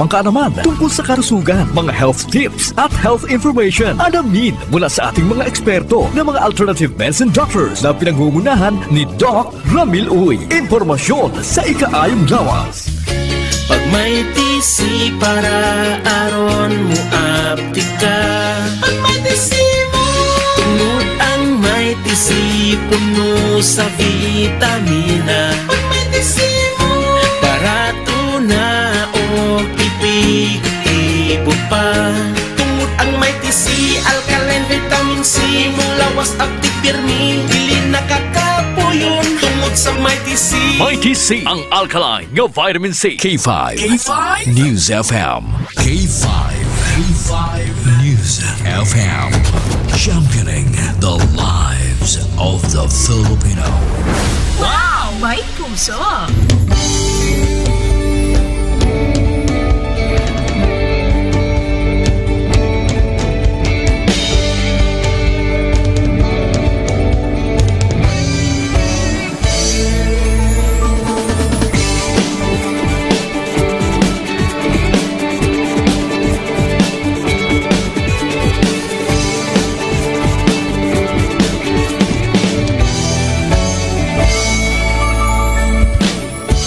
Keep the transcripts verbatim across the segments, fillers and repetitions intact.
Ang kaalaman tungkol sa kalusugan, mga health tips, at health information. Alamin mula sa ating mga eksperto na mga alternative medicine doctors na pinangungunahan ni Doc Ramil Uy. Impormasyon sa ikaayong lawas. Pag may T C para aron mo aptik ka. Pag may T C mo. Tungod ang may T C puno sa vitamina. Pag may T C mo. Barato na o epektibo pa. Tungod ang may T C, alkaline vitamin C, mulawas aptik pirmi, dili nakakapuyon. Tungod sa may T C. May T C, ang alkaline nga vitamin C. K five. K five. News F M. K five. K five. News F M. Championing the lives of the Filipino. Wow! May puso!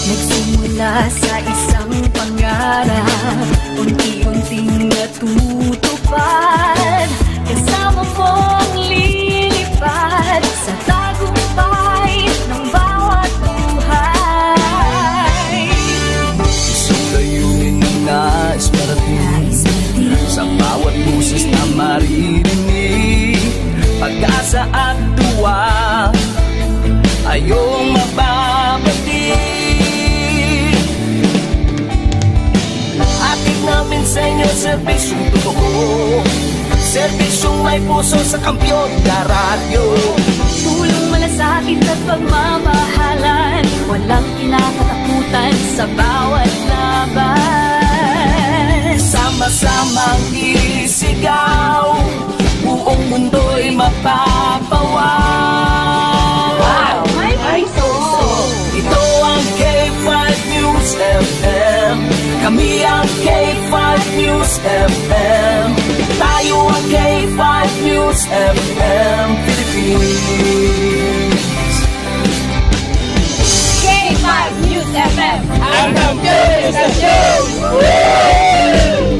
Nagsimula sa isang pangarap, unti-unting natutupad. Kasama mong lilipad sa tagumpay ng bawat buhay. Isang layunin na nais marating, sa bawat boses na maririnig, pag-asa at tuwa, ayong mababati. Hatid namin sa inyo serbisyong totoo, serbisyong may puso sa kampiyon na radyo. Tulong, malasakit at pagmamahalan, walang kinakatakutan sa bawat laban. Sama-samang isigaw, buong mundo'y mapapawaw. Wow! May puso! Ito ang K five News F M. Kami ang K five News F M. Tayo ang K five News F M Philippines. K five News F M, ang kampiyon sa news! Hey!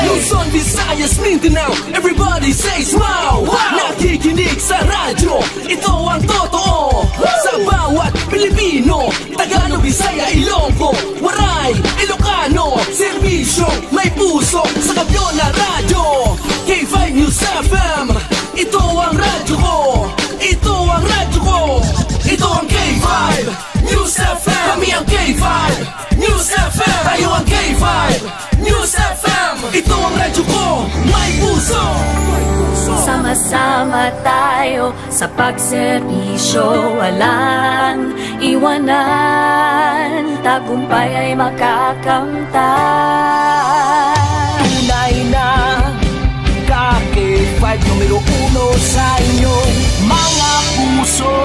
Luzon, Visayas, Mindanao, everybody say smile! Wow! Nakikinig sa radyo, ito ang totoo. Sa bawat Pilipino, Tagalog, Bisaya, Ilonggo, Waray, Ilocano, serbisyo, may puso, sa kampiyon na radyo. K five News F M, ito ang radyo ko. Ito ang radyo ko. Ito ang K five News F M. Kami ang K five News F M. Tayo ang K five News F M. Ito ang radyo ko. May puso. May puso. Sama-sama tayo sa pagserbisyo. Walang iwanan. Tagumpay ay makakamtan. Tunay na ka K five numero uno sa inyong mga puso.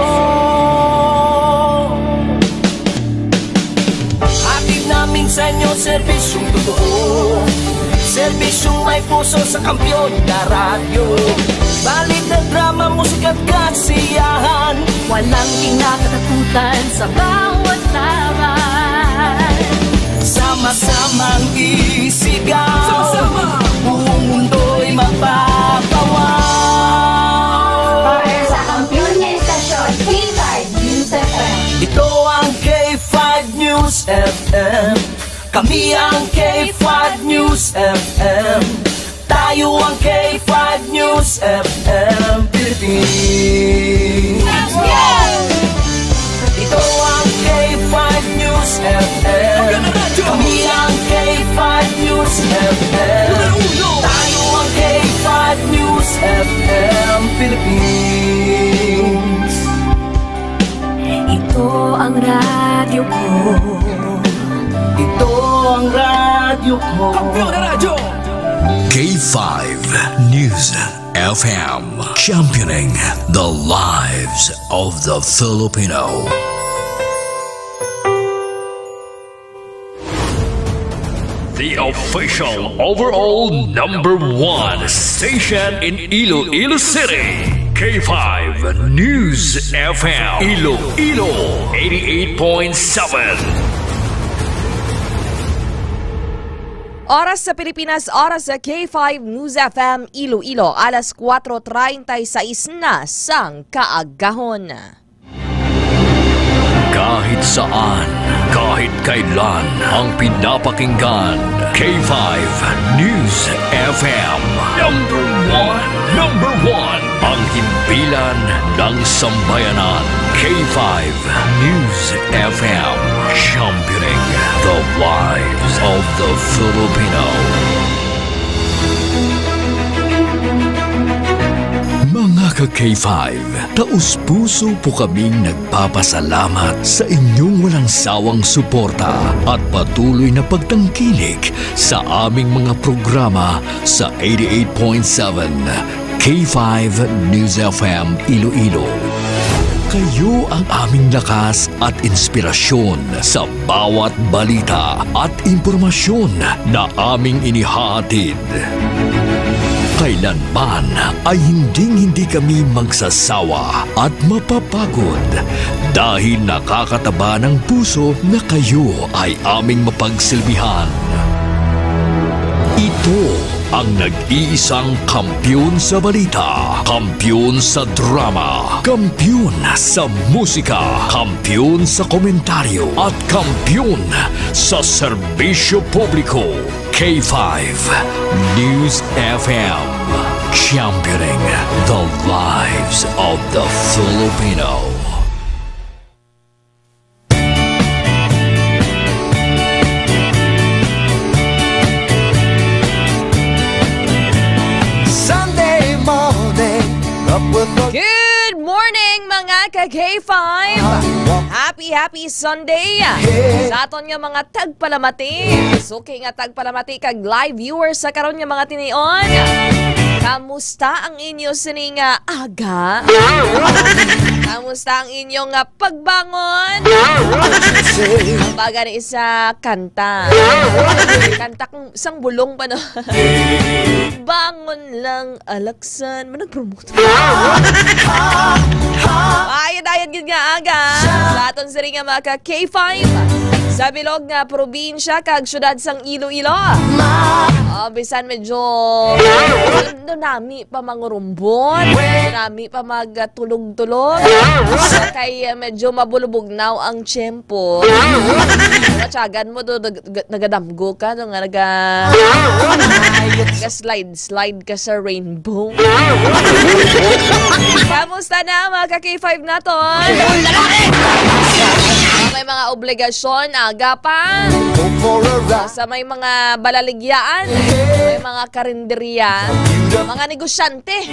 Hatid namin sa inyo serbisyong totoo, serbisyong may puso sa kampiyon na radyo. Balita, drama, musika at kasiyahan. Walang kinakatakutan sa bawat laban. Sama-samang isigaw. Sama-sama. Buong mundo'y mapapawaw. Para sa kampiyon nga istasyon, K five News F M. Ito ang K five News F M. Kami ang K five News F M. Tayo ang K five News F M Philippines. Ito ang K five News F M. Kami ang K five News F M. Tayo ang K five News F M Philippines. Ito ang radyo ko. Ito ang radyo ko. Kampiyon na radyo. K five News F M, championing the lives of the Filipino. The official overall number one station in Iloilo City, K five News F M Iloilo, eighty-eight point seven. Oras sa Pilipinas, oras sa K five News F M Iloilo, alas kuwatro treinta y seis na sang kaagahon. Kahit saan, kahit kailan, ang pinapakinggan, K five News F M. Number one, number one, ang himpilan ng sambayanan, K five News F M, championing the lives of the Filipino. Mga ka-K five, taus-puso po kaming nagpapasalamat sa inyong walang sawang suporta at patuloy na pagtangkilik sa aming mga programa sa eighty-eight point seven K five News F M Iloilo. Kayo ang aming lakas at inspirasyon sa bawat balita at impormasyon na aming inihahatid. Kailanman ay hinding-hindi kami magsasawa at mapapagod dahil nakakataba ng puso na kayo ay aming mapagsilbihan. Ito ang nag-iisang kampiyon sa balita, kampiyon sa drama, kampiyon sa musika, kampiyon sa komentaryo, at kampiyon sa serbisyo publiko. K five News F M, championing the lives of the Filipino. Sunday morning, up with the Good morning, mga ka-K five! Happy, happy Sunday! Sa aton nga mga tagpalamati, suki nga tagpalamati kag live viewers sa karon nga mga tinion. Kamusta ang inyo sini nga aga? Kamusta ang inyo nga pagbangon? Ang baga ni isa kanta. Kanta kung sang bulong pa, no? Bangon lang, alaksan. Manag-promote. Ayun, ayun, gid nga aga. Sa aton sini nga mga ka-K five. Sa bilog nga probinsya kag syudad sang Iloilo. Oh, bisan medyo, medyo nami pa mangurumbon, nami pa magtulog-tulog. Kay, uh, medyo mabulubugnaw ang tiyempo. Matyagan mo do, nag-, nagadamgo ka, no, nga naga-, naga-slide-slide ka sa rainbow. Kamusta na, mga ka-K five naton? May mga obligasyon, aga pa. Sa may mga balaligyaan, may mga karinderya, mga negosyante.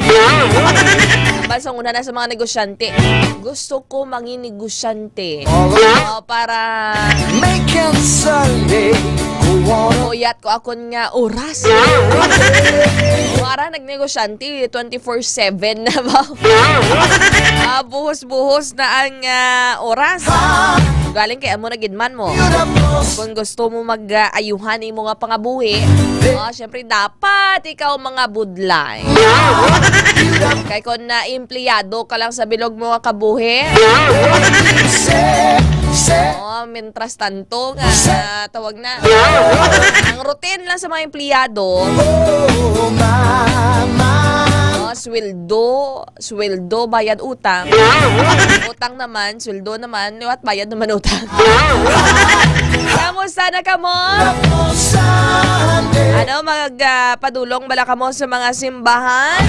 Basta una na sa mga negosyante. Gusto ko manginegosyante. Ah, para Making Sunday go on. Uyat ko akon nga oras. Para nagnegosyante, twenty-four seven na ba? Ah, buhos-buhos na ang, ah, oras. Galing kay amo na gid man mo. Kung gusto mo mag, ah, ayuhan imo nga pangabuhi, ah, syempre dapat ikaw mga budlay. Kay kung na empleyado ka lang sa bilog mo nga kabuhi, oh, mientras tanto nga tawag na. Ang routine lang sa mga empleyado, oh, sweldo, sweldo, bayad utang. Utang naman, sweldo naman, liwat bayad naman utang. Kamusta na kamo? Ano, mag, ah, padulong bala kamo sa mga simbahan?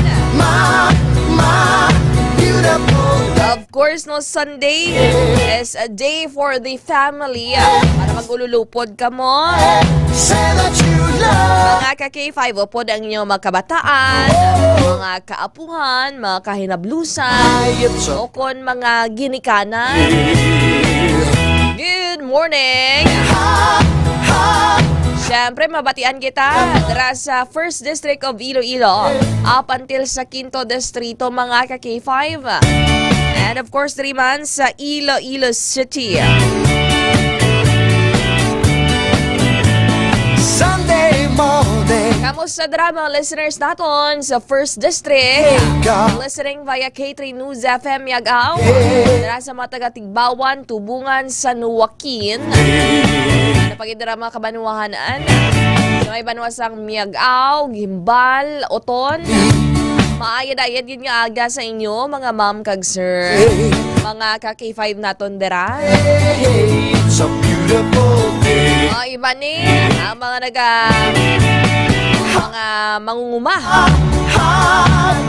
Of course, no, Sunday is a day for the family. Para mag-ululupod kamo. Mga ka-K five, upod ang inyong mga kabataan, mga kaapuhan, mga kahinablusan, o kon mga ginikanan. Good morning! Siyempre, mabatian kita dira sa First District of Iloilo up until sa Quinto Distrito, mga ka-K five. And of course, diri man sa Iloilo City. Sunday Kumusta dira, mga listeners naton sa First District? Listening via K three News F M Miag-ao. Dira sa mga taga Tigbawan, Tubungan, San Joaquin. Napagid dira mga kabanwahanan. Sa may banwa sang Miag-ao, Guimbal, Oton. Maayad-ayad gid nga aga sa inyo, mga ma'am kag sir. Mga ka K five naton dira. Hey, it's a beautiful day. Oh, iba ni ang mga naga, mga mangunguma.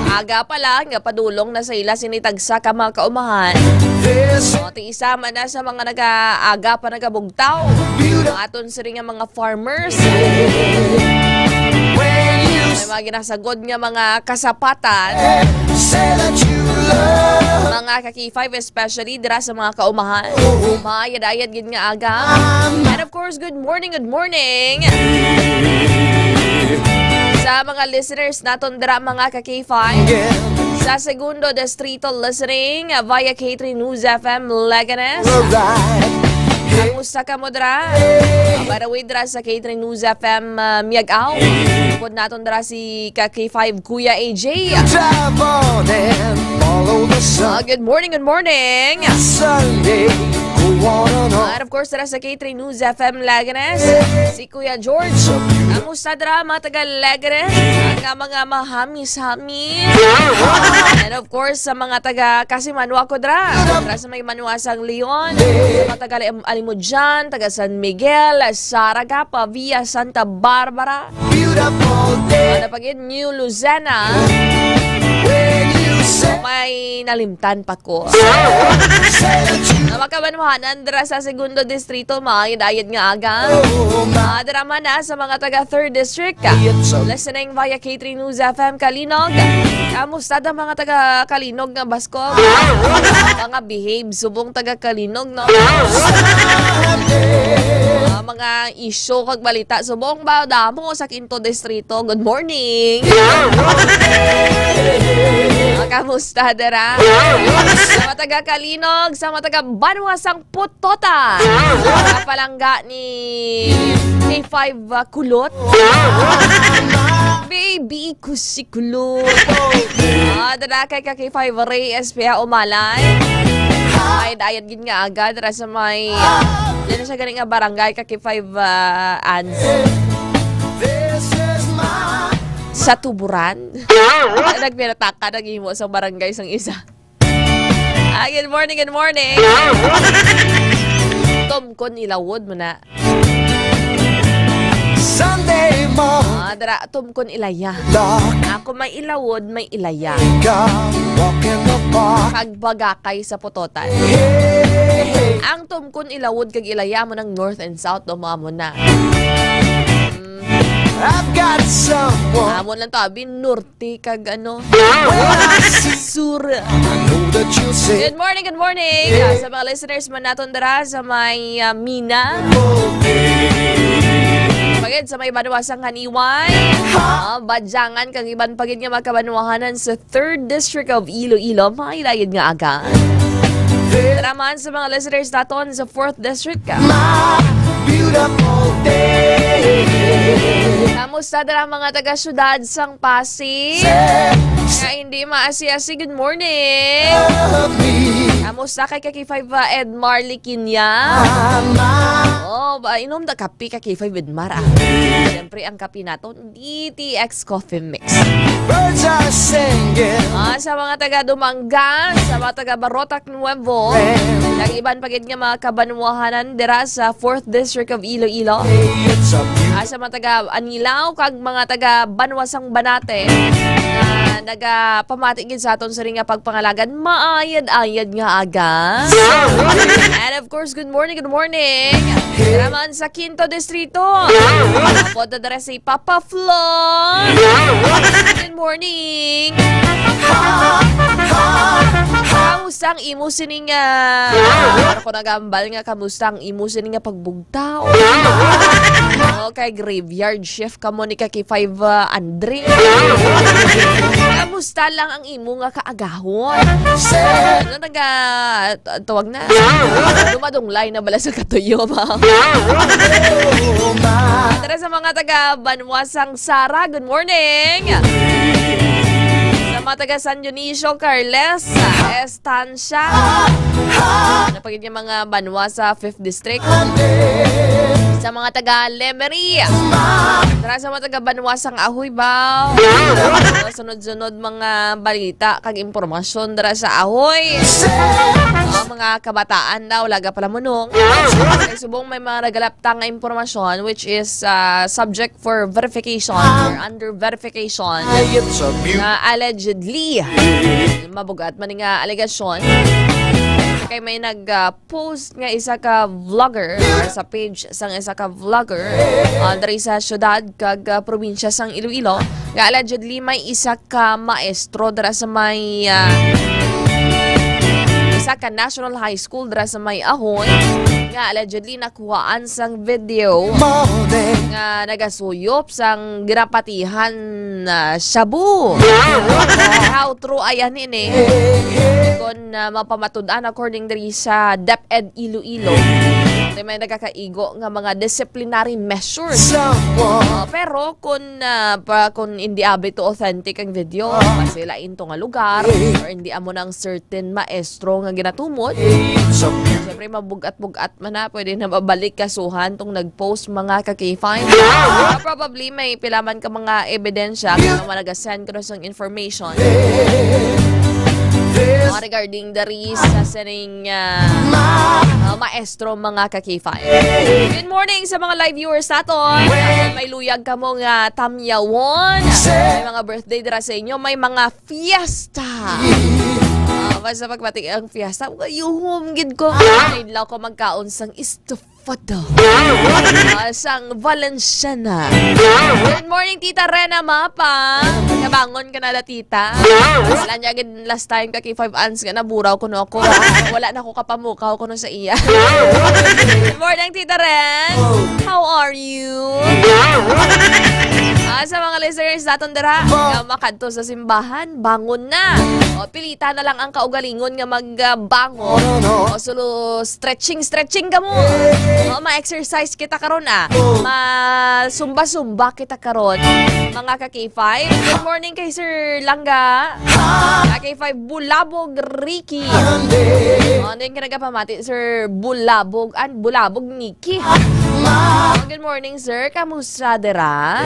Aga pa lang, nga padulong na sa ila sini tagsa ka mga kaumahan. This O, ti isa man na sa mga nagaaga pa nagabugtaw. Beautiful Ang aton sini nga mga farmers. When you May mga ginasagod nga mga kasapatan. Say that you love Mga ka K five, especially dira sa mga kaumahan. Maayad-ayad gid nga aga. And of course, good morning, good morning sa mga listeners naton dira, mga ka K five. Sa Segundo Distrito listening via K three News F M Leganes. Alright. Kamusta ka mo dira? By the way, dira sa K three News F M, uh, Miag-ao. Pod naton dira si ka K five Kuya A J. Drive on and follow the sun. Ah, good morning, good morning. Sunday, go on and on. And of course, dira sa K three News F M Leganes, si Kuya George. Kamusta dira, mga taga Leganes? Ang mga mahamis-hamis. And of course, sa mga taga Kasimanwa ko dira. Dira sa may Manuasang Leon, sa mga taga Alim-, Alimodian, taga San Miguel, Saraga, Pavia, Santa Barbara. Beautiful day. Ano pa gid? New Lucena. When you say May nalimtan pa ko. Say that you Na makabanwahanan dira sa Segundo Distrito, maayad-ayad nga aga. Oh, my. Ah, dira man na sa mga taga Third District. It's a Listening via K three News F M Kalinog. Kamusta da mga taga Kalinog nga baskog? Mga behave subong taga Kalinog, no? Ah, mga isyu kag balita subong ba damo sa Quinto Distrito. Good morning. Ah, kamusta dira? Sa mga taga Kalinog, sa mga taga Banwa sang Putota. Sa palangga ni K five, uh, Kulot. Baby ko si Kulot. Ah, dada kay ka K five Ray S P A Umalay. Ay, dayad gid nga aga dira sa may, dira siya gani nga barangay ka K five, uh, ads. Sa Tuburan. Nagpinataka, naghimo sa barangay sang isa. Ah, good morning, good morning. Tumkon ilawod mo na. Sunday mo. Ah, dara, tumkon ilaya. Dark. Ako may ilawod, may ilaya. Ikaw, walk in the park. Kag bagakay sa putotan. Hey, hey. Ang tumkon ilawod kag ilaya mo ng north and south, do mo amo na. Mm. I've got someone. Amo lang to, abi, north. Ti kag ano? Sur. I know that you'll say Good morning, good morning. Ah, sa mga listeners man naton dira sa may, ah, Mina. Pagid sa may Banwa sang Haniway. Ah, Badyangan kag iban pagid nga makabanwahanan sa Third District of Iloilo. Maayad nga aga. Tara man sa mga listeners naton sa Fourth District. My beautiful day. Kamusta dira mga taga-syudad sang Pasig? Nga hindi maasi-asi, good morning. Kamusta kay ka K five, uh, Ed Marley Kinya? Oh, ba, inom da kape ka K five Ed Mar, ah. Siyempre, ang kape naton, D T X Coffee Mix. Birds are singing. Ah, sa mga taga Dumanga, sa mga taga Barotac Nuevo, kag iban pa gid nga mga kabanwahanan dira sa Fourth District of Iloilo. Hey, it's a beautiful Ah, sa mga taga Anilao kag mga taga Banwa sang Banate, nga nagapamati gid sa aton sini nga pagpangalagan, maayad-ayad nga aga. And of course, good morning, good morning. Dira man sa Quinto Distrito. Pod na dira si Papa Flo. Good morning. Kamusta ang imo sining, ah, ano ko nagambal nga kamusta ang imo sining nga pagbugtaw? Okay, graveyard shift ka mo ni ka K five, ah, Andre. Kamusta lang ang imo nga kaagahon? Ano naga, t-, tawag na? Dumadunglay na bala sa katuyo, ma'am? Tara sa mga taga Banwa sang Sara, good morning. Sa mga taga San Dionisio, Carles, Estancia. Napagid nga mga banwa sa Fifth District. Sa mga taga Lemery. Tara sa mga taga Banwa sang Ahoy, Bao. Sunod-sunod mga balita kag impormasyon dira sa Ahoy. Ah, mga kabataan daw, laga pala munong. Kay subong may mga nagalapta nga impormasyon, which is, ah, subject for verification or under verification, nga allegedly, mabugat man nga alegasyon, kay may nag, ah, post nga isa ka vlogger or sa page sang isa ka vlogger, ah, diri sa syudad kag, ah, probinsya sang Iloilo nga allegedly may isa ka maestro dira sa may, ah, isa ka national high school dira sa may Ahoy nga allegedly nakuhaan sang video nga nagasuyop sang ginapatihan na shabu. How true ayan ini? Kon, ah, mapamatud-an according diri sa DepEd Iloilo, may nagakaigo nga mga disciplinary measures. Ah, pero kung, ah, pa, kung hindi abi to authentic ang video, kasi lain to nga lugar, or hindi amo nang certain maestro nga ginatumod, siyempre, mabugat-bugat man na, pwede na mabalik kasuhan tong nag-post, mga ka-K five. Ah, probably may pila man ka mga ebidensya kung naman nagasend ko na sang information. Mga regarding the risk sa sining, ah, ah, maestro, mga ka-K five. Good morning sa mga live viewers naton. May luyag kamo nga tamyawon. May mga birthday dira sa inyo. May mga fiesta. Ah, basta pagpati ang fiesta, ayuhom gid ko. Idlaw ko magkaon sang estofado. Ah, sang Valenciana. Good morning, Tita Rena Mapa. Kabangon ka na la, Tita. Wala niya gid last time ka K five ans nga naburaw kuno ako. Wala na ko kapamukaw kuno sa iya. Good morning, Tita Ren. How are you? Ah, sa mga listeners naton dira, nga makadto sa simbahan, bangon na. O, pilita na lang ang kaugalingon nga magbangon. O, sulo, stretching, stretching kamo. O, ma-exercise kita karon, ah. Ma-zumba-zumba kita karon, mga ka K five. Good morning kay Sir Langga. Ka K five Bulabog Ricky. O, ano yung nagapamati, Sir Bulabog? An Bulabog Nikki. O, good morning, sir. Kamusta dira?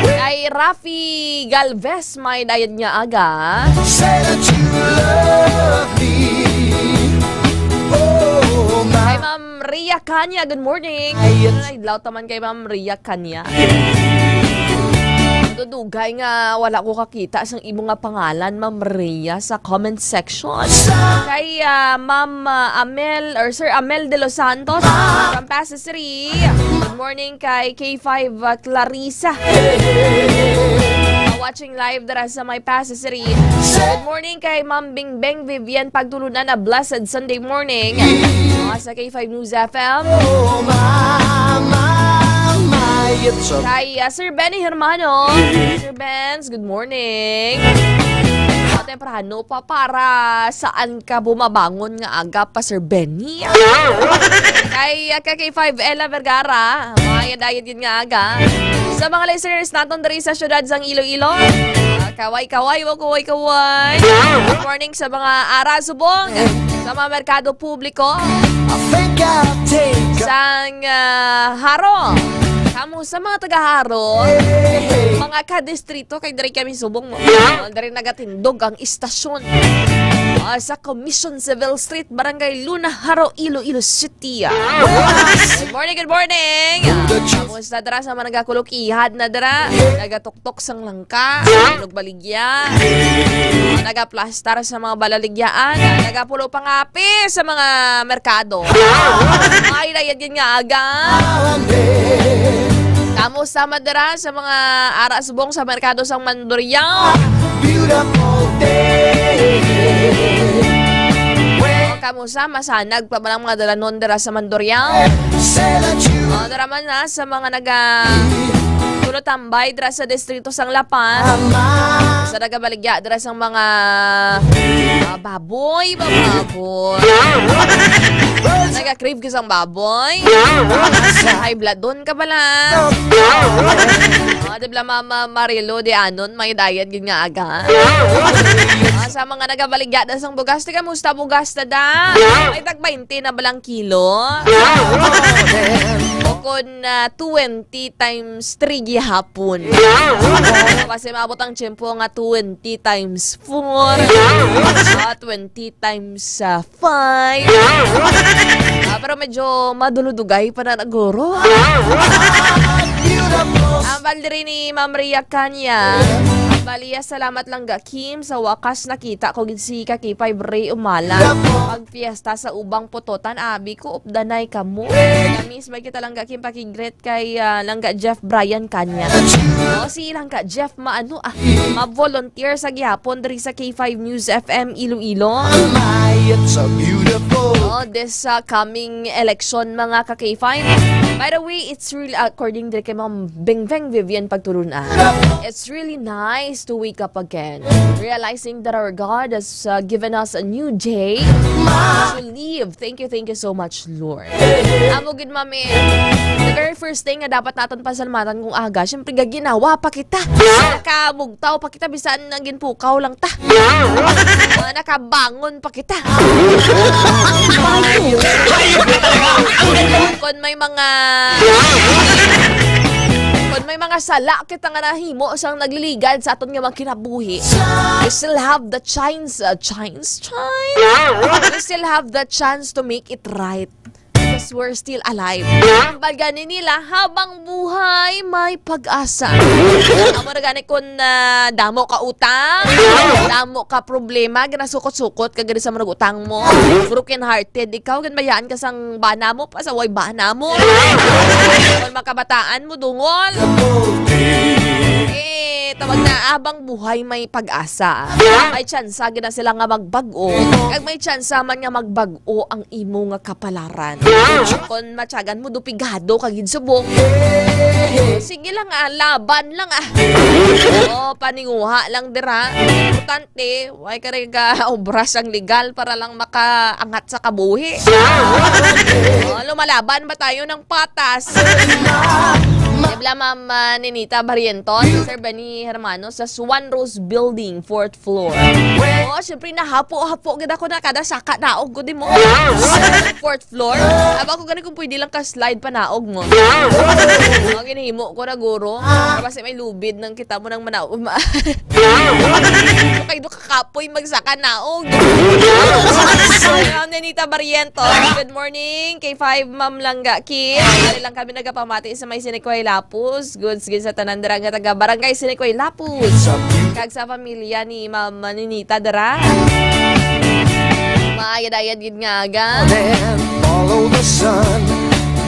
Kay Rafi Galvez, may dayad nga aga. Say that you love me. Oh, my. Kay Ma'am Ria Canya, good morning. Ay, adlaw taman kay Ma'am Ria Canya. Dudugay nga wala ko kakita sang imo nga pangalan, Ma'am Ria, sa comment section. Kay, ah, Ma'am, ah, Amel or Sir Amel De Los Santos from Pasay City. Good morning kay K five, ah, Clarissa. Ah, watching live dira sa may Pasay City. Good morning kay Ma'am Bingbeng Vivian Pagtulunan, a blessed Sunday morning. Ah, sa K five News F M. Oh, mama, it's a Kay, ah, Sir Benny Hermano. Sir Benz, good morning. Ah, temprano pa para saan ka bumabangon nga aga pa, Sir Benny? Kay, ah, ka K five Ella Vergara, mayad-ayad yun nga aga. Sa mga listeners naton diri sa siyudad sang Iloilo, ah, kaway-kaway, wa kaway-kaway. Good morning sa mga ara subong, sa mga merkado publiko, I think I'll take a sang, ah, Jaro. Kamo sa mga taga Jaro, Hey, hey. mga kadistrito, kay diri kami subong mo. Yeah. Ah, diri nagatindog ang istasyon. Ah, sa Commission Civil Street, Barangay Luna, Jaro, Iloilo City. Good morning, good morning. Kamusta dira sa mga nagakulok ihad na dira? Nagatuktok sang langka, nagbaligya. Nagaplastar sa mga balaligyaan, nagapulo pangapi sa mga merkado. Ay, dayad yun nga aga. Kamusta man dira sa mga ara subong sa merkado sang Mandurriao? Beautiful day. O, kamusta? Masanag pa ba ang mga dalanon dira sa Mandurriao? Say that you O, dira man na sa mga naga Pero tambay dira sa distrito sang Lapan. Sa nagabaligya dira sang mga, ah, baboy, mga baboy. Naga-crave ka sang baboy. High blood doon ka pala. Oh, di ba, Mama Marilo, di anon, may diet gid nga aga. Ah, sa mga nagabaligya dira sang bugas, di kamusta bugas na da? May tag twenty na balang kilo. Bukod na twenty times three gihapon. Kasi maabot ang tiyempo nga twenty times four. Ah, twenty times, ah, five. Ah, pero medyo maduludugay pa na naguro. Ang bali diri ni Ma'am Rhea Canya. Baliya, salamat lang ga Kim, sa wakas nakita ko gid si Kakipay Bray Umala. Pag fiesta sa ubang putotan, abi ko, updanay kamo. Namiss ba kita lang ga Kim, pakigreet kay, ah, lang ga Jeff Brian Kanya. O, si lang ga Jeff maano, ah, ma-volunteer sa gihapon diri sa K five News F M Iloilo. Oh, this, ah, coming election, mga ka K five. By the way, it's really, according diri kay Ma'am Bengveng Vivian Pagtulun-an, it's really nice to wake up again, realizing that our God has, uh, given us a new day to live. Thank you, thank you so much, Lord. Amo gid, ma'am, eh. The very first thing nga dapat naton pasalamatan kung aga, syempre, gaginawa pa kita. Nakabugtaw pa kita, bisan naging pukaw lang ta. Ah, nakabangon pa kita. Kung may mga, kung may mga sala kita nga nahimo sang nagliligad sa aton nga mga kinabuhi, we still have the chance, uh, chance, chance. We still have the chance to make it right. Because we're still alive. Ang baga ni nila, habang buhay, may pag-asa. Amo na gani kung, ah, damo ka utang, damo ka problema, ginasukot-sukot ka gani sa mga utang mo. Broken hearted ikaw, ginbayaan ka sang bana mo, pasaway bana mo. Kung makabataan mo, dungol. Eh, tawag na, habang buhay, may pag-asa. May tsansa gid na sila nga magbag-o. Kag may tsansa man nga magbag-o ang imo nga kapalaran. Kon matyagan mo, dupigado ka gid subong. Sige lang, ah, laban lang, ah. Oh, paninguha lang dira. Importante, way ka rin ka obra sang legal para lang makaangat sa kabuhi. Oh, lumalaban ba tayo ng patas? Dibla, Ma'am, ah, Ninita Barrientos, Sir Benny Hermano, sa Swan Rose Building, fourth floor. Oo, syempre, nahapo-hapo gid ako na kada saka naog ko di mo. Fourth floor. Aba ko gani kung pwede lang ka-slide pa naog mo. Ang ginhimo ko na, guro. Kasi may lubid nang kita mo nang manaog. Ma- Kay do ka kapoy magsaka naog. Ma'am Nenita Barrientos, good morning. K five, Ma'am Langga Kim. Ari lang kami nagapamati sa may Sinikway Lapus. Goods gid sa tanan dira nga taga Barangay Sinikway Lapus. Kag sa pamilya ni Ma'am Ninita dira. Maayad-ayad gid nga aga. Then follow the sun.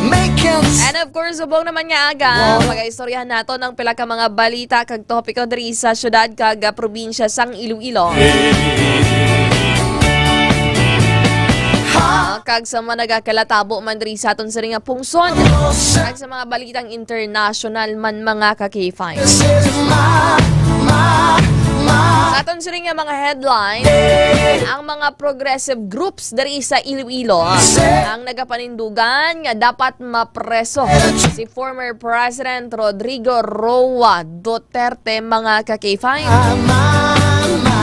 Make it And of course, subong naman nga aga, pag-istoryahan nato ng pila ka mga balita kag topiko diri sa syudad kag, ah, probinsya sang Iloilo. Ah, kag sa mga nagakalatabo man diri sa aton siring nga pungsod, kag sa mga balitang international man, mga ka-K five. Sa aton siring nga mga headline, ang mga progressive groups diri sa Iloilo ang nagapanindugan nga dapat mapreso si former President Rodrigo Roa Duterte, mga ka-K five.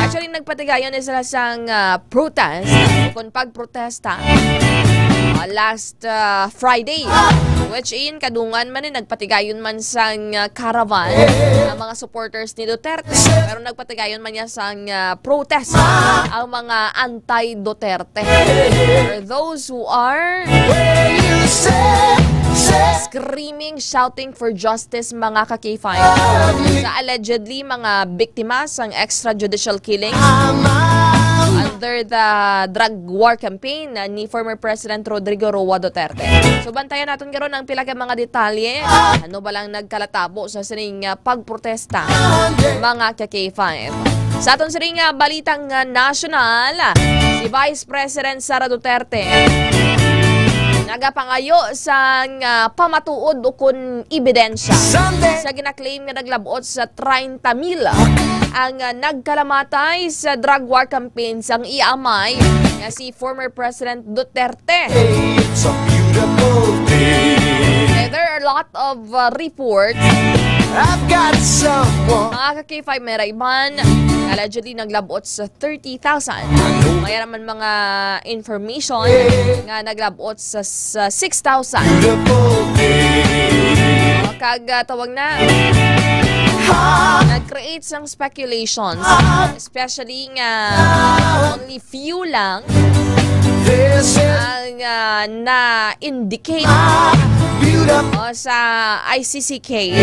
Actually, nagpatigayon na sila sang, ah, protest, kung pagprotesta, ah, last, ah, Friday, which in kadungan man, eh, nagpatigayon man sang, ah, caravan ang mga supporters ni Duterte, pero nagpatigayon man niya sang, ah, protest ang mga anti-Duterte. For those who are screaming, shouting for justice, mga ka-K five, sa allegedly mga biktima sang extrajudicial killing under the drug war campaign, ah, ni former President Rodrigo Roa Duterte. So, bantayan naton karon ang pila ka mga detalye. Ano ba lang nagkalatabo sa sining, ah, pagprotesta, mga ka-K five? Sa aton sining, ah, balitang, ah, nasyonal, si Vice President Sara Duterte nagapangayo sang, ah, pamatuod ukon ebidensya Sunday. Sa ginaklaim nga naglabot sa treinta mil ang, ah, nagkalamatay sa drug war campaign sang iya amay nga si former President Duterte. It's a beautiful day. Eh, there are a lot of, uh, reports. I've got someone. Mga ka-K five, may ra iban allegedly naglabot sa thirty thousand. May ra man mga information nga naglabot sa, sa six thousand. Beautiful day. Kag, ah, tawag na, nag-create sang speculations, especially nga only few lang ang, ah, na-indicate o sa I C C case.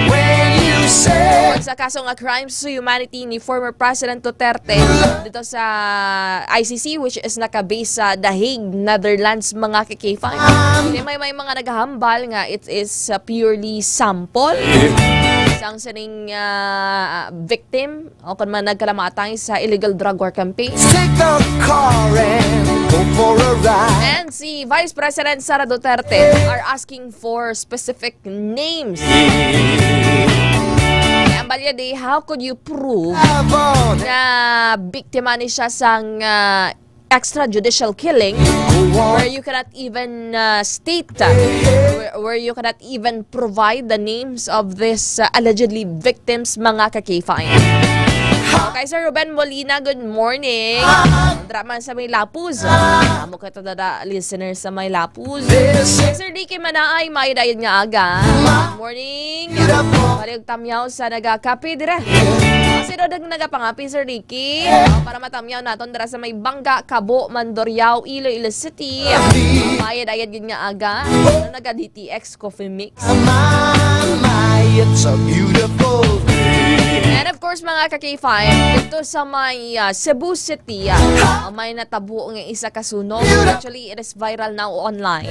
When you say o sa kaso nga crimes to humanity ni former President Duterte dito sa I C C, which is naka-base sa The Hague, Netherlands, mga ka-K five. May, may mga naghahambal nga it is, uh, purely sample sang sining, uh, victim o kon man nagkalamatay sa illegal drug war campaign. Take the car and go for a ride. And si Vice President Sara Duterte are asking for specific names. Kaya ang balya di, how could you prove na biktima ni siya sang, ah, extrajudicial killing where you cannot even, ah, state, ah, where, where you cannot even provide the names of these, ah, allegedly victims, mga ka-K five? Okay, Sir Ruben Molina, good morning. Drama sa may Lapuz. Amo ka to, dada, listeners sa may Lapuz. Sir Dicky Manaay, may dayon nga aga. Morning. Balik tamyaw sa nagakape dire. Sino nag nagapangape, Sir Dicky? Oh, para matamyaw naton dira sa may Bangga, Cabo, Mandurriao, Iloilo City. Mayad-ayad gid nga aga. Ano, naga D T X Coffee Mix. Mama, it's a beautiful day. And of course, mga ka-K five, dito sa may, ah, Cebu City, ah, may natabo nga isa ka sunog. Actually, it is viral now online.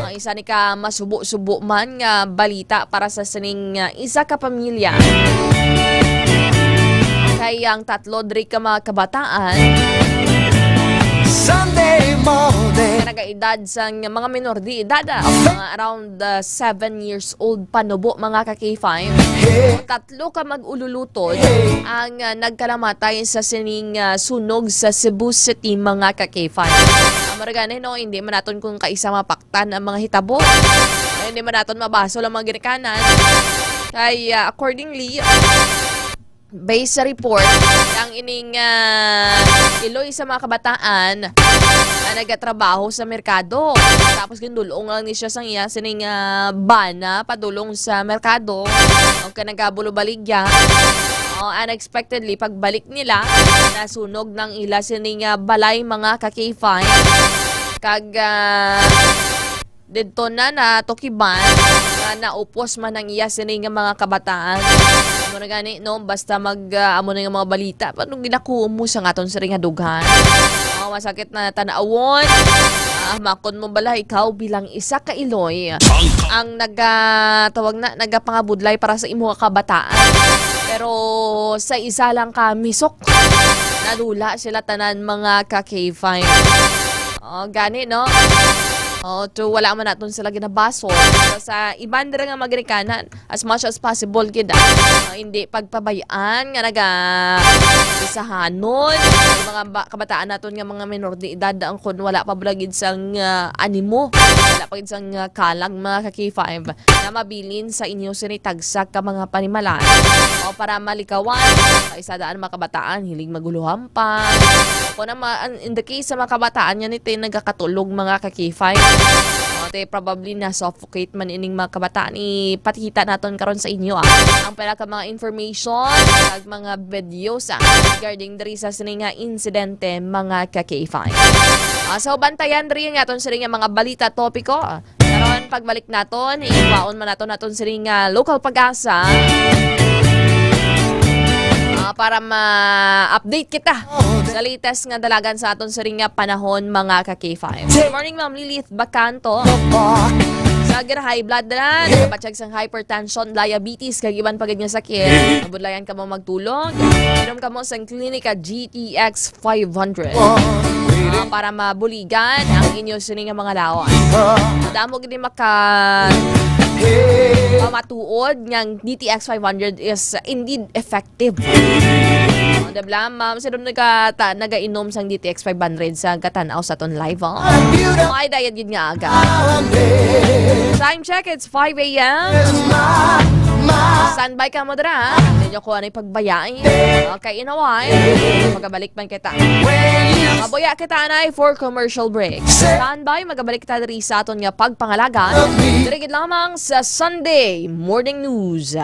Ang isa ni ka masubo-subo man nga balita para sa sining, ah, isa ka pamilya. Kay ang tatlo diri ka mga kabataan Sunday morning. Nga nagaedad sa mga minor de edad, ah, mga around, ah, seven years old panubo, mga ka-K five. Tatlo ka mag-ululutod ang, ah, nagkalamatay sa sining, ah, sunog sa Cebu City, mga ka-K five. Amo ra gani, no, hindi man naton kung kaisa mapaktan ang mga hitabo. Ay, hindi man naton mabasol ang mga ginikanan. Kay, ah, accordingly, based sa report, ang ining, ah, iloy sa mga kabataan na nagatrabaho sa merkado. Tapos gindulong lang ni siya sang iya sining, ah, bana padulong sa merkado. O ka nagabulo-baligya. O, unexpectedly, pagbalik nila, nasunog ng ila sining, ah, balay, mga ka-K five. Kag, ah, didto na natukiban nga naupos man ang iya sini nga mga kabataan. Amo na gani, no, basta mag, ah, amo na nga mga balita, paano ginakuha mo sa aton sini nga dughan? Oh, masakit na tanawon. Ah, makon mo bala ikaw bilang isa ka iloy ang naga-, tawag na, nagapangabudlay para sa imo nga kabataan. Pero sa isa lang ka misok, nadula sila tanan, mga ka-K five. Oh, gani, no? Oh, to wala man naton sila ginabasol. Pero sa iban dira nga mga ginikanan, as much as possible gid, ah, hindi pagpabayaan nga naga-isahanon ang mga ba-, kabataan naton nga mga minor de edad, ang kun wala pa bala gid sang, ah, animo, wala pa gid sang, ah, kalag, mga ka-K five, na mabilin sa inyo sini tagsa ka mga panimalay o para malikawan. Kay sa daan mga kabataan, hilig maguluhampang. Kung na ma-, an-, in the case sa mga kabataan, yan ito yung nagkakatulog, mga ka-K five. O, te, probably na-suffocate man ining mga kabataan. Ipakita naton karon sa inyo, ah, ang pila ka mga information at mga videos, ah, regarding diri sa sini nga insidente, mga ka-K five. Ah, so, bantayan diri ang aton sini nga mga balita topiko. Karon, pagbalik naton, iwaon man naton naton sini nga Local Pag-asa, ah, para ma-update kita sa latest nga dalagan sa aton sini nga panahon, mga ka-K five. Good morning, Ma'am Lilith Bacanto. Sa high blood na, nagabatyag sang hypertension, diabetes, kag iban pa gid nga sakit. Mabudlayan kamo magtulog. Inom kamo sang Clinica G T X five hundred. ah, para mabuligan ang inyo sini nga mga lawas. Damo gid maka pamatuod nga ang D T X five hundred is indeed effective. Oh, dabla, ma'am, sino nagata-, nagainom sang D T X five hundred sa gatan-aw sa aton live, oh? Ay, dayad gid nga aga. Time check, it's five a m. Standby ka mo dira, ha? Hindi nyo kuha na yung pagbayai. Okay, inaway. Magabalik man kita. Mabuya kita na for commercial break. Standby, magabalik kita diri sa aton nga pagpangalaga. Diri gid lamang sa Sunday Morning News.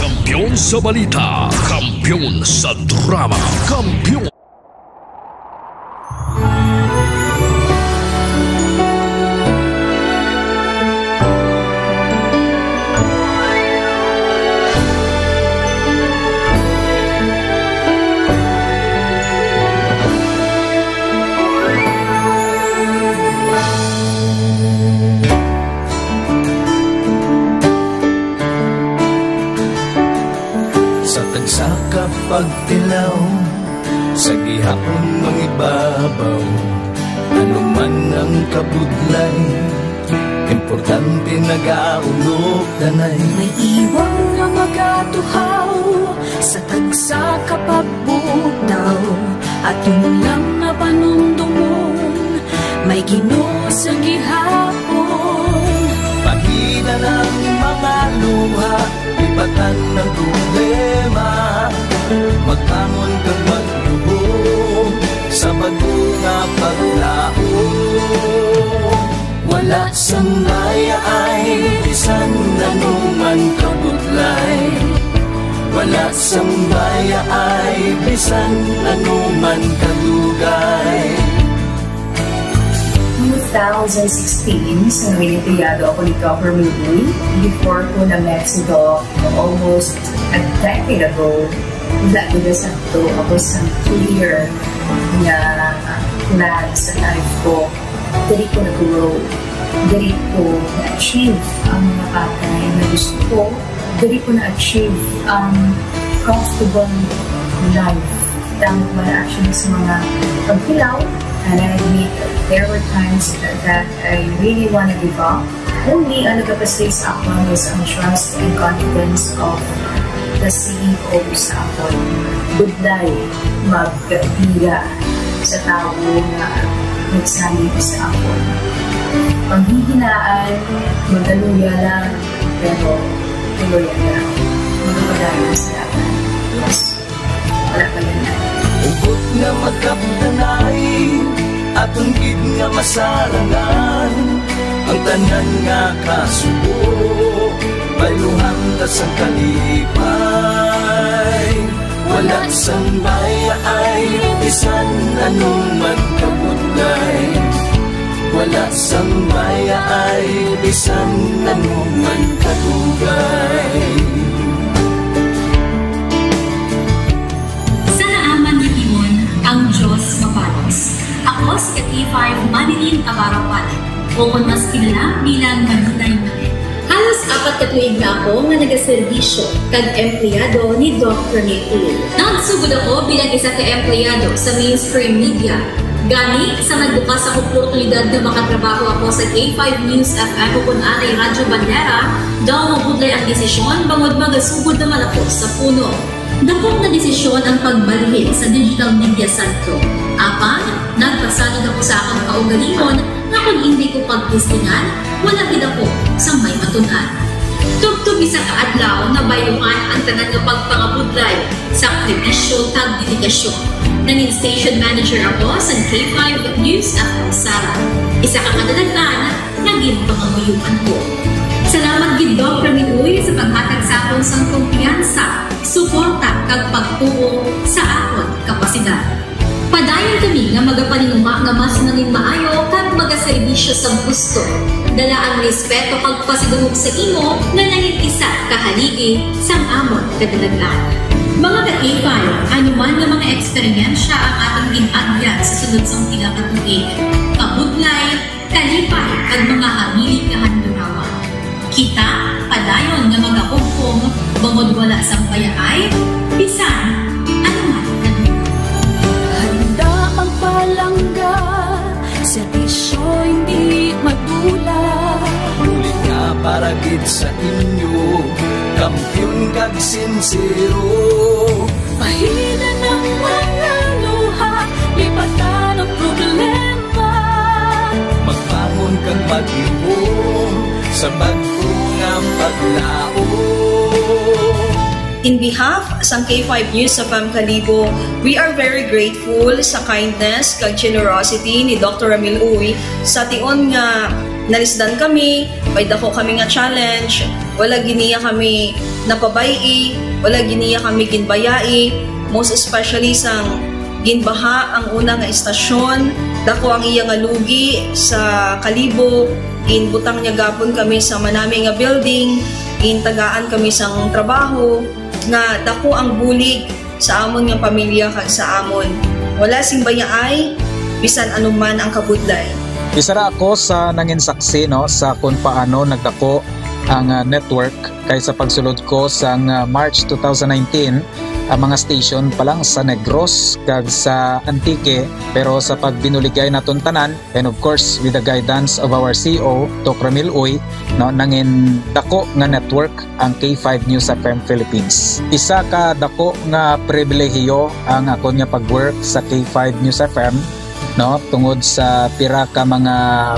Kampiyon sa balita, kampiyon sa drama, kampiyon. Sa tagsa ka pagtilaw, sa gihapon mangibabaw, ano man ang kabudlay, importante nagaulog danay. May iwang nga magatuhaw sa tagsa ka pagbugtaw, aton lang nga panumdumon, may Ginoo sa gihapon. Pahina ng mga luha, ibatan ang problema. Magbangon kag magluhod sa bag-o nga paglaom. Wala sang mayaay bisan ano man kabudlay. Wala sang mayaay bisan ano man kadugay. Two thousand sixteen, sa Noon, empleyado ako ni Governor Lee. Before ko na-met si Doc almost a decade ago, wala ko na sakto ako sa clear nga plan sa life ko. Diri ko nag-grow. Diri ko na-achieve ang mga bagay na gusto ko. Diri ko na-achieve ang comfortable life. Tangod man actually sa mga pagtilaw, and I admit there were times that, that I really wanna give up. Only ang nagapastig sa akon was ang trust and confidence of the C E O sa akon. Budlay magpila sa tawo nga nagsalig sa akon. Panghihinaan, magaluya lang, pero tuloy lang. Magpadayon sa laban. Yes. Wala pa yan. Hugot nga magkapdanay, aton gid nga masarangan ang tanan nga kasubo. Bayluhan ta sang kalipay, wala sang mayaay, bisan ano man kabudlay. Wala sang mayaay, bisan ano man kadugay. Sa naaman nga timon, ang Dios mapalos. Ako si ka K five Manilyn Abarapan, o kon mas kilala bilang Manilay Manilyn. Halos apat ka tuig na ako nga nagaserbisyo kag empleyado ni Doc Rene Uy. Nagsugod ako bilang isa ka empleyado sa mainstream media. Gani, sa nagbukas ang oportunidad nga makatrabaho ako sa K five News F M o kon anay Radyo Bandera, daw mabudlay ang desisyon bangod magasugod naman ako sa puno. Dakop nga desisyon ang pagbalhin sa digital media sector. Apan, nagpasalig ako sa akon kaugalingon nga kon indi ko pagtistingan, wala gid ako sang may matun-an. Tubtob isa ka adlaw, nabayluhan ang tanan nga pagpangabudlay, sakripisyo, kag dedikasyon. Nangin station manager ako sa K five News F M Sara, isa ka kadalagan nga ginpangamuyoan ko. Salamat gid, Doc Rene Uy, sa paghatag sa akon sang kumpiyansa, suporta, kag pagtuo sa akon kapasidad. Padayon kami nga magapaninguha nga mas nangin maayo kag magaserbisyo sa gusto. Dala ang respeto kag pasidungog sa imo nga nangin isa ka haligi sang amon kadalagan. Mga ka-K five, ano man nga mga eksperyensya ang aton gin-agyan sa sulod sang pila ka tuig, kabudlay, kalipay, kag mga hamili nga handurawan. Kita padayon nga magahugpong bangod wala sang bayaay bisan ano man kadugay. Handa ang palangga Para gid sa inyo, kampiyon kag sinsero. Pahinan ang mga luha, lipatan ang problema. Magbangon kag maghihom sa bag-o nga paglaom. In behalf sang K five News F M Kalibo, we are very grateful sa kindness kag generosity ni Doctor Ramil Uy. Sa tion nga nalisdan kami, may dako kami nga challenge, wala gid niya kami napabay-i, wala gid niya kami ginbayai, most especially sang ginbaha ang una nga istasyon, dako ang iya nga lugi sa Kalibo, ginbutang niya gapon kami sa manami nga building, gintagaan kami sang trabaho, nga dako ang bulig sa amon nga pamilya kag sa amon. Wala sing bayaay, bisan anuman ang kabudlay. Isa ra ako sa nangin saksi, no, sa kung paano nagdako ang, ah, network, kay sa pagsulod ko sang, ah, March two thousand nineteen, ang mga station pa lang sa Negros kag sa Antique, pero sa pagbinuligay naton tanan, and of course, with the guidance of our C E O, Doc Ramil Uy, no, nangin dako nga network ang K five News F M Philippines. Isa ka dako nga pribilehiyo ang akon nga pag-work sa K five News F M, no, tungod sa pira ka mga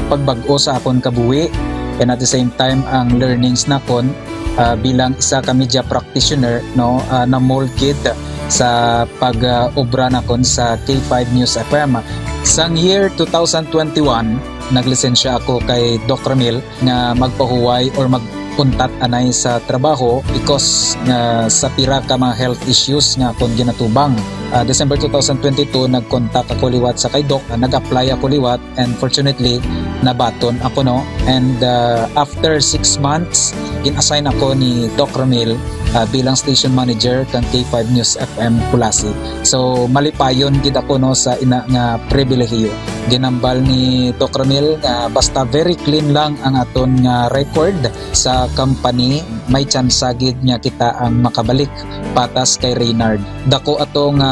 pagbag-o sa akon kabuhi, and at the same time ang learnings nakon, ah, bilang isa ka media practitioner, no, ah, na-mold gid sa pag, ah, obra nakon sa K five News F M. Sang year two thousand twenty-one, naglisensya ako kay Doc Ramil nga magpahuway or magpuntat anay sa trabaho because nga sa pira ka mga health issues nga akon ginatubang. Ah, December two thousand twenty-two, nag-contact ako liwat sa kay Doc, ah, nag-apply ako liwat, and fortunately, nabaton ako, no? And, ah, after six months, gin-assign ako ni Doc Ramil, ah, bilang station manager kang K five News F M Culasi. So, malipayon gid ako, no, sa ina nga pribilehiyo. Ginambal ni Doc Ramil nga basta very clean lang ang aton nga record sa company, may tsansa gid nga kita ang makabalik patas kay Reynard. Dako ato nga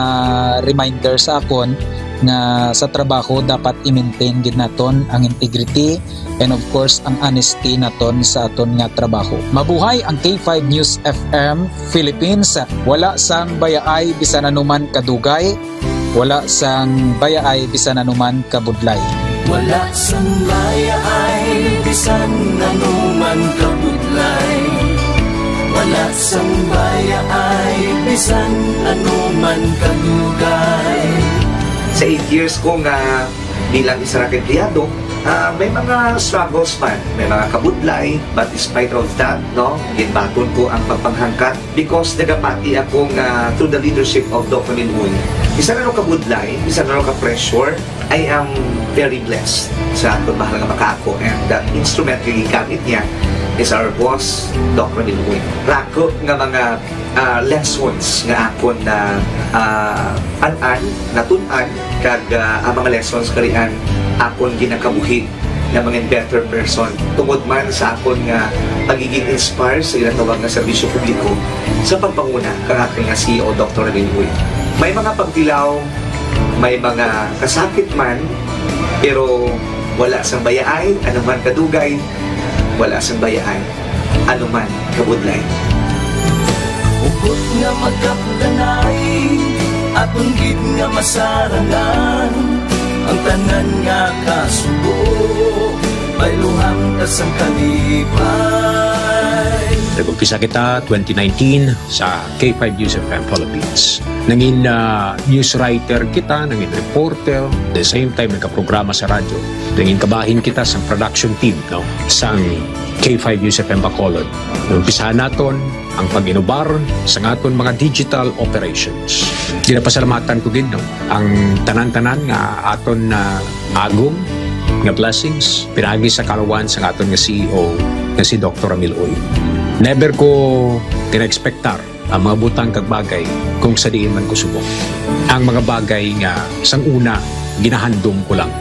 reminder sa akon nga sa trabaho dapat i-maintain gid naton ang integrity and of course ang honesty naton sa aton nga trabaho. Mabuhay ang K five News F M Philippines. Wala sang bayaay bisan anuman kadugay, wala sang bayaay bisan anuman kabudlay. Wala sang bayaay bisan anuman kabudlay. Wala sang bayaay bisan anuman kadugay. Sa eight years ko nga bilang isa ra ka empleyado, ah, may mga struggles man, may mga kabudlay, but despite of that, no, ginbaton ko ang pagpanghangkat because nagapati ako nga through the leadership of Doc Ramil Uy, isa na ka budlay, isa na ka pressure, I am very blessed sa akon mahal nga makaako, and the instrument nga gigamit niya is our boss, Doc Ramil Uy. Rako nga mga, ah, lessons nga akon na, ah, an-an, natun-an, kag, ah, ang mga lessons karian akon ginakabuhi nga mangin better person tungod man sa akon nga pagiging inspire sa ginatawag nga serbisyo publiko sa pagpanguna kang akon nga C E O, Doctor Ramil Uy. May mga pagtilaw, may mga kasakit man, pero wala sang bayaay, anuman kadugay, wala sang bayaay, anuman kabudlay. Hugot nga magkapdanay, aton gid nga masarangan, ang tanan nga kasubo, bayluhan ta sang kalipay. Nag-umpisa kita twenty nineteen sa K five News F M Philippines. Nangin, ah, news writer kita, nangin reporter, the same time nagkaprograma sa radyo. Nangin kabahin kita sa production team, no, sang K five News F M Bacolod. Umpisahan naton ang pag-inubar sa aton mga digital operations. Ginapasalamatan ko gid, no, ang tanan-tanan nga aton na agom nga blessings pinaagi sa kaluwan sa aton nga C E O nga si Doctor Ramil Uy. Never ko gina-expectar ang mga butang kag bagay kung sa diin man ko subong. Ang mga bagay nga sang una, ginahandom ko lang.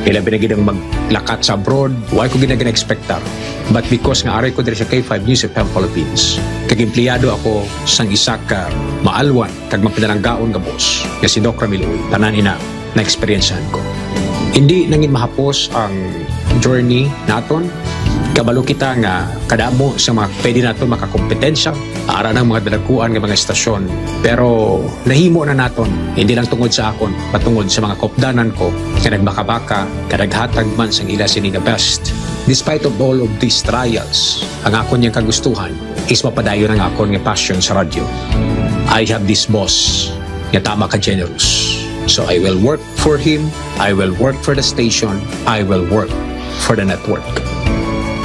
Ilabi na gid ang maglakat sa abroad, wala ko gina-, gina-expectar. But because nga aray ko diri sa K five News F M Philippines, kag empleyado ako sang isa ka maalwan kag mapinalanggaon nga boss, nga si Doc Ramil Uy, tanan ina na-experiencehan ko. Hindi nangin mahapos ang journey naton. Kabalo kita nga kadamo sa mga pwede naton makakompetensya ara ng mga dalagkuan nga mga estasyon. Pero nahimo na naton, hindi lang tungod sa akon, patungod sa mga kaupdanan ko nga nagmakabaka nga naghatag man sang ila sini nga best. Despite of all of these trials, ang akon yang kagustuhan is mapadayon ang akon nga passion sa radyo. I have this boss nga tama ka generous. So I will work for him, I will work for the station, I will work for the network.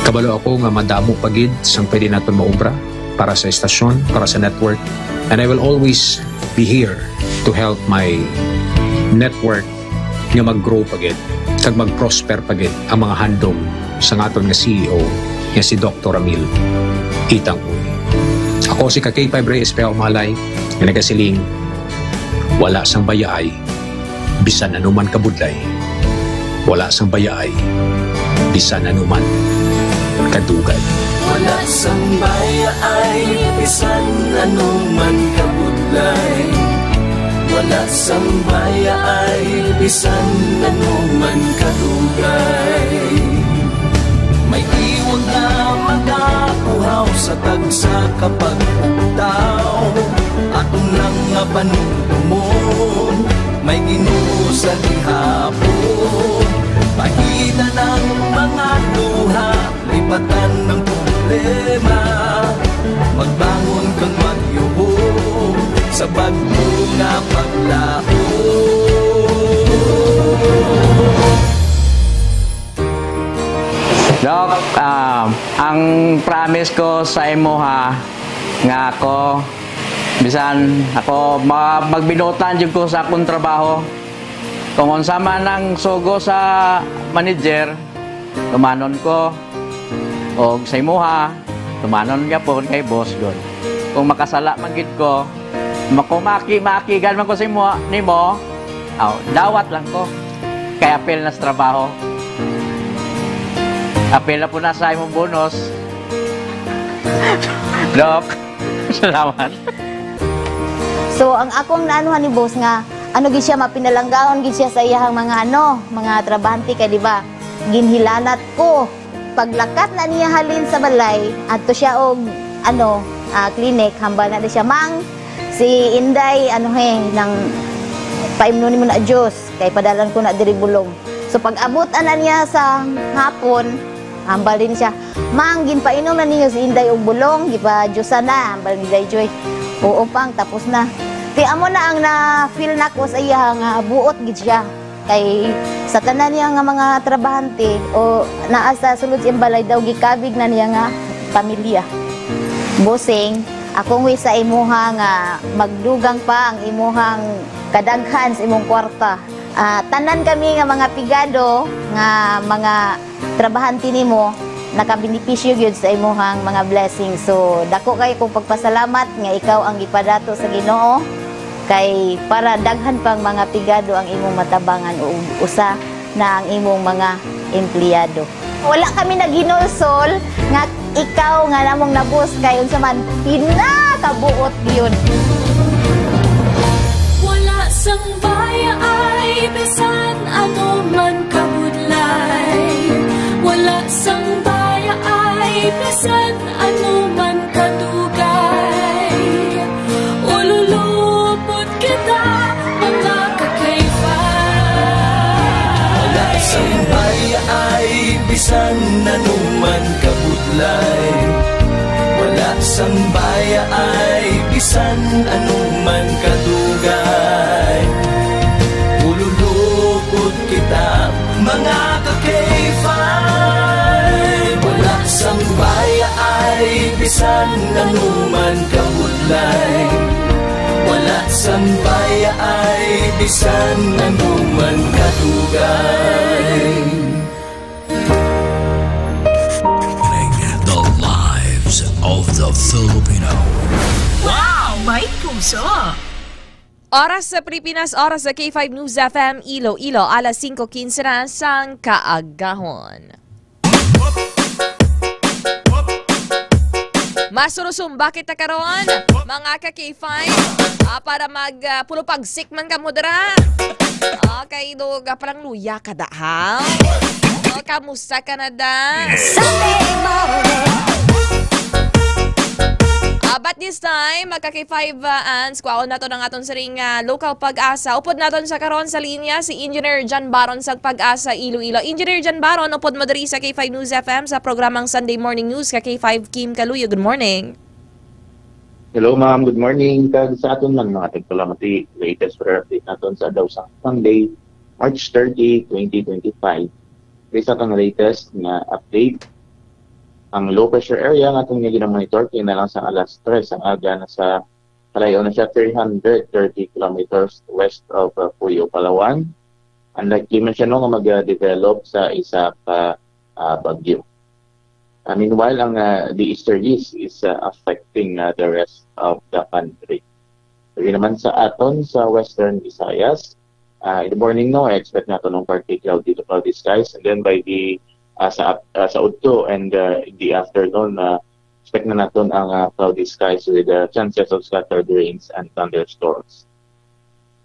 Kabalo ako nga madamo pa gid sang pwede naton maubra para sa estasyon, para sa network, and I will always be here to help my network nga mag-grow pa gid kag mag-prosper pa gid ang mga handom sang aton nga C E O nga si Doktor Ramil Itang. Ako si ka K five Reyes Pea Umalay nga nagasiling, wala sang bayaay bisan anuman kabudlay. Wala sang bayaay bisan anuman kadugay. Wala sang bayaay bisan anuman kabudlay. Wala sang bayaay bisan anuman kadugay. May tiwag nga magapuhaw sa tagsa ka pag-ugtaw. Aton lang nga panumdumon, may Ginoo sa gihapon. Pahitan ang mga luha, lipatan ang problema. Magbangon kag magyubo sa bag-o nga paglaom. Doc, ah, ang promise ko sa imuha nga ako, bisan ako ma-, magbinuotan jud ko sa akong trabaho. Kung unsa man ang sugo sa manager, tumanon ko. Og sa imuha, tumanon gyapon kay boss gud. Kung makasala man gid ko, makumaki, maakigan man ko sa imo, nimo, aw, dawat lang ko. Kay apil na sa trabaho. Apil na po na sa imong bonus. Doc, salamat. So, ang akong naanuhan ni boss nga, ano gid siya, mapinalanggaon gid siya sa iyahang mga, ano, mga trabahante kay, di ba, ginhilanat ko. Paglakat na niya halin sa balay, adto siya og, ano, ah, clinic, hambal na di siya, "Mang, si Inday, ano he, nang paimnon nimo na juice, kay padalan ko na diri bulong." So, pag-abot ana niya sa hapon, hambal din siya, "Mang, ginpainom na ninyo si Inday og bulong, gipa-juice na," hambal ni Day Joy. "Oo, Pang, tapos na." Ti amo na ang na-feel nako sa iya nga buot gid siya. Kay sa tanan niya nga mga trabahante o naa sa sulod sa iyang balay daw, gikabig na niya nga pamilya. Bossing, akong wish sa imuha nga magdugang pa ang imuhang kadaghan sa imong kwarta. Ah, tanan kami nga mga pigado nga mga trabahante nimo, nakabenepisyo gyud sa imuhang mga blessings. So, dako kayo kong pagpasalamat nga ikaw ang gipadato sa Ginoo, kay para daghan pang mga pigado ang imong matabangan ug usa na ang imong mga empleyado. Wala kami naghinulsol nga ikaw nga namong nabus kay unsa man pinakabuot gyud. Wala sang bayaay bisan ano man kabudlay. Wala sang bayaay bisan ano man kadugay. Ululupot kita, mga kakayfa. Wala sang bayaay bisan ano man kabudlay. Wala sang bayaay bisan ano man kadugay. Ululupot kita, mga ka-K five. Wala sang bayaay bisan ano man kabudlay. Wala sang bayaay bisan ano man kadugay. Reflecting the lives of the Filipino. Wow! May puso! Oras sa Pilipinas, oras sa K five News F M Iloilo, alas singko quince na sang kaagahon. Masurusumba kita karon, mga ka K five, ah, para mag, ah, pulupag sikman kamo dira. Okay, do, ah, parang luya ka da, ha? O, kamusta, Canada? Sunday morning. Ah, but this time, magka K five, ah, ans, kwaon naton ang aton siring, ah, local Pag-asa. Upod naton sa karon sa linya si Engineer John Baron sa Pag-asa Iloilo. Engineer John Baron, upod mo diri sa K five News F M sa programang Sunday Morning News ka K five Kim Kaluyo. Good morning. Hello, ma'am. Good morning. Kag sa aton man mga tagpalamati, latest weather update naton sa adlaw sa Sunday, March thirty, twenty twenty-five. Based sa atong latest nga update, ang low pressure area nga atong nga gina-monitor kay na lang sa alas tres ang aga na sa kalayo na siya three hundred thirty kilometers west of, uh, Puyo, Palawan. Unlikely man siya, no, nga mag-develop sa isa ka, uh, bagyo. Uh, meanwhile, ang, uh, the easterlies is, uh, affecting, uh, the rest of the country. Diri naman sa aton sa Western Visayas, uh, in the morning, no, I expect naton ng partly cloudy to cloudy skies, and then by the, uh, sa ap- uh, sa udto and, uh, in the afternoon, uh, expect na naton ang, uh, cloudy skies with, uh, chances of scattered rains and thunderstorms.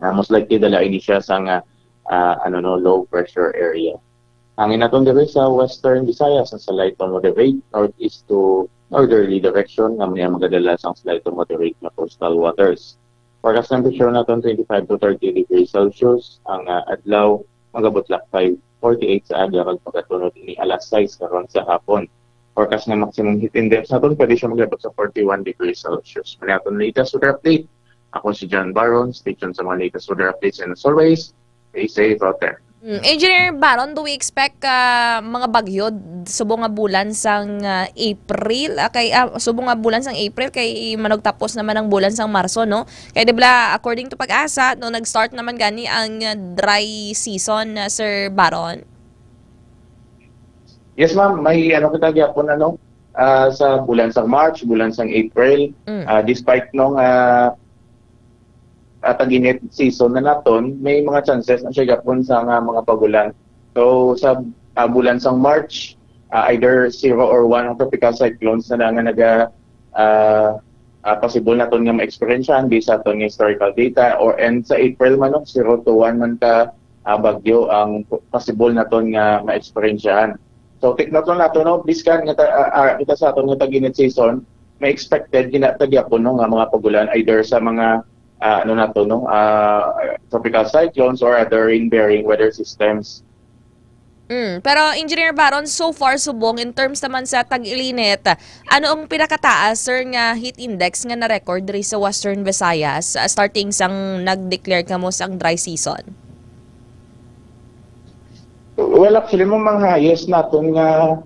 Uh, most likely dala ini siya sa nga, uh, ano, no, low pressure area. Hangin naton diri sa Western Visayas sa light to moderate northeast to northerly direction nga may magadala sang slight to moderate nga coastal waters. Forecast temperature naton twenty-five to thirty degrees Celsius ang, ah, adlaw, magabutlak five forty-eight sa aga kag magatunod ini alas sais karon sa hapon. Forecast nga maximum heat index naton pwede siya maglabot sa forty-one degrees Celsius. Mani aton latest weather update. Ako si John Baron. Stay tuned sa mga latest weather updates, and as always, stay safe out there. Mm. Engineer Baron, do we expect, ah, mga bagyo d- subong nga bulan sang, ah, April? Ah, kay, ah, subong nga bulan sang April kay manugtapos naman ang bulan sang Marso, no? Kay di bala, according to Pag-asa, no, nag-start naman gani ang, ah, dry season, ah, Sir Baron. Yes, ma'am. May ano kita gyapon, ano, ah, sa bulan sang March, bulan sang April, Mm. ah, despite nung, ah, ah, tag-init season na naton, may mga chances na siya gyapon sa nga mga pagulan. So, sa, ah, bulan sang March, ah, either zero or one ang tropical cyclones na, na nga naga, ah, ah, possible naton nga ma-experiencean based sa aton nga historical data, or, and sa April man, no, zero to one man ka, ah, bagyo ang possible naton nga ma-experiencean. So, take note lang nato, no, biskan nga ta- ah, ah, kita sa aton nga tag-init season, may expected gina- ta gyapon, no, nga mga pagulan either sa mga, ah, ano nato, no, ah, tropical cyclones or other rain-bearing weather systems. Mm, pero Engineer Baron, so far subong in terms naman sa tag-ilinit, ano ang pinakataas, sir, nga heat index nga na-record diri sa Western Visayas, ah, starting sang nag-declare kamo sang dry season? Well, actually, mo mga highest naton nga,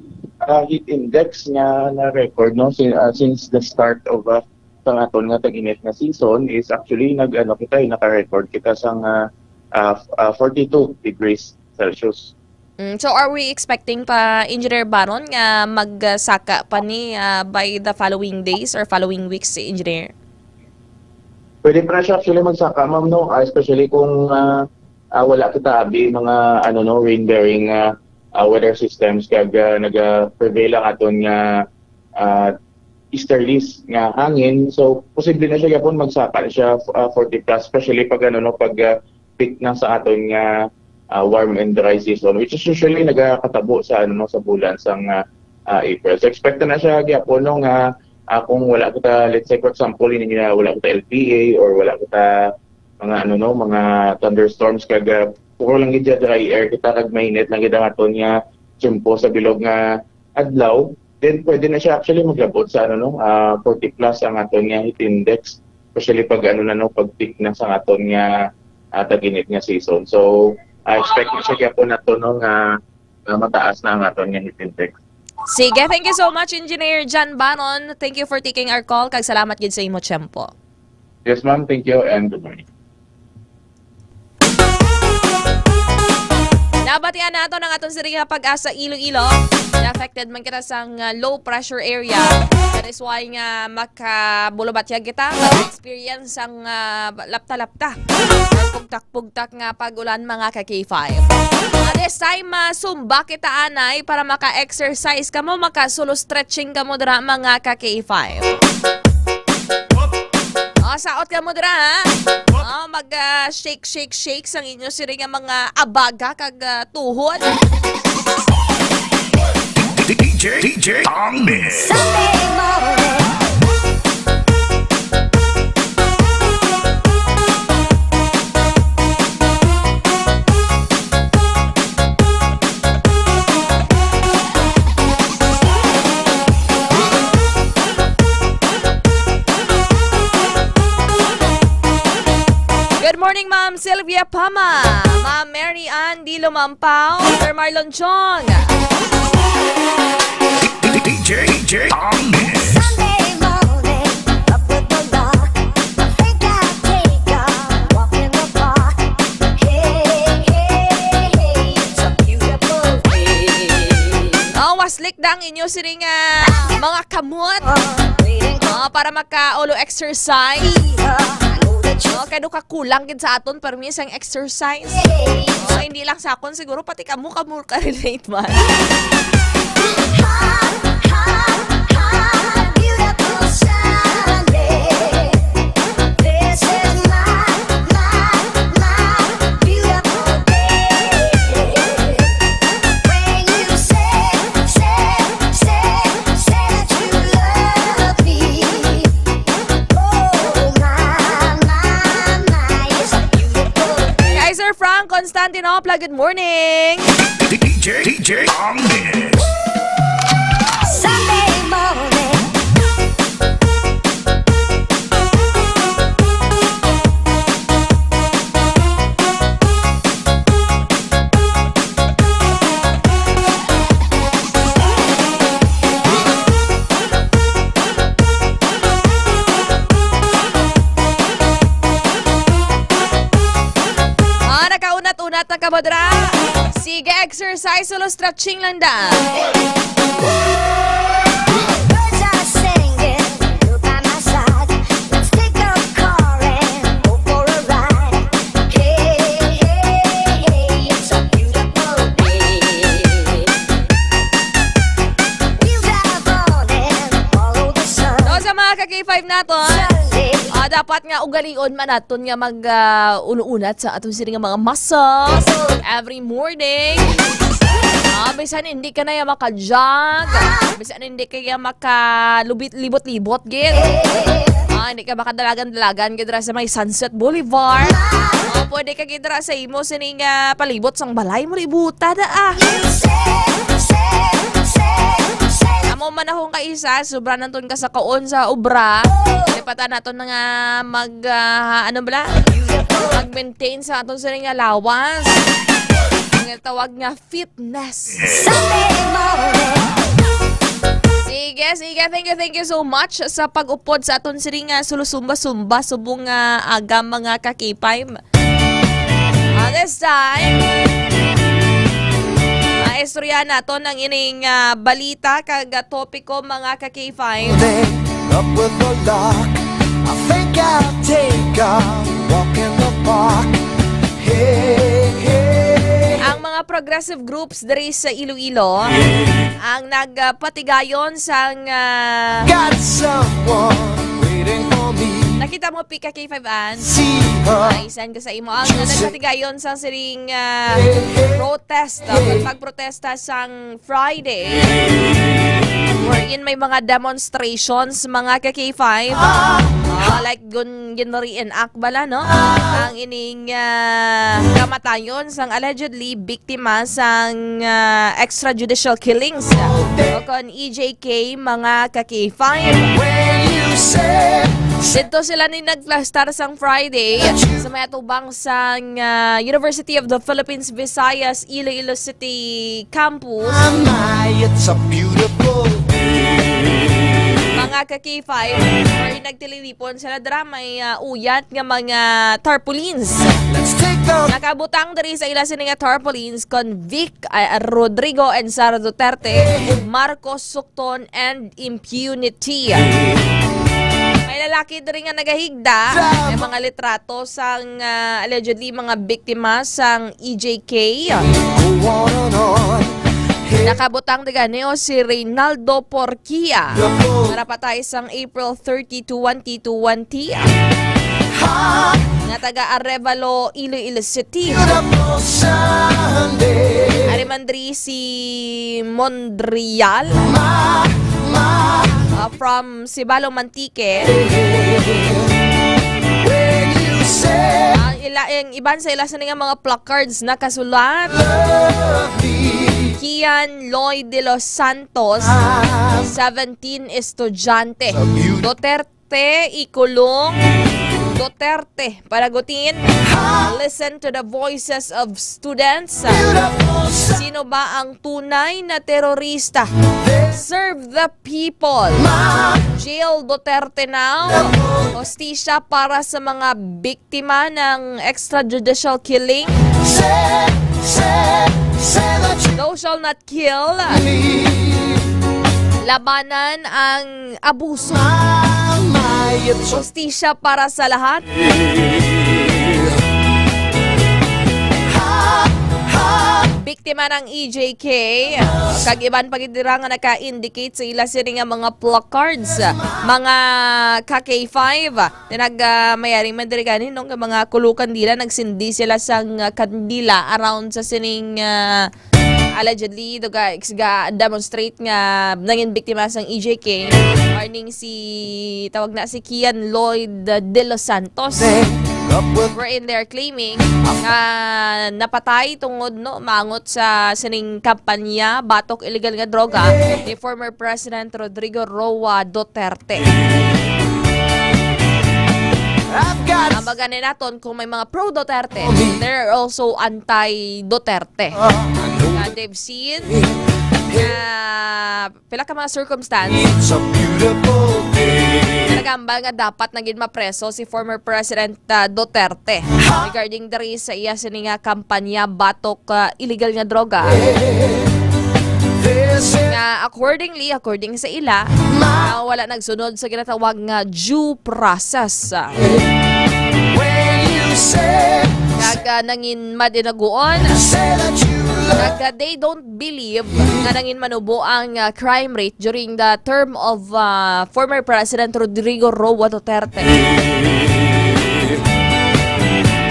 ah, heat index nga na-record, no, sin- ah, since the start of, ah, sa aton nga tag-init nga season is actually nag-ano kita, eh, naka-record kita sang, ah, ah, f- ah, forty-two degrees Celsius. Mm, so are we expecting pa, Engineer Baron, nga magsaka pa ni, ah, by the following days or following weeks, Engineer? Pwede pa na siya actually magsaka, ma'am, no? Ah, especially kung, ah, ah, wala kita abi mga, ano, no, rain-bearing, ah, ah, weather systems kag, ah, naga-prevail ang aton nga, ah, easterlies nga hangin. So, posible na siya gyapon magsaka siya, ah, forty plus, especially pag, ano, no, pag, ah, peak na sa aton nga, ah, warm and dry season, which is usually nagakatabo sa, ano, no, sa bulan sang, ah, ah, April. So, expect na siya gyapon, no, nga, ah, kung wala kita, let's say, for example, yun nga, wala kita L P A or wala kita mga, ano, no, mga thunderstorms kag, ah, puro lang gid dry air kita kag mainit lang gid ang aton nga tiyempo sa bilog nga adlaw, then pwede na siya actually maglabot sa, ano, no, ah, forty plus ang aton nga heat index, especially pag, ano na, no, pag peak na sa aton nga, ah, tag-init nga season. So, I expect na siya gyapon nato, no, nga, nga mataas na ang aton nga heat index. Sige, thank you so much, Engineer John Baron. Thank you for taking our call, kag salamat gid sa imo tiyempo. Yes, ma'am. Thank you and good morning. Nabatian nato ang aton siring nga Pag-asa Iloilo. Affected man kita sang, uh, low pressure area. That is why nga makabulubatyag kita, mag-experience sang, uh, lapta-lapta. Pugtak-pugtak nga pag-ulan, mga ka K five. Uh, this time, uh, sumba kita, anay, para maka-exercise kamo, maka-solo stretching kamo dira, mga ka K five. O, saot kamo dira, ha? O, mag, ah, shake, shake, shake sang inyo siring nga mga abaga kag, ah, tuhod. D J, D J Tong Mix. Good morning, Ma'am Sylvia Pama, Ma'am Mary Ann Di Lumampaw, Sir Marlon Chong. D J, D J Tong Mix. Sunday morning, up with the lark. I think I'll take a walk in the park. Hey, hey, hey, it's a beautiful day. Oh, waslik dang inyo sining, ah, mga kamot. Oh, para maka-ulo exercise. Oh, kay do ka kulang gid sa aton permi sang exercise. Oh, hindi lang sa akon, siguro pati kamo, kamo ka-relate man. Hot, hot, hot, beautiful Sunday. This is my, my, my beautiful day. When you say, say, say, say that you love me. Oh, my, my, my, it's a beautiful day. Hi, Sir Frank Constantinople, good morning. D J, D J Tong Mix. Sunday morning. Ah, nakaunat-unat na ka mo dira. Sige, exercise, solo stretching lang da. Birds are singing, you're by my side. Let's take a car and go for a ride. Hey, hey, hey, it's a beautiful day. We'll drive on and follow the sun. So, sa mga ka-K five naton, Sunday. Ah, dapat nga ugalion man naton nga mag, ah, ulo-unat sa aton sini nga mga muscles every morning. Ah, bisan hindi ka na ya maka-jog, bisan hindi ka ya makalubit-libot-libot gid. Ah, hindi ka makadalagan-dalagan gid ra sa may Sunset Boulevard. Ah, pwede ka gid ra sa imo sining, ah, palibot sang balay mo libuta da, ah. Amo man akong kaisa, sobra na ton ka sa kaon sa obra. Lipatan naton na nga mag, ah, ano bala? Mag-maintain sa aton sining nga lawas. Ang tawag nga fitness. Sunday morning. Sige, sige. Thank you, thank you so much sa pag-upod sa aton sining nga sulusumba-sumba subong nga aga, mga ka-K five. Ah, this time, ah, istorya naton ang ining, ah, balita kag, ah, topiko, mga ka-K five. Up with the lark, I think I'll take a walk in the park. Hey, hey. Ang mga progressive groups diri sa Iloilo ang nagpatigayon sang, ah, Got someone waiting for me. Nakita mo, Pika K five An? See her. Ay, send ko sa imo ang nagpatigayon sang siring, ah, protest, ah, pagprotesta sang Friday, wherein may mga demonstrations, mga ka-K five. Ah, like, gun-, gin-reenact bala, no? Ang ining, ah, kamatayon sang allegedly biktima sang, ah, extrajudicial killings, ah, o kon E J K, mga ka-K five. When you say, didto sila ni nagplastar sang Friday sa may atubang sang, ah, University of the Philippines Visayas Iloilo City Campus. Amay, it's a beautiful day. Mga ka-K five, or nagtililipon sila dira, may, ah, uyat nga mga tarpaulins. Let's take the Nakabutang diri sa ila sini nga tarpaulins kon Vic, ah, Rodrigo and Sara Duterte, Marcos Sukton and impunity. May lalaki diri nga nagahigda, may mga litrato sang, ah, allegedly mga biktima sang E J K. Go on and on. Nakabutang di gani o si Reynaldo Porquia. Napatay sang April thirty, twenty twenty. Ha? nga taga Arevalo, Iloilo City. Beautiful Sunday. Ari man diri si Mondrial, Ma, ma, ah, from Sibalom, Antique. When you say, ang ila, ang iban sa ila sini nga mga placards nakasulat, love me. Kian Lloyd de los Santos, seventeen estudyante. Duterte ikulong, Duterte panagutin. Listen to the voices of students. Sino ba ang tunay na terorista? Serve the people. Jail Duterte now. Hostisya para sa mga biktima ng extrajudicial killing. Thou shall not kill. Labanan ang abuso. Hostisya para sa lahat. Biktima ng E J K, kag iban pa gid dira nga naka-indicate sa ila sini nga mga placards, mga ka K five. Tinag, ah, mayari man diri gani, no, nga mga kulukan dila, nagsindi sila sang, ah, kandila around sa sining, ah, allegedly, do ga, ga-demonstrate nga nangin biktima sang E J K, or ning si, tawag na, si Kian Lloyd, ah, de los Santos. Wherein they're claiming nga napatay tungod, no, mangot sa sining kampanya batok illegal nga droga ni former President Rodrigo Roa Duterte. I've got Ang baga ni naton, kung may mga pro-Duterte, there are also anti-Duterte. Nga they've seen na pila ka mga circumstance It's a beautiful day. Nagambal nga dapat na gid mapreso si former President, ah, Duterte regarding diri sa iya sini nga kampanya batok, ah, illegal nga droga. This is Nga accordingly, according sa ila, nga wala nagsunod sa ginatawag nga due process. When you say, Kag, ah, nangin madinaguon, say that you love Kag, ah, they don't believe nga nangin manubo ang, ah, crime rate during the term of, ah, former President Rodrigo Roa Duterte.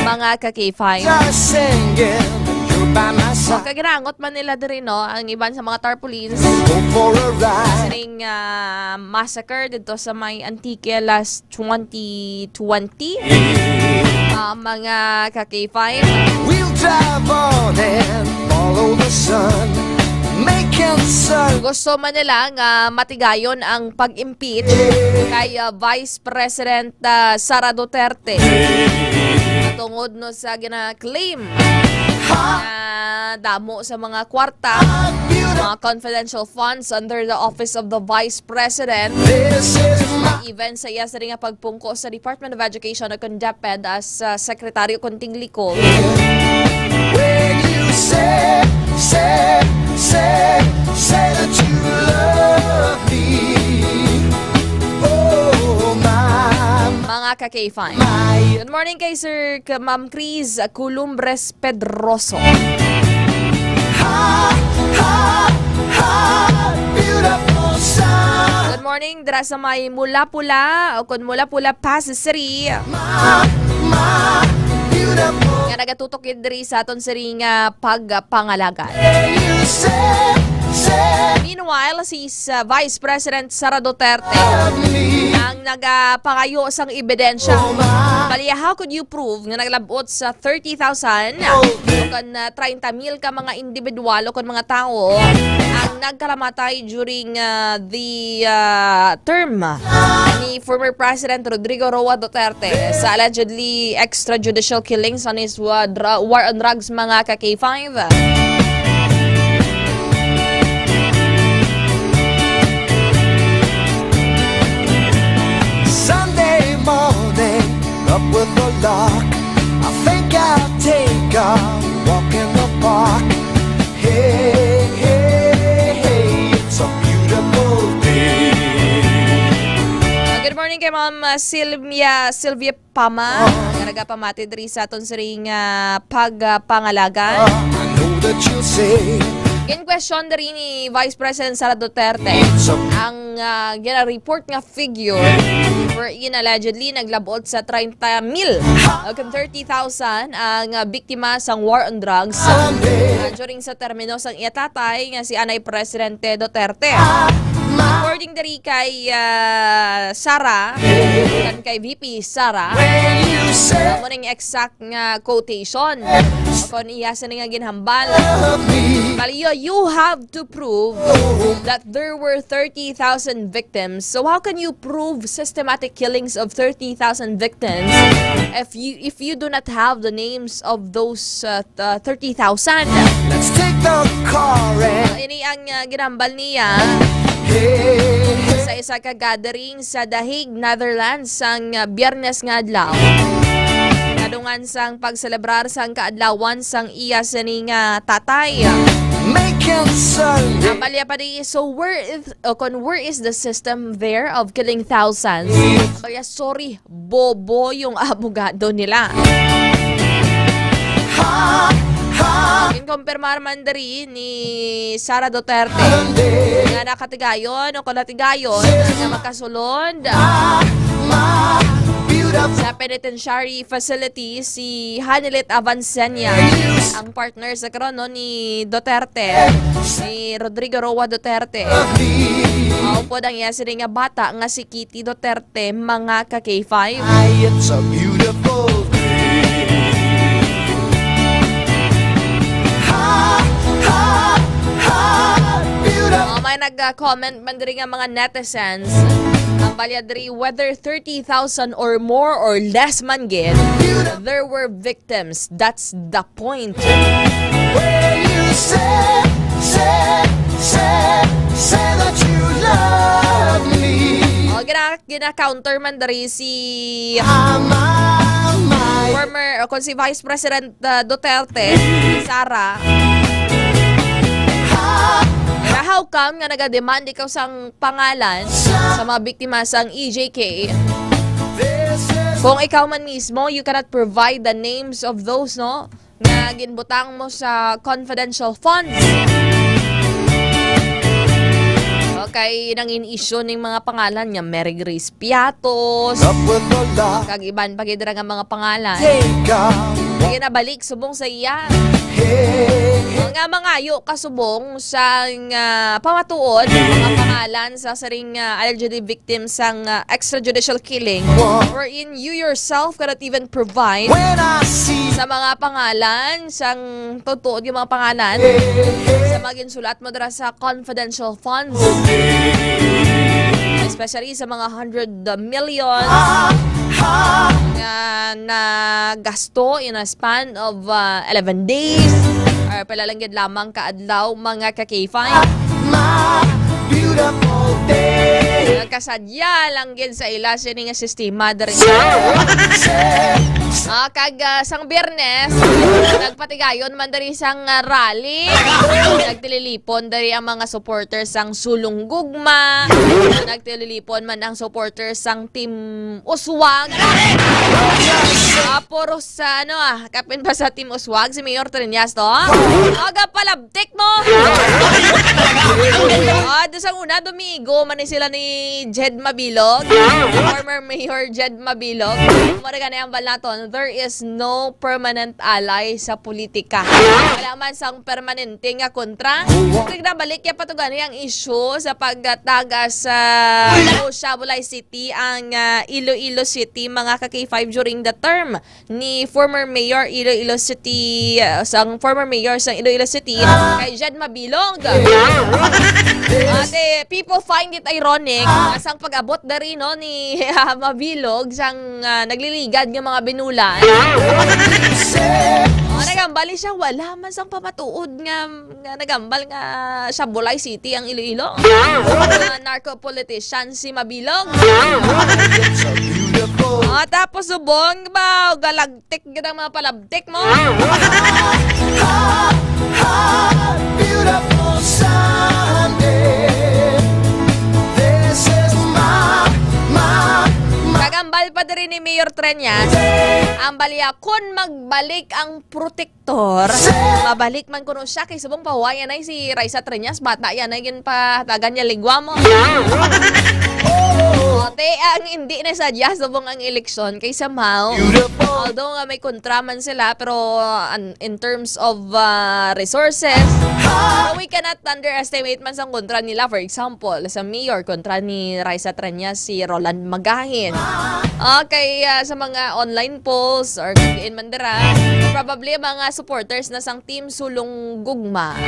Mga ka K five. Just singing, you're by my side. Kag ginangot man nila diri, no, ang iban sa mga tarpaulins. Go for a ride. Sining, ah, massacre dito sa may Antique last twenty twenty. Ah, mga ka K five. We'll drive on and follow the sun. Making sun. Gusto man nila nga matigayon ang pag-impeach kay, ah, Vice President, ah, Sara Duterte. Tungod, no, sa gina-claim nga damo sa mga kwarta, mga confidential funds under the office of the Vice President. This is my Even sa iya sini nga pagpungko sa Department of Education o kon DepEd as, uh, Secretary o kon tinglikol. When you say, say, say, say that you love me. Oh, my, Mga ka K five. My Good morning kay Sir, ka Ma'am Chris Columbres Pedroso. Ha, ha, ha, beautiful sun. Good morning, dira sa may Mula-Pula, o kon Mula-Pula, Passi City. Ma, ma, beautiful. Nga nagatutok gid diri sa aton sini nga pagpangalagan. You say, say, Meanwhile, si sa Vice President Sara Duterte ang nagapangayo sang ebidensya. Bali, how could you prove nga naglabot sa thirty thousand o kon, ah, treinta mil ka mga individual o kon mga tawo ang nagkalamatay during, ah, the, ah, term ni former President Rodrigo Roa Duterte sa allegedly extrajudicial killings on his wa-, dra-, war on drugs, mga ka K five? Sunday morning, up with the lark. I think I'll take a walk in the park. Hey, hey, hey, it's a beautiful day. Uh, good morning kay Ma'am, uh, Sylvia, Sylvia Pama, nga nagapamati diri sa aton siring, ah, pagpangalagan. I know that you'll say, Gin-question diri ni Vice President Sara Duterte ang, ah, gina-report nga figure wherein allegedly naglabot sa treinta mil o kung thirty thousand ang, ah, biktima sang war on drugs, ah, during sa termino sang iya tatay nga si anay Presidente Duterte. According diri kay, ah, Sara, kan kay V P Sara, amo ning exact nga quotation. Kon iya sini nga ginhambal. Bali, you, you have to prove that there were thirty thousand victims. So how can you prove systematic killings of thirty thousand victims if you, if you do not have the names of those, uh, uh, thirty thousand? Let's take the car and Ini ang, uh, ginhambal niya Hey, sa isa ka gathering sa The Hague, Netherlands, sang, uh, Biyernes nga adlaw. Kadungan sang pagselebrar sang kaadlawan sang iya sini nga tatay. May cancer. Ang balya pa di, so where is, o kon where is the system there of killing thousands? Ang balya, sorry, bobo yung abogado nila. Ha, ha. Ginkumpirmar man diri ni Sara Duterte nga nakatigayon o kon natigayon nga makasulod sa penitentiary facility si Hanilet Avancenia, ang partner sa karon, no, ni Duterte, ni Rodrigo Roa Duterte. Mao pod ang iya sini nga bata nga si Kitty Duterte, mga ka K five. Ay, it's a beautiful day. Ha, ha, ha, beautiful. Oh, may nag-comment man diri nga mga netizens. Ang balya diri, whether thirty thousand or more or less man gid, there were victims. That's the point. Where you say, say, say, say that you love me. Oh, gina-, gina-counter man diri si former, o kon si Vice President, uh, Duterte, Sara. Na how come nga nagademand ikaw sang pangalan sa mga biktima sang E J K? Kung ikaw man mismo, you cannot provide the names of those, no, nga ginbutang mo sa confidential funds. Okay, nangin-issue ning mga pangalan nga Mary Grace Piatos, kag iban pa gid ra nga mga pangalan. Sige na, balik subong sa iya. Nga mangayo ka subong sa nga pamatuod ang mga pangalan sa siring, ah, allegedly victim sang, ah, extrajudicial killing, wherein you yourself cannot even provide sa mga pangalan, sang tutuod nga mga pangalan sa mga ginsulat mo dira sa confidential funds, especially sa mga hundred million nga nagasto in a span of, uh, eleven days or pila lang gid lamang ka adlaw, mga ka K five. My beautiful day. Nagkasadya lang gid sa ila sini nga sistema diri. Ah, kag, ah, sang Biyernes, nagpatigayon man diri sang, ah, rally. Nagtililipon diri ang mga supporters sang Sulong Gugma. Nagtililipon man ang supporters sang Team Uswag. Ah, puro sa, ano, ah, kapin ba sa Team Uswag, si Mayor Triñas to? Aga palabtik mo! Ah, do sa una, dumigo man ni sila ni Jed Mabilog. Former Mayor Jed Mabilog. Mura gani ang bal naton, there is no permanent ally sa politika. Wala man sang permanente nga kontra. Kag nabalik ya pa to gani ang issue sa pagtaga sa Shabolay City ang, ah, Iloilo City, mga ka K five, during the term ni former mayor Iloilo City, ah, sang former mayor sang Iloilo City, kay Jed Mabilog. Ate, people find it ironic nga sang pag-abot diri, no, ni, ah, Mabilog sang, ah, nagliligad nga mga binulan. Oh, nagambali siya, wala man sang pamatuod nga nga nagambal nga Shabolay City ang Iloilo. Mga narco politician si Mabilog. Ah, tapos subong ba, galagtik gid ang mga palabtik mo. Beautiful Sunday. This is my, my, my Kagambal Al pa diri ni Mayor Treñas, ang balya, kun magbalik ang protektor, mabalik man kuno siya, kay subong pahuway anay si Raisa Treñas, bata yan ay ginpahatagan niya ligwa mo. O, te, ang hindi na sadya subong ang eleksyon kay somehow, although nga may kontra man sila, pero, uh, an-, in terms of, uh, resources, so we cannot underestimate man sang kontra nila. For example, sa mayor kontra ni Raisa Treñas, si Roland Magahin. Okay, ah, sa mga online polls or kung diin man dira, probably ang mga supporters na sang Team Sulong Gugma,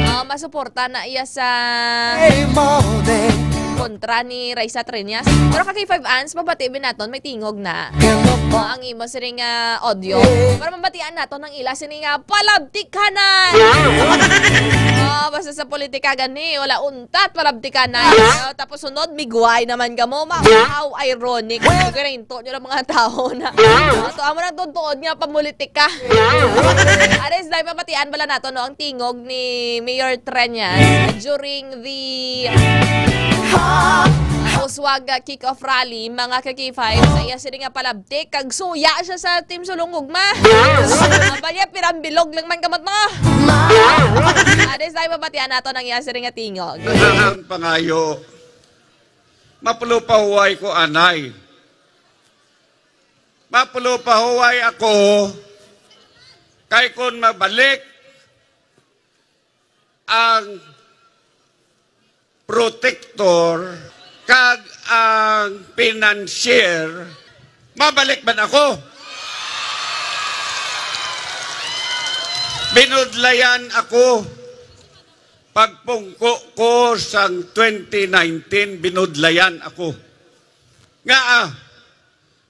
ah, masuporta na iya sa kontra ni Raisa Treñas. Pero ka K five Ans, mabati bin naton, may tingog na. Ah, ang imo siring nga audio. Para mabatian naton ang ila sini nga palabtikanan. Ah, basta sa politika gani, wala untat palabtikanan. Ah, tapos sunod, migway naman kamo. Ma-, how ironic. Kaya nahinto nyo lang mga tao na. Ah, to amo nang tuod nga pamulitika. Ares, dahil mabatian bala nato, no, ang tingog ni Mayor Treñas during the Uswag, uh, kick-off rally, mga ka K five, sa iya sini nga palabtik, kag suya siya sa Team Sulong Gugma. Ang balya, pirang bilog lang man kamot mo. Ade sa mabatian nato ang iya sini nga tingog. Ang pangayo, mapulo pa huway ko, anay. Mapulo pa huway ako, kay kun mabalik ang protector kag ang financier, mabalik man ako. Binudlayan ako. Pagpungko ko sang twenty nineteen, binudlayan ako. Nga, ah,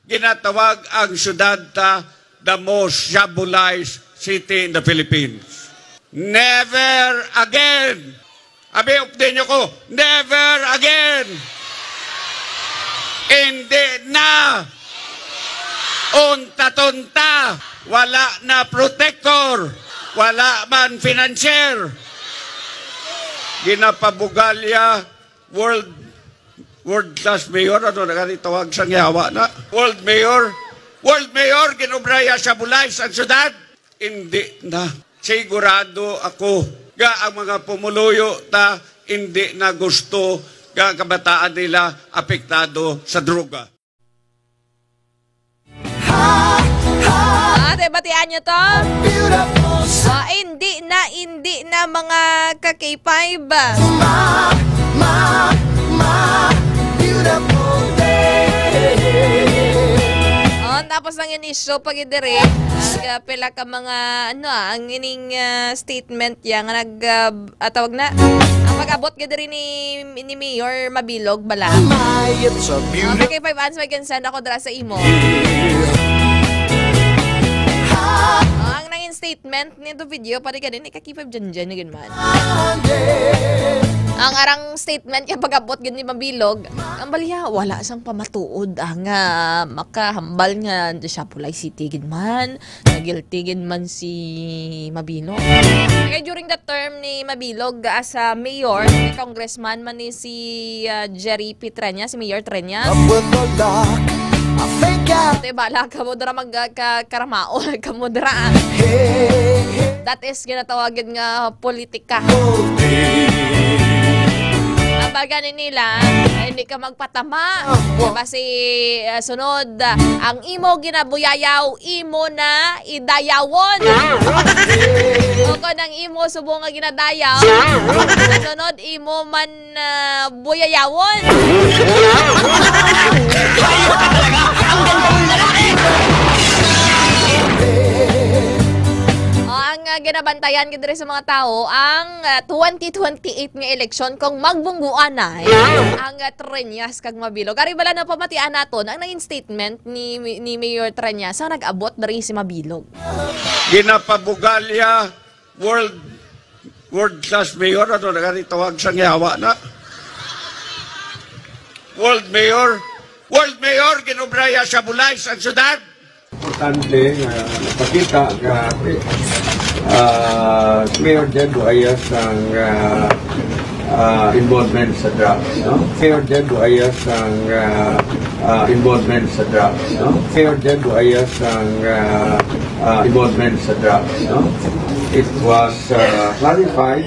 ginatawag ang syudad ta the most shabulized city in the Philippines. Never again! Abi, update nyo ko, never again! Hindi na! Unta-tunta! Wala na protector! Wala man financier! Ginapabugalya, world, world class mayor, ano na gani tawag sang yawa na? World mayor, world mayor, ginubraya sa bulay sa syudad. Hindi na. Sigurado ako nga ang mga pumuluyo ta hindi na gusto nga kabataan nila apektado sa droga. Ate, batian nyo to? Ah, hindi na, hindi na, mga ka K five. Oh, tapos ang inisyo pag diri, nagpila ka mga, ano, ah, ang ining, ah, statement ya nga nag, ah, ah, tawag na, ang pag-abot gid diri ni, ni Mayor Mabilog bala. Mayat sa beauty. Okay, five ans, may consent ako dira sa imo. Ah, ang nangin statement nito video, pare ka din, ikakipag dyan dyan, yun man. Ang arang statement yung pag-abot gid ni Mabilog, ang baliya, wala sang pamatuod, ah, nga makahambal nga siya pulay city gid man. Na guilty gid man si Mabilog. Kaya during the term ni Mabilog as a mayor, ni congressman man ni si, ah, Jerry P. Treñas, si Mayor Treñas. Up with the luck, I think I Ate, bala ka mo dira mag, ah, ka, karamaol ka mo dira, ah. Hey, hey. That is ginatawag gid nga politika. Ang baga ni nila, ay, hindi ka magpatama. Basi, ah, sunod, ah, ang imo ginabuyayaw, imo na idayawon. O kon ang imo subong nga ginadayaw, sunod imo man na buyayawon. O, ang, ah, ginabantayan gid diri sa mga tawo, ang, ah, twenty twenty-eight nga eleksyon, kung magbungguan na, eh, ang, ah, Treñas kag Mabilog. Ari bala na pamatian naton ang naging statement ni, ni Mayor Treñas sa nag-abot diri si Mabilog. Ginapabugalya, world, world class mayor, ano na gani tawag sang yawa na? World mayor, world mayor, ginubraya sa bulay sa syudad. Importante nga napakita nga, ah, Mayor Jed Buayas ang, ah, ah, involvement sa drugs, no? Mayor Jed Duayas ang, ah, ah, involvement sa drugs, no? Mayor Jed Duayas ang, ah, ah, involvement sa drugs, no? It was, ah, clarified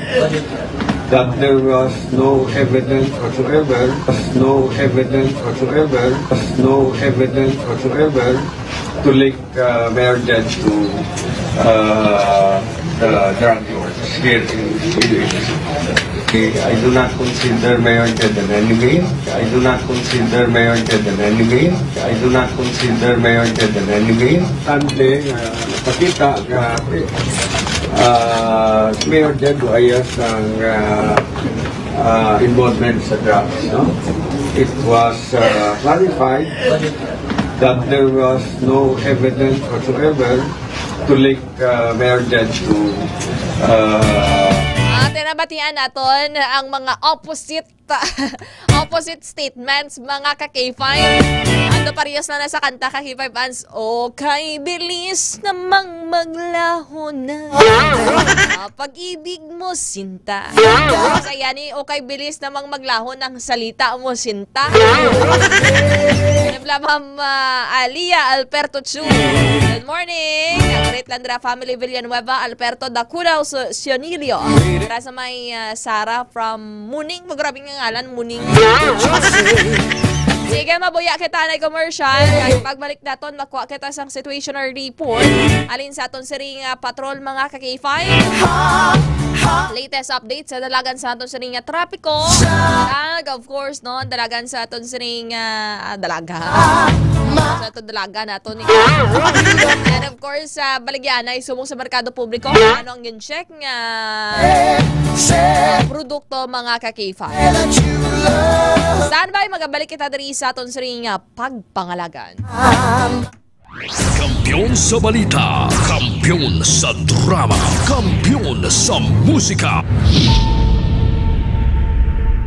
that there was no evidence whatsoever, no evidence whatsoever, no evidence whatsoever to link uh, Mayor Jed to uh, the drug lords here in Iloilo. Okay, I do not consider Mayor Jed an enemy. I do not consider Mayor Jed an enemy. I do not consider Mayor Jed an enemy. Tante, uh, nakita nga uh, Mayor Jed Duayas ang uh, uh, involvement sa drugs, no? It was uh, clarified that there was no evidence whatsoever to link uh, Mayor Jed to uh, Ate, nabatian naton ang mga opposite opposite statements, mga ka-K five. Ano, parehas na na sa kanta ka-K five Ans, "Okay, bilis namang maglaho na. Ah, pag-ibig mo, sinta." Sa yani, "Okay, bilis namang maglaho ng salita mo, sinta." Bla, bla, bla, Ma'am, ah, Alia Alberto Chu. Good morning. Great Landra family, Villanueva, Alberto, Dakuraw, Su-, Sionilio. Para sa may, ah, Sarah from Muning. Magrabe nga ngalan, Muning. Sige, mabuya kita na commercial. Kay pagbalik naton, makuha kita sang situational report. Alin sa aton siring, ah, patrol, mga ka-K five. Latest update sa dalagan sa aton siring nga trapiko. Kag, of course, no, dalagan sa aton siring, ah, ah, dalaga. Sa aton dalaga naton. And of course, sa baligyanay, subong sa merkado publiko, ano ang gin-check nga produkto, mga ka-K five. Standby, magabalik kita diri sa aton siring nga pagpangalagan. Kampiyon sa balita, kampiyon sa drama, kampiyon sa musika.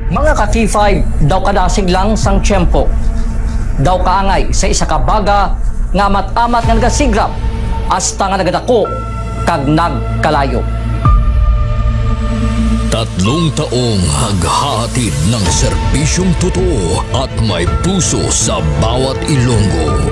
Mga ka-K five, daw kadasig lang sang tiyempo. Daw kaangay sa isa ka baga nga amat-amat nga nagasigrap hasta nga nagadako kag nagkalayo. Tatlong taong naghahatid ng serbisyong totoo at may puso sa bawat Ilonggo.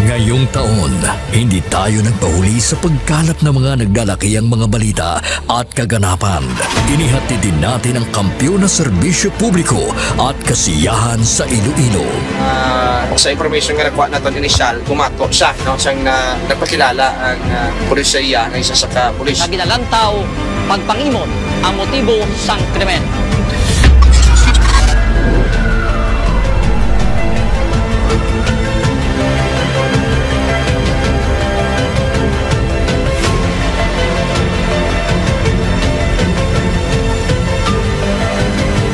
Ngayong taon, hindi tayo nagpahuli sa pagkalap ng mga naglalakihang mga balita at kaganapan. Inihatid din natin ang kampiyon na serbisyo publiko at kasiyahan sa Iloilo. Ah, sa information nga nakuha naton initial, bumato siya, no, siyang na, nagpakilala ang, ah, pulis sa iya nga isa sa ka pulis. Nga ginalantaw pagpangimon ang motibo sang krimen.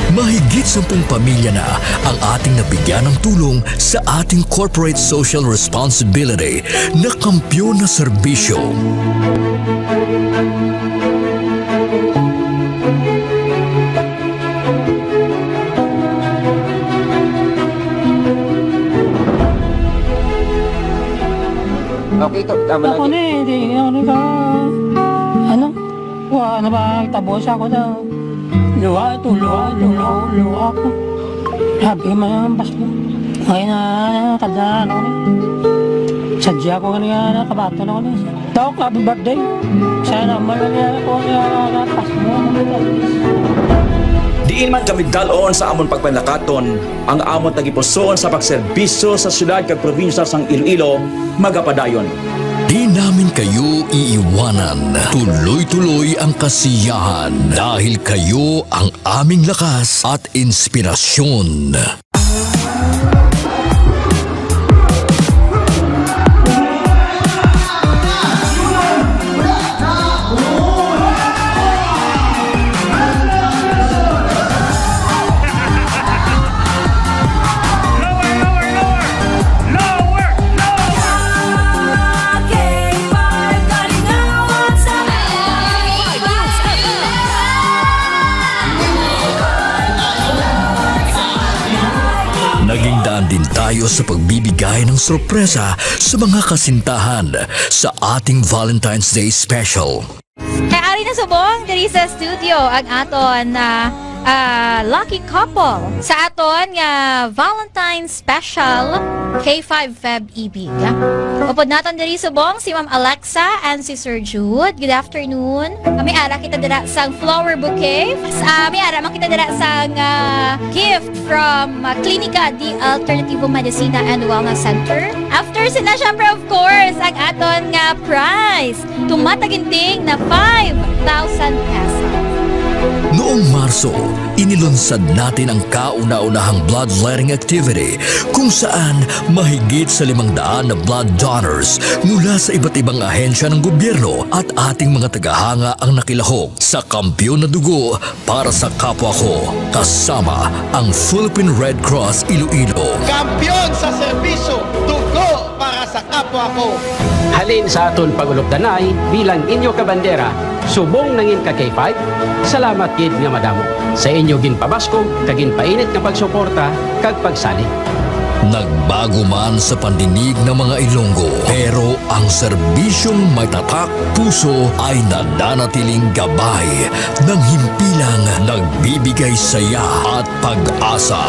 Mahigit sampung pamilya na ang ating nabigyan ng tulong sa ating corporate social responsibility na kampiyon na serbisyo. Okay, to, tama lang. Ako ni, hindi, ano ka, ano? Wa, ano ba, tabo sa ako daw. Luha ito, luha, luha, luha ako. Sabi man ang bas ko. Ngayon na, kada ano ni. Sadya ko nga niya, nakabato na ko ni. Dok, happy birthday. Sana malagyan ako niya, napas mo. Diin man kami dal-on sa amon pagpanlakaton, ang amon tagipusoon sa pagserbisyo sa siyudad kag probinsya sang Iloilo magapadayon. Di namin kayo iiwanan. Tuloy-tuloy ang kasiyahan dahil kayo ang aming lakas at inspirasyon. Ayo sa pagbibigay ng sorpresa sa mga kasintahan sa ating Valentine's Day special. Kay ari na subong diri sa studio ang aton, ah, ah, lucky couple sa aton nga Valentine's Special K five Feb Ibig. Upod naton diri subong si Ma'am Alexa and si Sir Jude. Good afternoon. May ara kita dira sang flower bouquet. Ah, may ara man kita dira sang, ah, gift from, ah, Klinika de Alternativo Medicina and Wellness Center. After sila, syempre, of course, ang aton nga prize. Tumataginting na five thousand pesos. Noong Marso, inilunsad natin ang kauna-unahang bloodletting activity kung saan mahigit sa limang daan na blood donors mula sa iba't ibang ahensya ng gobyerno at ating mga tagahanga ang nakilahok sa Kampiyon na Dugo para sa Kapwa Ko, kasama ang Philippine Red Cross Iloilo. Kampiyon sa serbisyo, dugo para sa kapwa ko. Halin sa aton pag-ulopdanay bilang inyo kabandera, subong nangin ka K five, salamat gid nga madamo sa inyo ginpabaskog kag ginpainit nga pagsuporta kag pagsalig. Nagbago man sa pandinig ng mga Ilonggo, pero ang serbisyong may tatak puso ay nananatiling gabay ng himpilang nagbibigay saya at pag-asa.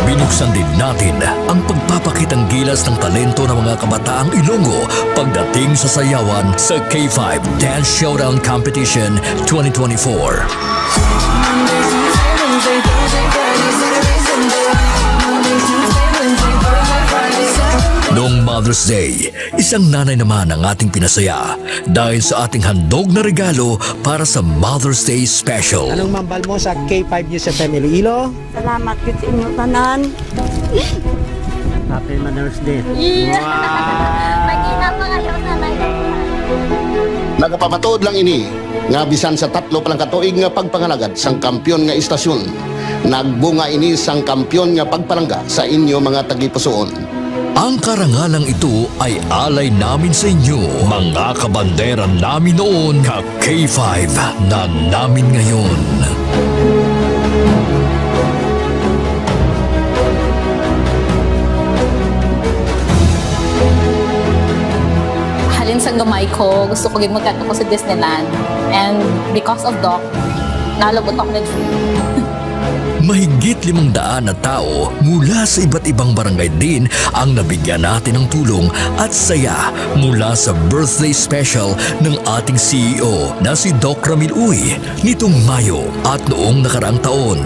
Binuksan din natin ang pagpapakitang gilas ng talento ng mga kabataang Ilonggo pagdating sa sayawan sa K five Dance Showdown Competition twenty twenty-four. Noong Mother's Day, isang nanay naman ang ating pinasaya dahil sa ating handog na regalo para sa Mother's Day Special. Anong mambal mo sa K five News F M Iloilo? Salamat gid sa inyo tanan. Happy Mother's Day. Yeah. Wow. Mag-ina pa kayo sa live. Nagapamatuod lang ini nga bisan sa tatlo pa lang ka tuig nga pagpangalagad sang kampiyon nga istasyon, nagbunga ini sang kampiyon nga pagpalangga sa inyo mga tagipusoon. Ang karangalang ito ay alay namin sa inyo, mga kabandera namin noon, ka K five na namin ngayon. Halin sang gamay ko, gusto ko gid magkadto ko sa Disneyland. And because of Doc, nalabot ako na dream. Mahigit limang daan na tao mula sa iba't ibang barangay din ang nabigyan natin ng tulong at saya mula sa birthday special ng ating C E O na si Doc Ramil Uy nitong Mayo at noong nakaraang taon.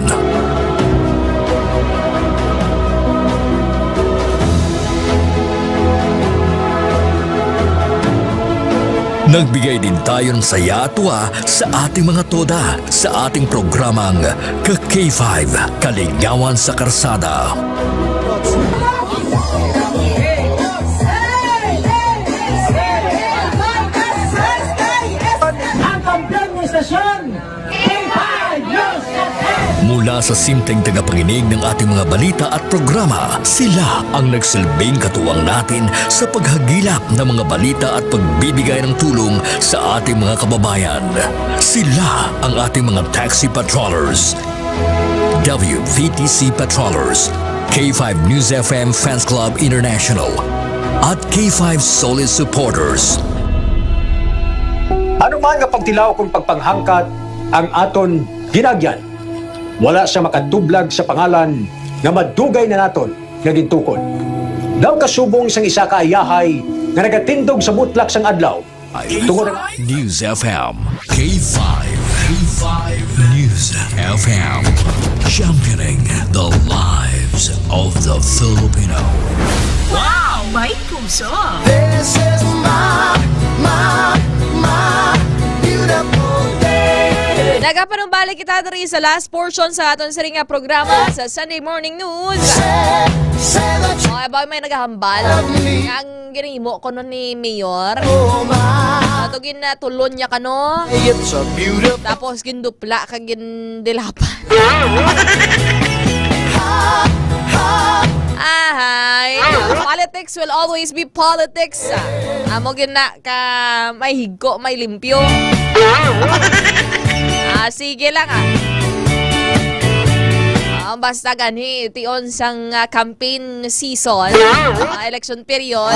Nagbigay din tayo ng saya at tuwa sa ating mga toda sa ating programang Ka K five, Kaligawan sa Karsada. Ang kampiyon ng estasyon, K five News F M. Mula sa simpleng tagapanginig ng ating mga balita at programa, sila ang nagsilbing katuwang natin sa paghagilap ng mga balita at pagbibigay ng tulong sa ating mga kababayan. Sila ang ating mga taxi patrollers, W V T C patrollers, K five News F M Fans Club International, at K five Solid Supporters. Ano man nga pagtilaw kung pagpanghangkat ang aton ginagyan, wala siya makatublag sa pangalan nga madugay na naton nga gintukod. Daw kasubong sang isa ka ayahay nga nagatindog sa mutlak sang adlaw. Tungod ang News F M, K five, K five News F M, championing the lives of the Filipino. Wow! May puso! This is my, my, my beautiful day. Nagapanumbalik kita diri sa last portion sa aton siring nga programa sa Sunday Morning News. Say, say that you Oh, ba may naghahambal? Love me. Ang ginahimo ko nun ni Mayor. Oh, my. Ato ginatulon niya ka, no? It's a beautiful Tapos gindupla ka, gindilapan. Ha, ha. Ahay. Politics will always be politics. Amo gyud na ka may higko, may limpyo. Ah, sige lang, ah. Ah, basta gani, tion sang, ah, campaign season, ah, election period,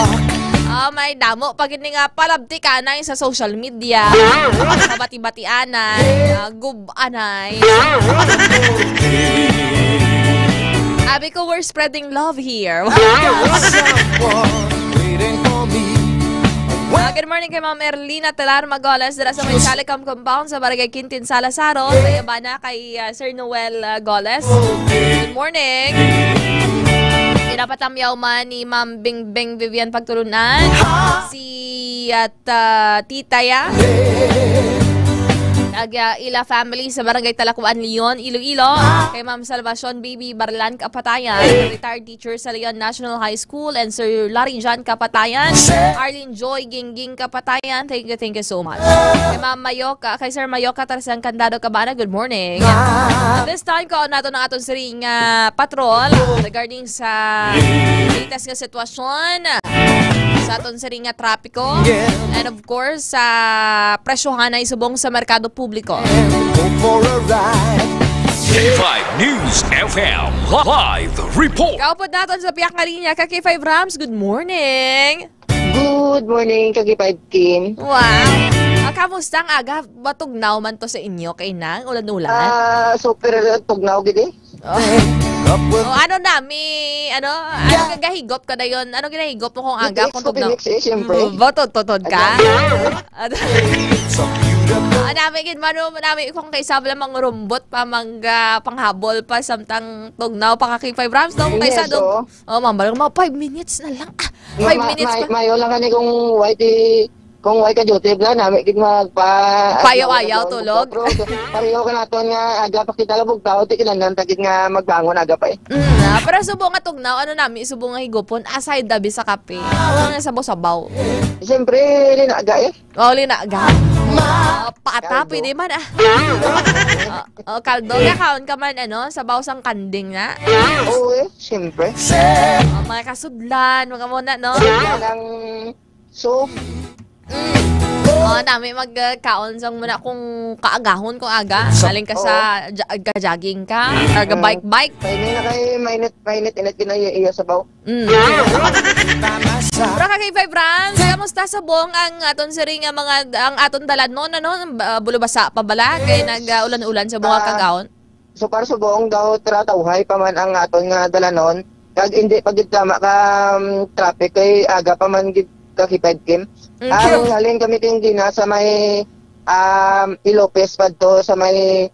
ah, may damo pa gid nga palabtikanay sa social media, sa bati-batianay, ah, gub-anay. Abi ko, we're spreading love here. Ah, good morning kay Ma'am Erlina Telar Magoles dira sa may Telecom Compound sa Barangay Quintin Salazaro. Kay Abana, kay, ah, Sir Noel, ah, Goles. Good morning. Ginapatamyaw man ni Ma'am Bingbing Vivian Pagtulunan, si, ah, ta-, Tita ya. Kag, ah, ila family sa Barangay Talakuan, Leon, Iloilo. Kay Ma'am Salvacion Baby Barlan Kapatayan, retired teacher sa Leon National High School, and Sir Larry John Kapatayan, Arlene Joy Gingging Kapatayan. Thank you, thank you so much. Kay Ma'am Mayoka, kay Sir Mayoka Tarzan Candado Cabana, good morning. At this time, kaon nato ang aton siring nga patrol regarding sa latest nga sitwasyon sa aton siring nga trapiko. And of course, sa presyohanay subong sa merkado publiko. K five News F M live report. Kaupod naton sa piyak nga linya ka K five Rams. Good morning. Good morning, ka K five Kim. Wow. Ah, kamusta ang aga? Batugnaw man to sa inyo kay nang ulan-ulan? Ah, super tugnaw gid eh. Oh. Oh, ano nami, ano, ano ka gahigop ka dayon? Ano ginahigop mo kung aga, Phoenix, kung tugnaw? Phoenix eh, siyempre. Mm, botod-totod ka? Ano? Ah, nami gid, mano, nami kung kaysa wala mang rumbot pa, mang, ah, panghabol pa, samtang tugnaw pa ka K five Rams, no? Kaysa Yes, dog. Oo. Oh, ma'am, mga five minutes na lang. Ah, Ma-, five ma-, minutes ma-, pa. Mayo lang gani kung why di, kung why ka duty bla, nami gid magpa-, Payaw-ayaw, ano, tulog. Pero pareho ka naton nga aga pa kita labog tao, di kinahanglan ta gid nga magbangon aga pa eh. Mm, ah, pero subong nga tugnaw, ano nami, subong nga higupon, aside dabi sa kape. Ano nga sabaw-sabaw? Siyempre, linaga eh. Oh, linaga. Oh, paata, Kaldo. Pwede man ah. Oh, oh, kaldo. Kakaon ka man, ano, sabaw sang kanding na. Oo eh, siyempre. Oh, mga kasudlan, mga muna, no? Sudlan ang So, Mm. Oh, nami magkaon sang muna kung kaagahon, kung aga. Galing ka sa ja-, ga-jogging ka, or ga-bike-bike. Mainit na kay, mainit, mainit, init gid na iya, iya sabaw. Mm. Pero ka K five Rams, kamusta subong ang aton siring nga mga, ang aton dalanon, ano, ba-, bulubasa pa bala? Kay nag, ah, ulan-ulan sa mga Ah, kagaon. So far subong daw tira tawhay pa man ang aton nga dalanon, kag indi pa gid tama ka, um, traffic kay aga pa man gid ka K five Kim. Mm. Ang halin kami kay gina sa may, um, Ilopez padto sa may,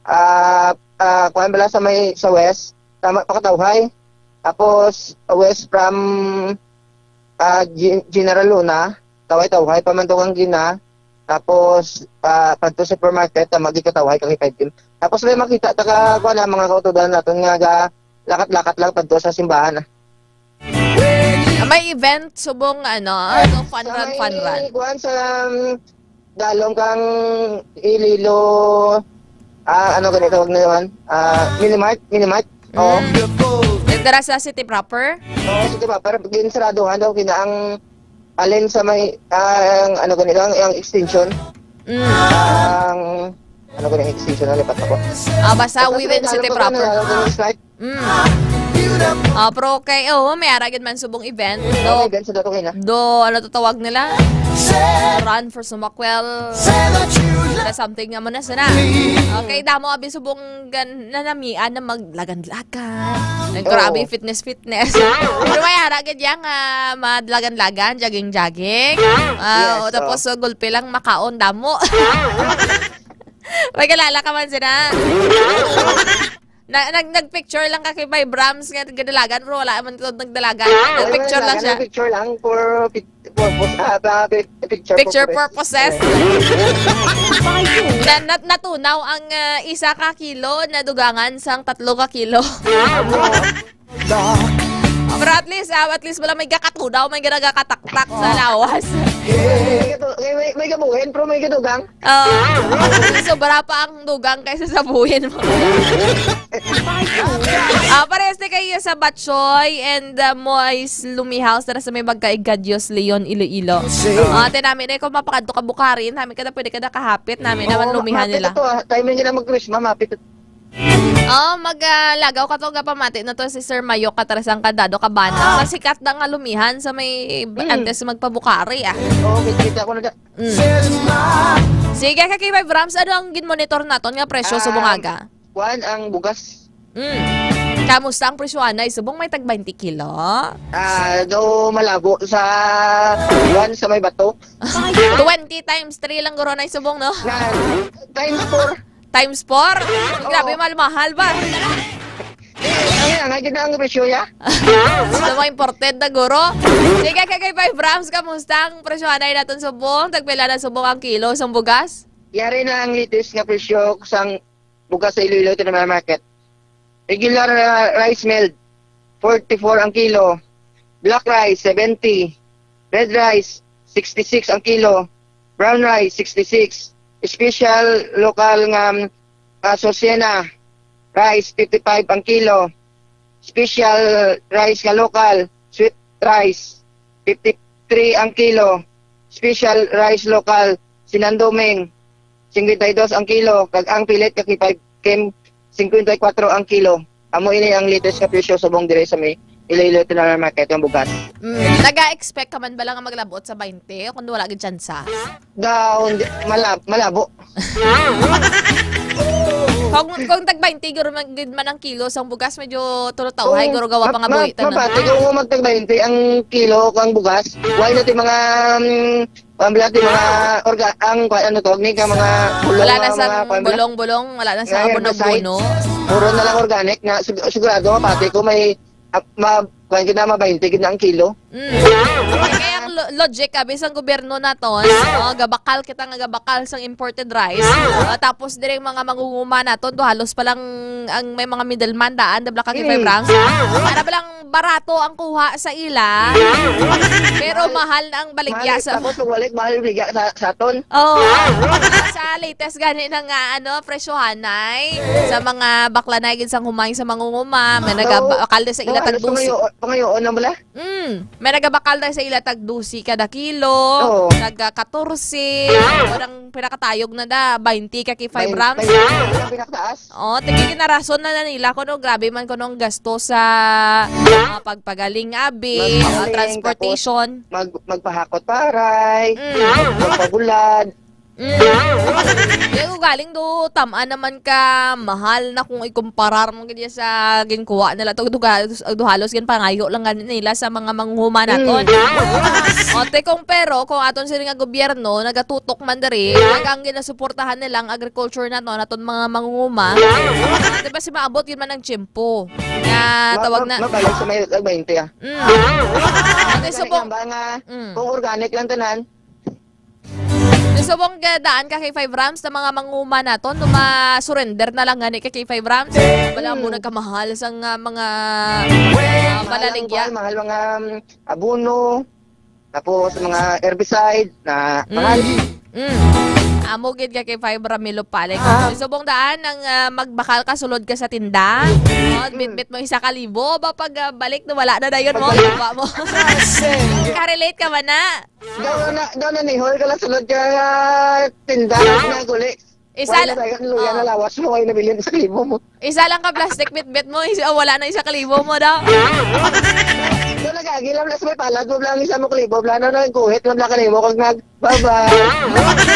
ah, ah, kuan bala sa may sa west, tama pa ka tawhay. Tapos west from, ah, Gen-, General Luna, tawhay-tawhay pa man to kang gina. Tapos, ah, padto sa supermarket, tama gid ka tawhay kang K five Kim. Tapos may makita ta ka, kuan, ang mga kautudan naton nga ga-, lakat-lakat lang padto sa simbahan, ah. Ah, may event, subong, ano, ano, fun Sa run, may, fun run. Kuan, sa, um, dalom kang Iloilo, ah, ano gani tawag na naman? Ah, Minimart, Minimart. Oo. Mm. Nagdara sa city proper? Oo, city proper. Ginsaraduhan daw kina ang alin sa may, ah, ang ano gani daw, ang, ang extension. Mm. Ang, ano gani ang extension? Nalipat ako. Ah, basta Tapos within may city dalom pa proper. Kang, dalom kang Sprite. Mm. Ah, pero okay, oh, may ara gid man subong event. Do, May event sa Dato Kina. do, ano to tawag nila? Run for Sumakwel. Na something nga mo na sana. Okay, damo abi subong gan-, nanamian na maglagan-lagan. Nagkurabi Oo. fitness, fitness. Pero may ara gid yang, ah, madlagan-lagan, jogging-jogging. Ah, Yes, o, tapos, oo. so, gulpi lang makaon, damo. May kalala ka man sina. Na, nag-, nag-picture lang ka kay Bay Brams nga gadalagan, pero wala man to nagdalagan. Wala Nag-picture man lang talaga, siya. Nag-picture lang for pic-, purpose, ah, pa-, pi-, picture Picture purpose. purposes. Na, nat-, natunaw ang, ah, isa ka kilo na dugangan sang tatlo ka kilo. Pero at least, ah, at least wala may gakatunaw, may ginagakataktak sa lawas. May gatu-, may, may, may gabuhin, pero may gadugang. Ah, sobra pa ang dugang kaysa sa buhin mo. Ah, parehas na kayo sa Batchoy and uh, Mois Lumihaw sa sa may Magkaigadios, Leon, Iloilo. Ah, ate namin, eh, kung mapakadto ka Bukari, namin ka na pwede ka na kahapit, namin naman lumihan nila. Ito, ah, timing nila mag-Christmas, mapit. Oh, mag ah, lagaw ka to, gapamati na to si Sir Mayo Katarasang Kandado Kabana. Sa sikat na nga lumihan sa may antes magpabukari, ah. Oo, kita ko na da. Mm. Sige, ka K five Rams, ano ang ginmonitor naton nga presyo sa Ah, bungaga? Kuan ang bugas. Mm. Kamusta ang presyo anay subong may tag twenty kilo? Ah, daw malabo sa kuan sa may bato. Twenty times three lang guro na subong, no? Na, times four. Times four? Grabe, mahal-mahal ba? Ang yan, nga gid ang presyo ya. Sa mga imported na guro. Sige, ka K five Rams, kamusta ang presyo anay naton subong? Tagpila na subong ang kilo sang bugas? Yari na ang latest nga presyo sang bugas sa Iloilo International Market. Regular uh, rice milled, forty-four ang kilo. Black rice, seventy. Red rice, sixty-six ang kilo. Brown rice, sixty-six. Special local nga um, Azucena rice, fifty-five ang kilo. Special rice nga local, sweet rice, fifty-three ang kilo. Special rice local, sinandoming, singkwenta y dos ang kilo. Kag ang pilit, ka K five Kim, singkwenta y kuwatro ang kilo. Amo ini ang latest nga presyo subong dire sa may Iloilo General Market nga bugas. Mm, naga-expect ka man ba lang nga maglabot sa twenty o kung wala gid tsansa? Daw, hindi, malab-, malabo. Kung, kung tag twenty guro man gid man ang kilo sang bugas, medyo tulo tawhay, guro gawa pa nga buhi tanan. Mabati ko kung magtag twenty ang kilo kang bugas. Why na ti mga um, Pambilat yung mga orga, ang kwan, ano tawag ni, ka mga bulong, wala na sa mga pambilat. Bulong-bulong, wala na sa buno-buno. Puro na lang organic na sig- sigurado mapati ko may ah, ma kwan gid na ma twenty gid na ang kilo. Mm. Kaya ang lo- logic abi sang gobyerno naton, oh, gabakal kita nga gabakal sang imported rice. Ah, tapos diri mga mangunguma naton do halos pa lang ang may mga middleman daan, dabla ka kay Mm. Franz. Para ba lang barato ang kuha sa ila. Pero mahal na ang baligya sa Tapos kung walik, mahal bigya sa, sa aton. Oh, sa latest gani na nga ano, presyohanay sa mga baklanay gid sang humay sa mangunguma, may Oo. nagabakal na sa ila Oo, tag halos dose. Pangayo, pangayoon na bala. Mm, may nagabakal na sa ila tag dose kada kilo, Oo. tag katorse, parang pinakatayog na da, twenty ka kay five May- rams. may- may pinakataas. Oh, tigi kinarason na, na nila kuno grabe man kuno ang gasto sa ah, pagpagaling abi, ah, Magpagaling, transportation. Tapos mag, magpahakot paray, Mm. magpabulad. Mm. Kaya kung galing do, tamaan naman ka, mahal na kung ikumparar mo gid sa ginkuha nila to, do, do halos gin pangayo lang gani nila sa mga manghuma naton. Mm. O, te, kung pero, kung aton sila nga gobyerno, nagatutok man diri, ang ginasuportahan nila ang agriculture naton, aton mga manghuma. Ah, di ba si maabot yun man ang tiyempo? Nga Ma- tawag ma- na. Mabalik sa may tag twenty, ah. Mm. Ate, subong. Ba nga, Mm. kung organic lang tanan. Subong ga daan ka kay five rams na mga manguma naton, no ma-surrender na lang gani ka kay five rams. Wala mo Mm. nagkamahal sang ah, mga ah, Mahal ang palaligya. kuwan, mahal mga um, abono. Tapos mga herbicide na Mm. mahal. Mm. Amo gid ka kay five Ramilo Palik. Ah. Subong daan ang ah, magbakal ka sulod ka sa tinda. Oh, Mm. bitbit mo isa ka libo ba pag ah, balik na wala na dayon mo, Pagbalik. Kuha mo. Ka-relate ka ba na? Daw na daw na nihol ka lang sulod ka ah, tinda na guli. Isa Wala la- na tayo, luya Oh. na lawas mo, ay nabilin sa libo mo. Isa lang ka plastic bitbit mo, isa, wala na isa ka libo mo daw. Ito nag-agi lang, las may palad mo lang isa mo kalibo, wala na nang guhit, wala ka nimo, kag nag, bye-bye.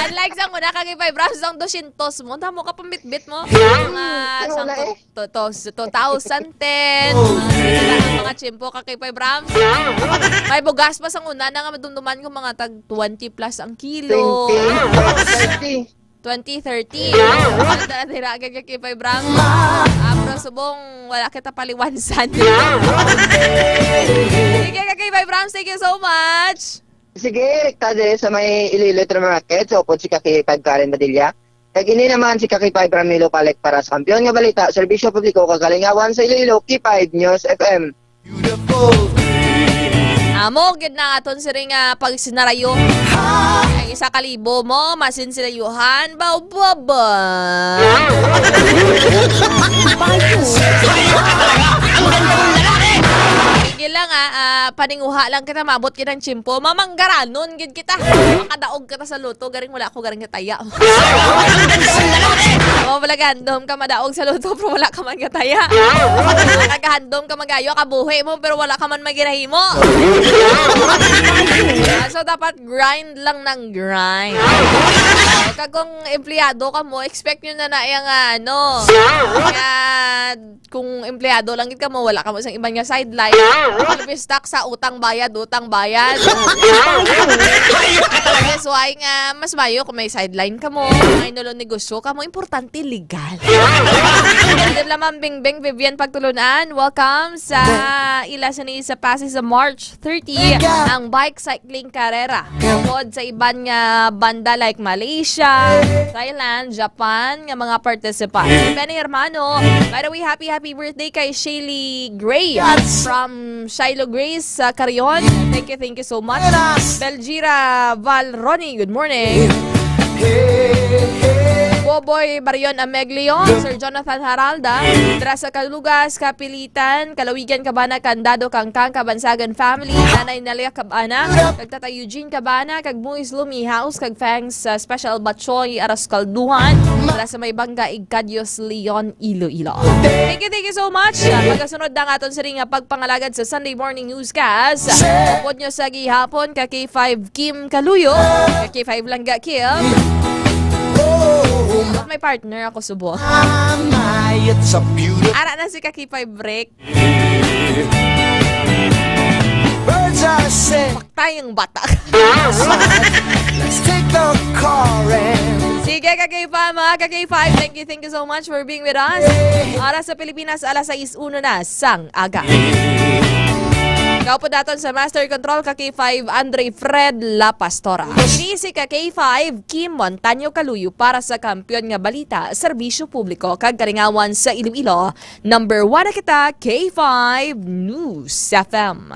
Unlike sa una, kag five rams ang dosyentos mo, damo ka pambitbit mo. Mga Ano na sangkot, eh? to, to, two thousand ten, mga, mga tiyempo ka kay five rams. May bugas pa sang una na nga madumduman ko mga tag twenty plus ang kilo. Twenty, thirty. Twenty thirty. Tara, tira, agad ka kay five rams. Ah, pero subong, wala kita paliwansan. Sige, ka kay five rams, thank you so much. Sige, rekta diri sa may Iloilo Market, sa upod si Kaki five Karen Padilla. Kag ini naman si Kaki five Ramilo Palek para sa Kampiyon nga Balita, Serbisyo Publiko, Kagalingawan sa Iloilo, K five News F M. Beautiful. Amo gid na aton siring nga pagsinarayo. Ang isa ka libo mo, masinsinayuhan, baw baba. Sige lang, ah, ah, paninguha lang kita, mabot gid ang tiyempo. Mamanggaranon gid kita. Makadaog kita sa loto, garing wala ko garing kataya. Mao pala, gandom ka madaog sa loto, pero wala ka man kataya. Nagahandom ka magayo ka buhi mo, pero wala ka man maginahimo. Ah, so, dapat grind lang ng grind. Kag kung empleyado ka mo, expect nyo na na yung, ah, ano, nga kung empleyado lang gid ka mo, wala ka mo isang iban nga sideline. Always stuck sa utang bayad, utang bayad. That's why nga mas mayo kung may sideline ka mo, may nulo negosyo ka mo, importante legal. Dito lamang Bingbing Vivian Pagtulunan, welcome sa ila sa ni sa Pasig sa March thirty, ang bike cycling karera. Tungod sa iban nga banda like Malaysia, Thailand, Japan nga mga participants. Benny Hermano, by the way, happy, happy birthday kay Shaylee Gray from Shiloh Grace sa Carion. Thank you, thank you so much. Beljira Val Ronnie, good morning. Boboy Barion Ameglio, Sir Jonathan Haralda, dira sa Kalugas, Kapilitan, Kalawigan, Cabana, Candado, Kangkang, Kabansagan family, Nanay Nelia Cabana, kag Tatay Eugene Cabana, kag Muis Lumihaos, kag Fangs, uh, Special Batchoy Arascalduhan, dira sa may Bangga, Igcadios, Leon, Iloilo. Thank you, thank you so much. Uh, pagkasunod na nga aton siring nga pagpangalagad sa Sunday Morning Newscast. Upod nyo sa gihapon ka K five Kim Kaluyo, ka K five Langga Kim. But my partner ako, subo. Ara na si ka K five break. Birds are saying, Tayong bata. Let's take the car and Sige, ka K five, mga ka K five. Thank you, thank you so much for being with us. Oras sa Pilipinas, alas sais uno na sang aga. Kaupo daton sa Master Control, ka K five, Andre Fred La Pastora. Ini si ka K five, Kim Montaño Kaluyo para sa Kampiyon nga Balita, Serbisyo Publiko, kag Kalingawan sa Iloilo. Number one na kita, K five News F M.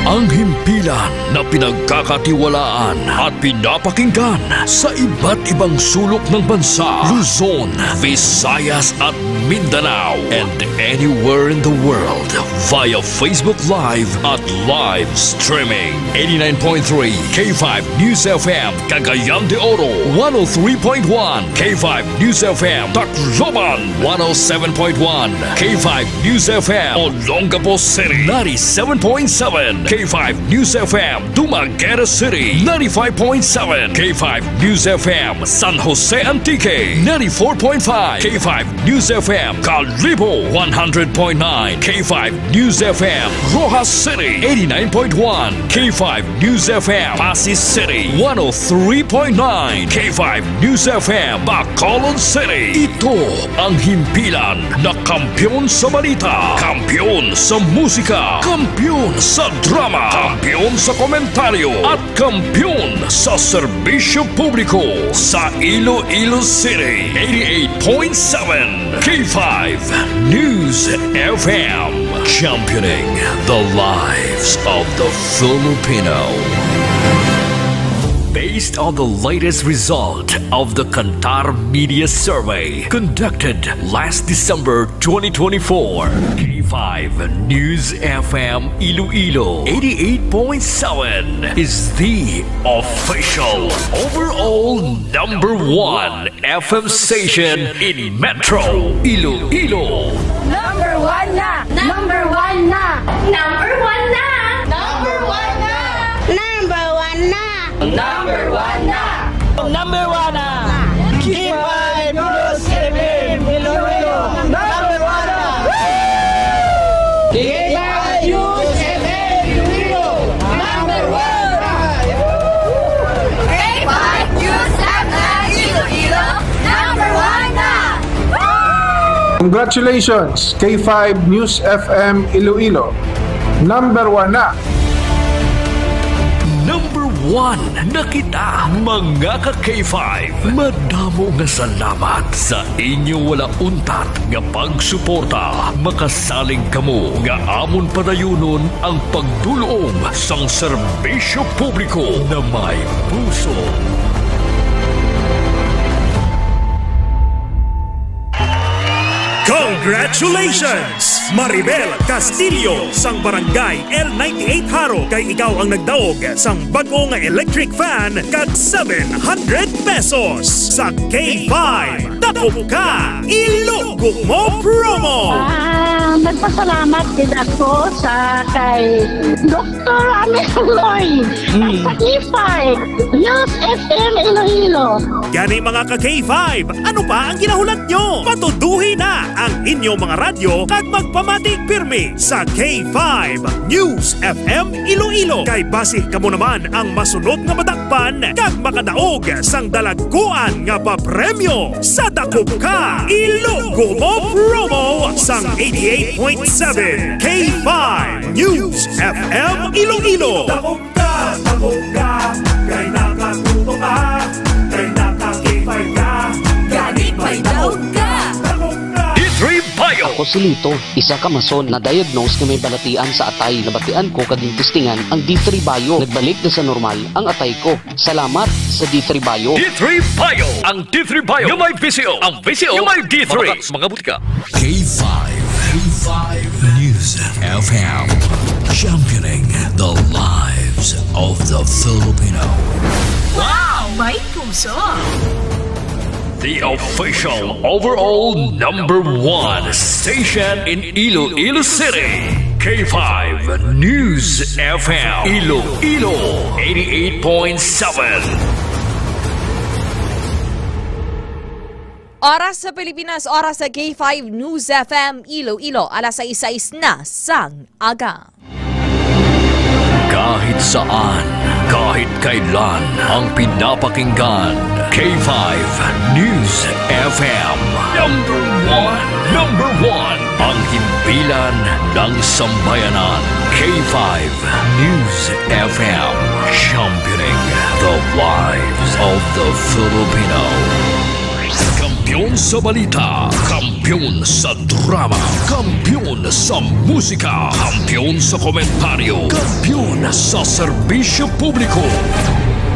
Ang himpilan na pinagkakatiwalaan at pinapakinggan sa iba't ibang sulok ng bansa, Luzon, Visayas at Mindanao, and anywhere in the world via Facebook Live at live streaming. Eighty-nine point three K five News F M, Cagayan de Oro, one oh three point one K five News F M, Tacloban, one oh seven point one K five News F M, Olongapo City, ninety-seven point seven K five News F M, Dumaguete City, ninety-five point seven K five News F M, San Jose Antique, ninety-four point five K five News F M, Kalibo, one hundred point nine K five News F M, Roxas City, eighty-nine point one K five News F M, Passi City, one oh three point nine K five News F M, Bacolod City. Ito ang himpilan na kampiyon sa balita, kampiyon sa musika, kampiyon sa drama, kampiyon sa komentaryo, at kampiyon sa serbisyo publiko sa Iloilo City, eighty-eight point seven K five News F M, championing the lives of the Filipino. Based on the latest result of the Kantar Media Survey conducted last December twenty twenty-four, K five News F M Iloilo eighty-eight point seven is the official overall number one F M station in Metro Iloilo. Number one na! Number one na! Number one na! Number one na! Number one na! Number one na! Number one na! K five News F M Iloilo! Number one na! K five News F M Iloilo! Number one na! K five News F M Iloilo! Number one na! Congratulations, K five News F M Iloilo. Number one na. Number one Na kita, mga ka K five. Madamo nga salamat sa inyo wala untat nga pagsuporta. Makasalig kamo nga amon padayunon ang pagdul-ong sang serbisyo publiko na may puso. Congratulations, Maribel Castillo sang Barangay L ninety-eight Jaro, kay ikaw ang nagdaog sang bag-o nga electric fan kag seven hundred pesos sa K five Dakop Ka, Ilogo Mo promo. Ah, nagpasalamat gid ako sa kay Doktor Amir Lloyd, Mm. sa K five News F M Iloilo. Gani, mga ka K five, ano pa ang ginahulat nyo? Patuduhi na ang inyo mga radyo kag magpamati pirmi sa K five News F M Iloilo. Kay basi kamo naman ang masunod nga madakpan kag makadaog sang dalagkuan nga papremyo sa Dakop Ka, Ilogo Mo promo sang eighty-eight point seven K five News F M Iloilo. Dakop ka, dakop ka, kay nakatuto ka, kay naka-K five ka. Gani may daog ka. Dakop ka. D three Bio. Ako si Lito, isa ka mason na diagnose nga may balatian sa atay. Nabatian ko kag gintistingan ang D three Bio. Nagbalik na sa normal ang atay ko. Salamat sa D three Bio. D three Bio. Ang D three Bio nga may V C O. Ang V C O nga may D three. Mabakak sa mga butika. K five, K five News F M, championing the lives of the Filipino. Wow! May puso! The official overall number one station in Iloilo City. K five News F M Iloilo eighty-eight point seven. Oras sa Pilipinas, oras sa K five News F M Iloilo, alas sais sais na sang aga. Kahit saan, kahit kailan, ang pinapakinggan, K five News F M. Number one, number one, ang himpilan ng sambayanan, K five News F M, championing the lives of the Filipino. Kampiyon sa balita, kampiyon sa drama, kampiyon sa musika, kampiyon sa komentaryo, kampiyon sa serbisyo publiko.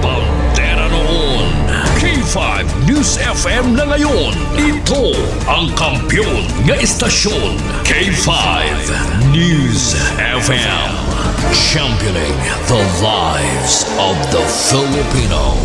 Bandera noon, K five News F M na ngayon. Ito ang kampiyon nga istasyon, K five News F M. Championing the lives of the Filipino.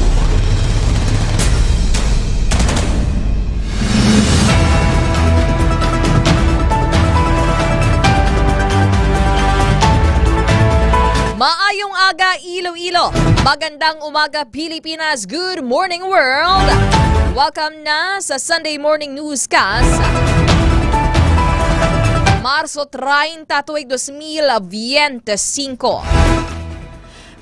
Maayong aga, Iloilo. Magandang umaga, Pilipinas. Good morning, world. Welcome na sa Sunday Morning Newscast. Marso treinta, tuig dos mil veinticinco.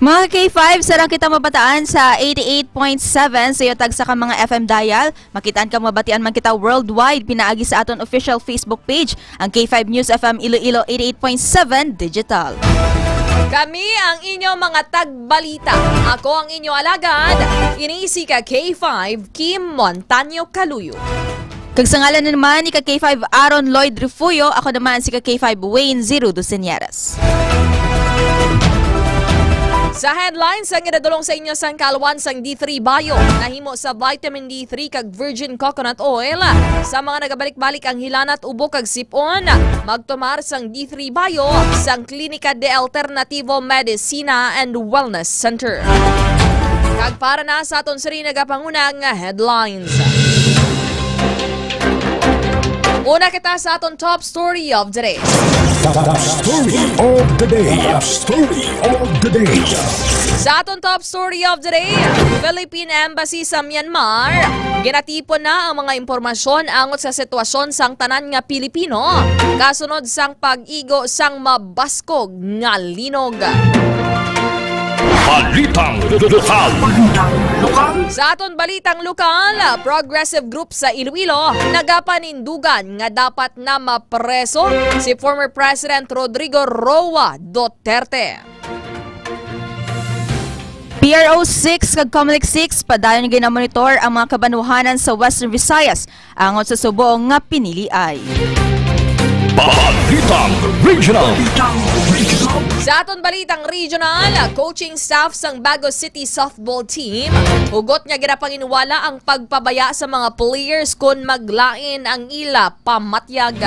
Mga K five, sarang kita mabataan sa eighty-eight point seven sa iyo tagsa ka mga F M dial. Makitaan ka, mabatian man kita worldwide pinaagi sa aton official Facebook page, ang K five News F M Iloilo eighty-eight point seven digital. Kami ang inyo mga tagbalita. Ako ang inyo alagad, ini si ka K five, Kim Montaño Caluyo. Kag sa ngalan na naman ni ka K five Aaron Lloyd Refugio, ako naman si ka K five Wayne Zero Duseñeras. Sa headlines, ang ginadulong sa inyo sang kalwan sang D three Bio, nahimo sa vitamin D three kag virgin coconut oil. Sa mga nagabalik-balik ang hilanat, ubo kag sip-on, magtumar sang D three Bio sang Klinika de Alternativo Medicina and Wellness Center. Kag para na sa aton sini nagapanguna nga headlines. Una kita sa aton top story of the day. Top story of the day. Top story of the day. Sa aton top story of the day, Philippine Embassy sa Myanmar, ginatipon na ang mga impormasyon angot sa sitwasyon sang tanan nga Pilipino kasunod sang pag-igo sang mabaskog nga linog. Balitang lokal. Sa aton balitang lokal, progressive group sa Iloilo nagapanindugan nga dapat na mapreso si former President Rodrigo Roa Duterte. P R O six kag Comelec six padayon ginamonitor ang mga kabanwahanan sa Western Visayas angot sa subong nga piniliay. Balitang Regional. Sa aton balitang regional, coaching staff sang Bago City softball team hugot nga ginapanginwala ang pagpabaya sa mga players kon maglain ang ila pamatyag.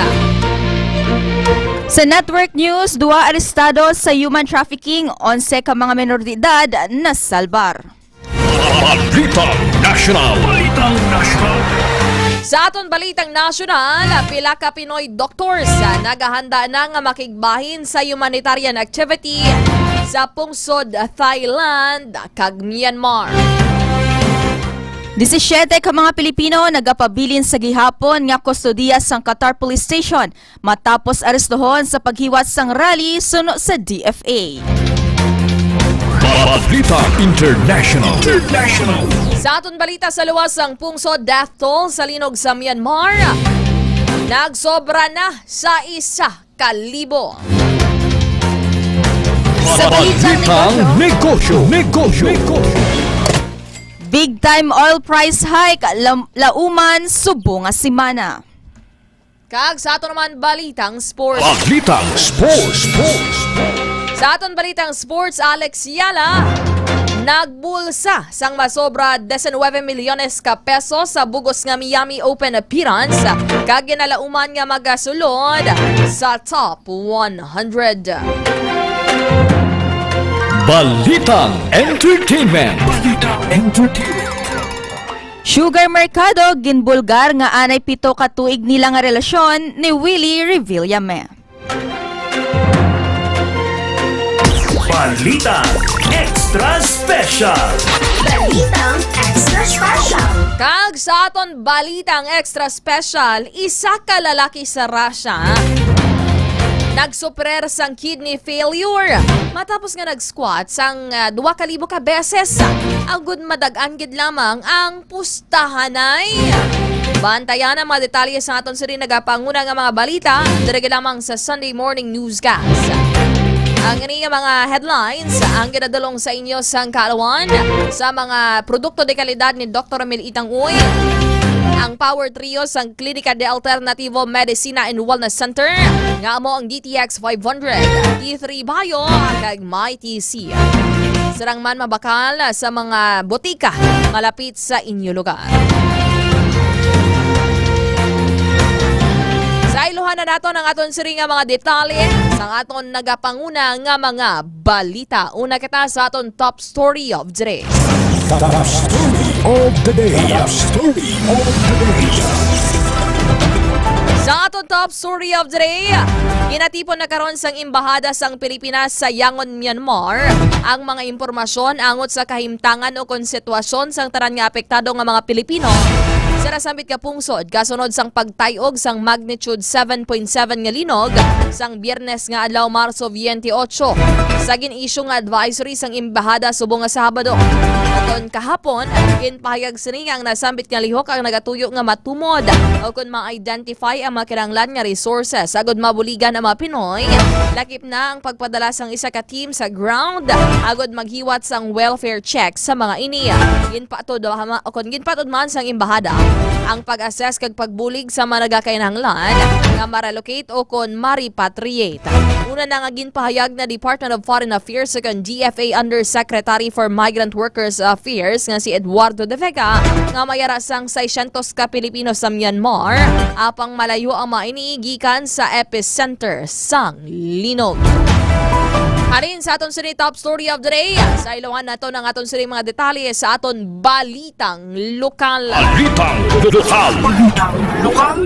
Sa network news, duha arestado sa human trafficking, onse ka mga menor de edad nasalbar. Balitang National. Balitang National. Sa aton balitang nasyonal, pila ka Pinoy doctors nagahanda na nga makigbahin sa humanitarian activity sa pungsod Thailand kag Myanmar. Disisiete ka mga Pilipino nagapabilin sa gihapon nga kustodiya sang Qatar Police Station matapos arestohon sa paghiwat sang rally suno sa D F A. Balita International. International. Sa aton balita, sa luwas sang pungsod, death toll sa linog sa Myanmar nagsobra na sa isa ka libo. Sa balitang negosyo, negosyo, negosyo. Big time oil price hike, lam-, lauman subong nga semana. Kag sa aton naman balitang sports. Balitang sports. Sa aton balitang sports, Alex Yala, nagbulsa sang masobra diecinueve milyones ka pesos sa bug-os nga Miami Open appearance, kag ginalauman nga magasulod sa top one hundred. Balitang entertainment. Balitang entertainment. Sugar Mercado ginbulgar nga anay pito ka tuig nila nga relasyon ni Willie Revillame. Balita Extra Special. Balitang Extra Special. Kag sa aton balitang extra special, isa ka lalaki sa Russia nagsuperir sang kidney failure matapos nga nag-squat sang, ah, duha ka libo ka beses. Agud madag-an gid lamang ang pustahanay. Bantayan ang mga detalye sa aton sini nagapanguna nga mga balita diri lamang sa Sunday Morning Newscast. Ang ini nga mga headlines ang ginadulong sa inyo sang kaalawan sa mga produkto de kalidad ni Doktor Emil Itang Uy, ang Power Trio sang Klinika de Alternativo Medicina and Wellness Center, nga amo ang D T X five hundred, T three Bio, kag Mighty C. Sarang man mabakal sa mga botika malapit sa inyo lugar. Sa iluhan na naton ang aton sini nga mga detalye sa aton nagapanguna nga mga balita. Una kita sa aton top story of the day. Top story of the day. Top story of the day. Sa aton top story of the day, ginatipon na karon sang Embahada sang Pilipinas sa Yangon, Myanmar, ang mga impormasyon angot sa kahimtangan o kon sitwasyon sang tanan nga apektado nga mga Pilipino sa nasambit nga pungsod kasunod sang pagtay-og sang magnitude seven point seven nga linog sang Biyernes nga adlaw, Marso twenty-eight, sa gin-issue nga advisory sang Embahada subong nga Sabado. Kon kahapon, ginpahayag sini nga ang nasambit nga lihok ang nagatuyo nga matumod o kon ma-identify ang mga kinahanglan nga resources agud mabuligan ang mga Pinoy, lakip na ang pagpadala sang isa ka team sa ground agud maghiwat sang welfare check sa mga ini. Ginpatuod ma-, o kon ginpatuod man sang embahada ang pag-assess kag pagbulig sa mga nagakainahanglan nga ma-relocate o kon ma-repatriate. Una na nga ginpahayag na Department of Foreign Affairs o kon D F A Undersecretary for Migrant Workers Affairs nga si Eduardo de Vega nga may ara sang seiscientos ka Pilipino sa Myanmar, apang malayo ang mga ini gikan sa epicenter sang linog. Halin sa aton sini top story of the day. Sa iluhan naton ang aton sini mga detalye sa aton balitang lokal. Balitang lokal. Balitang lokal.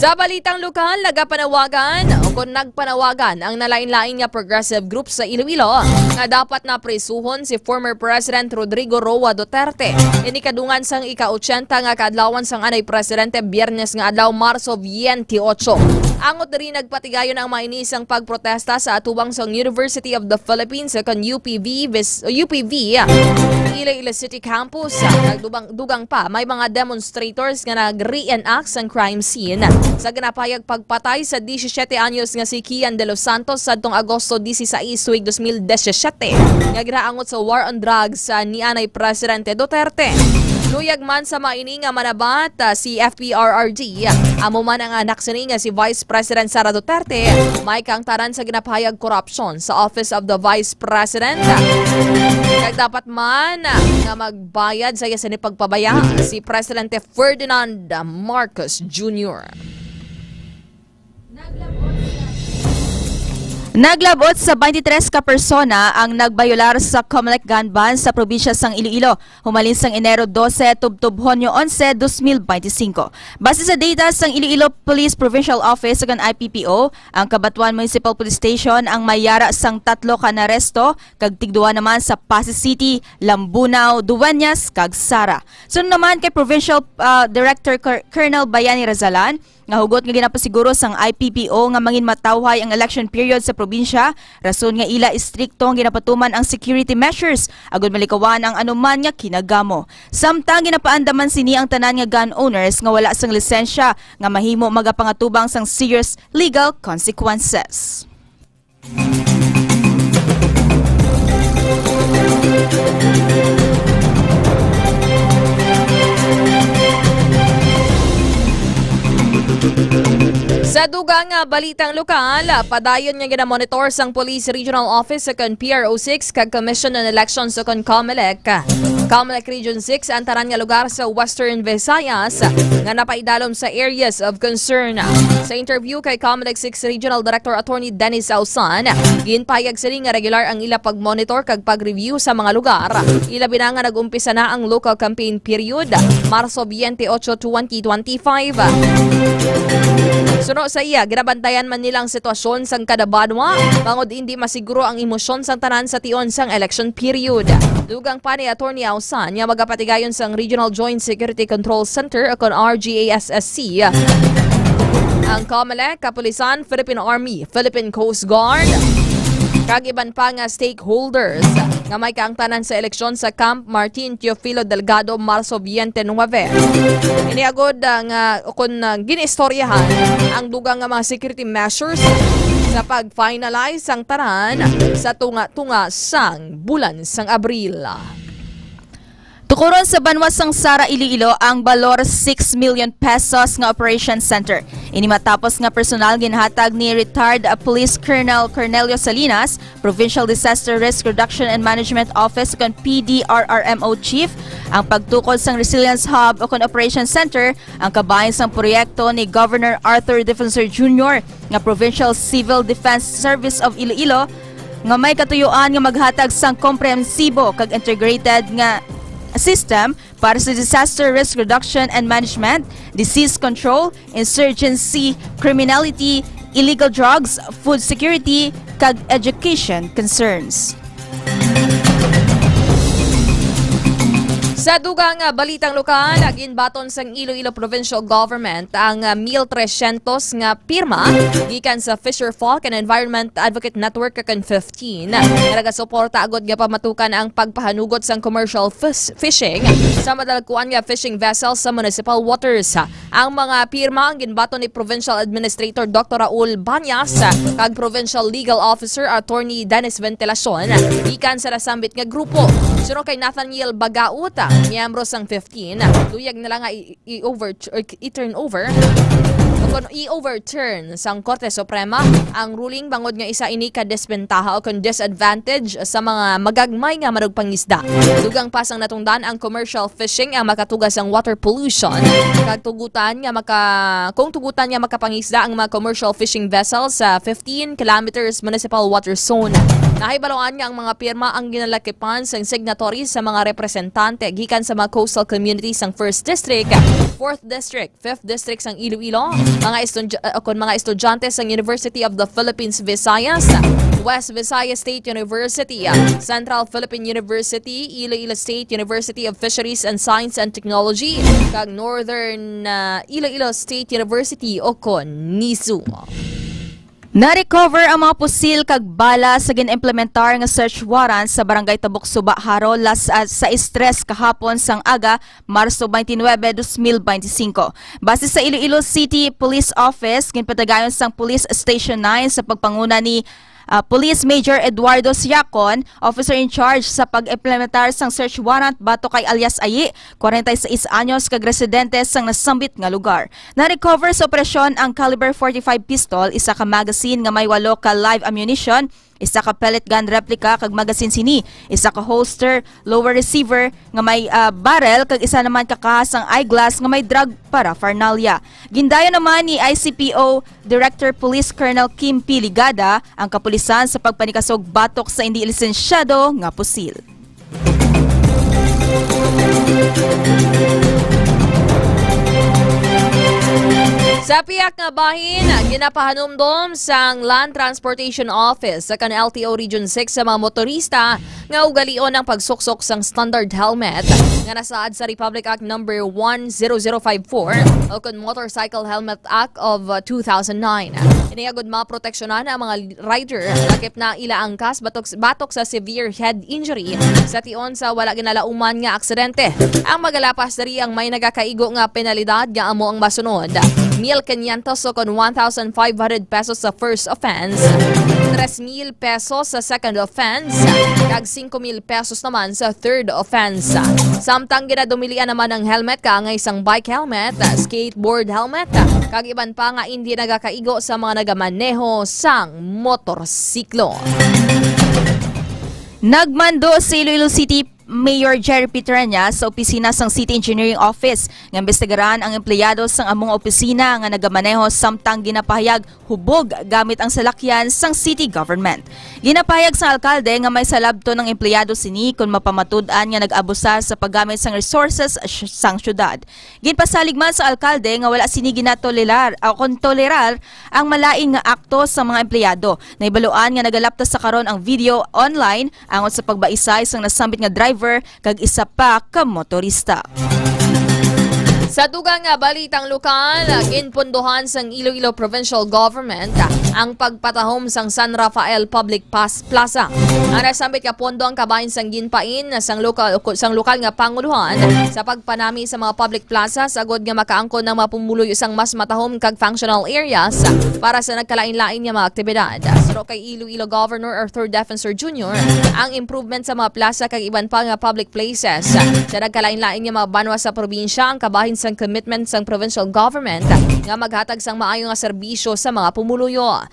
Sa balitang lokal, nagapanawagan o kon nagpanawagan ang nalain-lain nga progressive group sa Iloilo nga dapat na prisuhon si former President Rodrigo Roa Duterte. Ini kadungan sang ika-ochenta nga kaadlawan sang anay presidente, Biyernes nga adlaw, Marso twenty-eight. Angot diri nagpatigayon ang mga ini sang pagprotesta sa atubang sang University of the Philippines, kon U P V, vis-, U P V, Iloilo City Campus. Nagdubang-, dugang pa, may mga demonstrators nga nag-reenact sang crime scene sa ginapahayag pagpatay sa disisiete anyos nga si Kian De Los Santos sadtong Agosto dieciséis, tuig dos mil disisyete, nga ginaangot sa war on drugs, ah, ni anay Presidente Duterte. Luyag man sa maini nga manabat, ah, si F P R R D, amo man ang anak sini nga si Vice President Sara Duterte, may kaangtanan sa ginapahayag korupsyon sa Office of the Vice President. Kag dapat man, ah, nga magbayad sa iya sini pagpabaya si Presidente Ferdinand Marcos Junior. Naglabot sa twenty-three ka persona ang nagbayolar sa Comelec gun ban sa probinsya sang Iloilo, humalin sang Enero dose tubtob Hunyo onse, dos mil bente singko. Base sa data sang Iloilo Police Provincial Office ug ang I P P O, ang Cabatuan Municipal Police Station ang may yara sang tatlo ka naaresto, kag tigduwa naman sa Passi City, Lambunao, Dueñas, kag Sara. Sunod naman kay Provincial, ah, Director Col-, Colonel Bayani Razalan, nga hugot nga ginapasiguro sang I P P O nga mangin matawhay ang election period sa probinsya, rason nga ila istrikto ang ginapatuman ang security measures agud malikawan ang anuman nga kinagamo. Samtang ginapaandaman sini ang tanan nga gun owners nga wala sang lisensya nga mahimo magapangatubang sang serious legal consequences. Sa dugang nga balitang lokal, padayon nga ginamonitor sang Police Regional Office sa kan P R O six kag Commission on Elections sa kan Comelec. Comelec Region six ang tanan nga lugar sa Western Visayas nga napaidalom sa areas of concern. Sa interview kay Comelec six Regional Director Attorney Dennis Ausan, ginpahayag sini nga regular ang ila pag-monitor kag pag-review sa mga lugar. Ilabi na nga nag-umpisa na ang local campaign period, Marso twenty-eight, twenty twenty-five. Suno sa iya, ginabantayan man nila ang sitwasyon sang kada banwa, bangod indi masiguro ang emosyon sang tanan sa tion sang election period. Dugang pa ni Attorney Ausan nga magapatigayon sang Regional Joint Security Control Center o kon R G A S S C ang Comelec, kapulisan, Philippine Army, Philippine Coast Guard, kag iban pa nga stakeholders nga may kaangtanan sa eleksyon sa Camp Martin Teofilo Delgado, Marso twenty-nine. Ini agud, ah, nga kon, ah, ginaistoryahan ang dugang nga mga security measures sa pag-finalize sang tanan sa tunga-tunga sang bulan sang Abril. Tukuron sa banwa sang Sara, Iloilo ang balor six million pesos nga operation center. Ini matapos nga personal ginhatag ni retired, ah, Police Colonel Cornelio Salinas, Provincial Disaster Risk Reduction and Management Office kon P D R R M O Chief, ang pagtukod sang Resilience Hub o kon Operation Center, ang kabahin sang proyekto ni Governor Arthur Defensor Junior nga Provincial Civil Defense Service of Iloilo, nga may katuyuan nga maghatag sang komprehensibo kag integrated nga system para sa disaster risk reduction and management, disease control, insurgency, criminality, illegal drugs, food security, kag education concerns. Sa dugang nga balitang lokal, ginbaton sang Iloilo Provincial Government ang, ah, mil trescientos nga pirma gikan sa Fisher Folk and Environment Advocate Network kag fifteen nga nagasuporta agud nga pamatukan ang pagpahanugot sang commercial fis-, fishing sa madalagkuan nga fishing vessels sa municipal waters. Ang mga pirma ang ginbaton ni Provincial Administrator Doctor Raul Banyas kag Provincial Legal Officer Attorney Dennis Ventilacion gikan sa nasambit nga grupo. Suno kay Nathaniel Bagaut, miyembro sang fifteen, luyag na lang nga i-, i-over-, i-turn over o kon i-overturn sang Korte Suprema ang ruling bangod nga isa ini ka desbentaha o kon disadvantage sa mga magagmay nga manugpangisda. Dugang pa sang natungdan, ang commercial fishing ang makatuga sang water pollution kag tugutan nga maka-, kung tugutan nga makapangisda ang mga commercial fishing vessels sa fifteen kilometers municipal water zone. Nahibaloan nga ang mga pirma ang ginalakipan sang signatories sa mga representante gikan sa mga coastal communities sang First District, Fourth District, Fifth District sang Iloilo, mga estudya-, uh, kon mga estudyante sa University of the Philippines Visayas, West Visayas State University, Central Philippine University, Iloilo State University of Fisheries and Science and Technology, kag Northern, uh, Iloilo State University o kon nisu. Na-recover ang mga pusil kag bala sa gin-implementar nga search warrant sa Barangay Tabok Suba, Jaro, las, ah, sais tres kahapon sang aga, Marso twenty-nine, twenty twenty-five. Base sa Iloilo City Police Office, ginpatigayon sang Police Station nine sa pagpanguna ni, ah, Police Major Eduardo Siacon, officer in charge sa pag-implementar sang search warrant batok kay alias Ayi, kwarenta y seis anyos, kag residente sang nasambit nga lugar. Na-recover sa operasyon ang caliber forty-five pistol, isa ka magazine nga may walo ka live ammunition, isa ka pellet gun replica kag magazine sini, isa ka holster, lower receiver nga may, ah, barrel, kag isa naman ka kaha sang eyeglass nga may drug paraphernalia. Gindayon naman ni I C P O Director Police Colonel Kim P Ligada ang kapulisan sa pagpanikasog batok sa indi lisensyado nga pusil. Sa pihak nga bahin, ginapahanumdom sang Land Transportation Office sa kan L T O Region six sa mga motorista nga ugalion ang pagsuksok sang standard helmet nga nasaad sa Republic Act number one zero zero five four o kon Motorcycle Helmet Act of, uh, two thousand nine. Ini agud maproteksyonan ang mga rider, lakip na ila angkas batok, batok sa severe head injury sa tion sa wala ginalauman nga aksidente. Ang magalapas diri ang may nagakaigo nga penalidad nga amo ang masunod: mil quinientos o kon one thousand five hundred pesos sa first offense, tres mil pesos sa second offense, kag singko mil pesos naman sa third offense. Samtang ginadumilian naman ang helmet kaangay sang bike helmet, skateboard helmet, kag iban pa nga indi nagakaigo sa mga nagamaneho sang motorsiklo. Nagmando si Iloilo City Mayor Jerry Petraña sa opisina sang City Engineering Office nga imbestigaran ang empleyado sang amo nga opisina nga nagamaneho samtang ginapahayag hubog gamit ang salakyan sang city government. Ginapahayag sang alkalde nga may salabton ang empleyado sini kon mapamatud-an nga nag-abusar sa paggamit sang resources sh-, sang syudad. Ginpasalig man sa alkalde nga wala sini ginatolerar o kon tolerar ang malain nga akto sa mga empleyado. Nahibaluan nga nagalapta sa karon ang video online angot sa pagbaisay sang nasambit nga driver kag isa pa ka motorista. Sa dugang nga balitang lokal, ginpundohan sang Iloilo Provincial Government ang pagpatahom sang San Rafael Public Pas-, Plaza. Ang nasambit nga pondo ang kabahin sang ginpain sang lokal, sang lokal nga panguluhan sa pagpanami sa mga public plaza, sagod nga makaangkon ang mga pumuluyo sang mas matahom kag functional areas para sa nagkalain-lain nga mga aktibidad. Suro kay Iloilo Governor Arthur Defensor Junior, ang improvement sa mga plaza kag iban pa nga public places sa nagkalain-lain nga mga banwa sa probinsya ang kabahin sang commitment sang provincial government nga maghatag sang maayo nga serbisyo sa mga pumuluyo.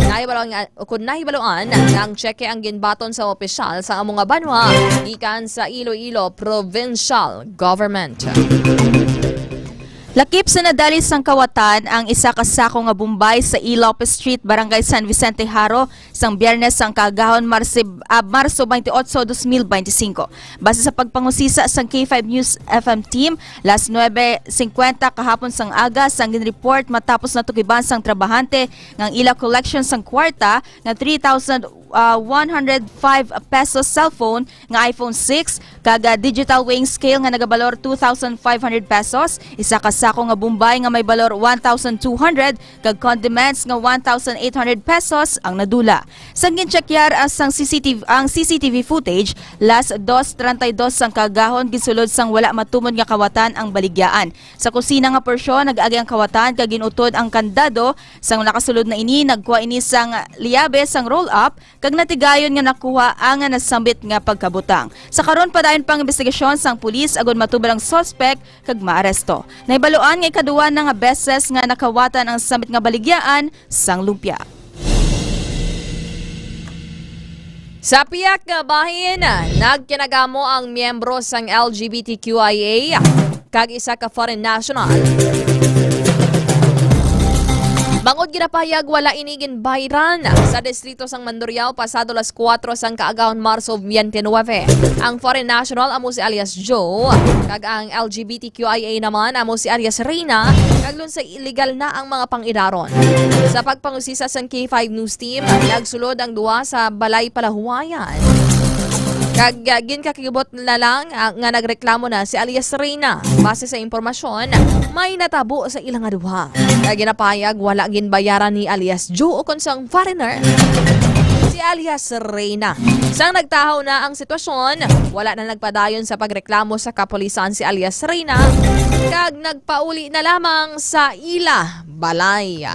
Nahibaluan nga, o kun nahibaluan nga ang tseke ang ginbaton sa opisyal sa amo nga banwa gikan sa Iloilo Provincial Government. Lakip sa nadali sang kawatan ang isa ka sako nga bombay sa E. Lopez Street, Barangay San Vicente, Jaro, sang Biyernes sang kaagahon, Marsi-, ah, Marso twenty-eight, twenty twenty-five. Base sa pagpangusisa sang K five News F M team, las nuebe cincuenta kahapon sang aga, sang ginreport matapos natukiban sang trabahante nga ang ila collection sang kwarta nga three thousand one hundred five pesos cellphone nga iPhone six, kag, ah, digital weighing scale nga nagabalor two thousand five hundred pesos, isa ka sako nga bombay nga may balor one thousand two hundred, kag condiments nga one thousand eight hundred pesos ang nadula. Sang gintsekyar ang sang C C T V, ang C C T V footage, las dos treinta y dos sang kaagahon, ginsulod sang wala matumod nga kawatan ang baligyaan. Sa kusina nga porsyon, nag-agi ang kawatan kag gin-utod ang kandado. Sang nakasulod na ini, nagkuha ini sang liyabe sang roll-up kag natigayon nga nakuha ang nasambit nga pagkabutang. Sa karon, padayon pa ang imbestigasyon sang pulis agod matubal ang suspek kag maaresto. Nahibaluan nga ikaduwa na nga beses nga nakawatan ang sambit nga baligyaan sang lumpia. Sa pihak nga bahin, nagkinagamo ang miyembro sang L G B T Q I A kag isa ka foreign national. Bangod ginapahayag, wala ini ginbayran sa distrito sang Mandurriao pasado las kuwatro sang kaagahon, Marso twenty-nine. Ang foreign national amo si alias Joe, kag ang L G B T Q I A naman amo si alias Reyna, kag lunsay illegal na ang mga pang-idaron. Sa pagpangusisa sang K five News Team, nagsulod ang duha sa balay palahuwayan. Kag, ah, ginkakibot na lang, ah, nga nagreklamo na si alias Reyna. Base sa impormasyon, may natabo sa ila nga duha. Kag ginapahayag, wala ginbayaran ni alias Joe ukon sang foreigner si alias Reyna. Sang nagtahaw na ang sitwasyon, wala na nagpadayon sa pagreklamo sa kapulisan si alias Reyna, kag nagpauli na lamang sa ila balay.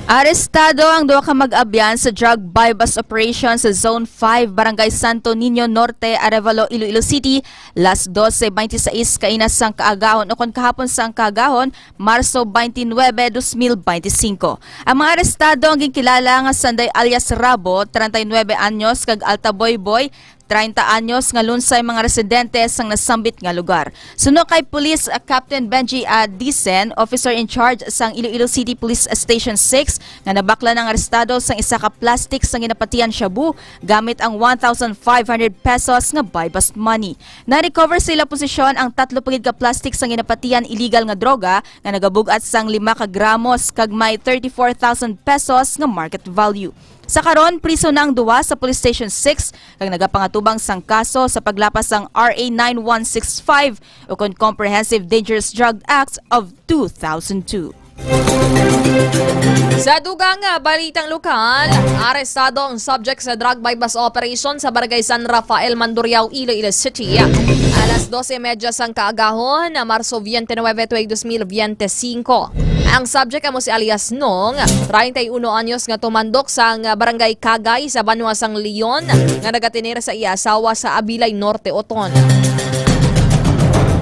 Arestado ang duha ka mag-abyan sa drug buy-bust operation sa Zone five, Barangay Santo Niño Norte, Arevalo, Iloilo City, las dose beintiseis kaina sang kaagahon ukon kahapon sang kaagahon, Marso twenty-nine, dos mil beintisinko. Ang mga arestado ang ginkilala nga Sanday alias Rabo, treinta y nueve anyos, kag Alta Boyboy, treinta anyos, nga lunsay mga residente sang nasambit nga lugar. Suno kay Police, ah, Captain Benji A. Dicen, officer in charge sang Iloilo City Police Station six, nga nabaklan ang arestado sang isa ka plastic sang ginapatihan shabu gamit ang one thousand five hundred pesos nga buy-bust money. Na-recover sa ila posisyon ang tatlo pa gid ka plastic sang ginapatihan illegal nga droga nga nagabug-at sang lima ka gramos kag may thirty-four thousand pesos nga market value. Sa karon, priso na ang duha sa Police Station six kag nagapangatubang sang kaso sa paglapas sang R A nine one six five ukon Comprehensive Dangerous Drug Act of two thousand two. Sa dugang nga balitang lokal, arestado ang subject sa drug buy-bust operation sa Barangay San Rafael, Mandurriao, Iloilo City. Alas dose y media sang kaagahon, Marso twenty-nine, tuig dos mil veinticinco. Ang subject amo si alias Nong, treinta y uno anyos, nga tumandok sang Barangay Kagay sa banwa sang Leon, nga nagatener sa iya asawa sa Abilay Norte, Oton.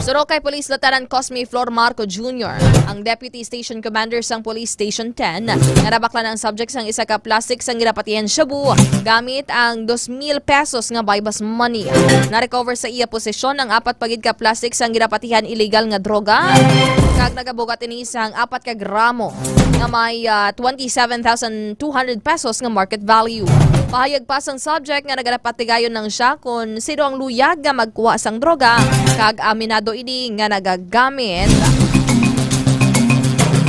Suno kay Police Lieutenant Cosme Flor Marco Junior, ang Deputy Station Commander sang Police Station ten, nga nabaklan ang subject sang isa ka plastic sang ginapatihan shabu gamit ang dos mil pesos nga buy-bust money. Na-recover sa iya posisyon ang apat pa gid ka plastic sang ginapatihan illegal nga droga, kag nagabug-at ini sang apat ka gramo nga may, ah, twenty-seven thousand two hundred pesos nga market value. Pahayag pa sang subject nga nagalapatigayon lang siya kon sino ang luyag nga magkuha sang droga, kag aminado ini nga nagagamit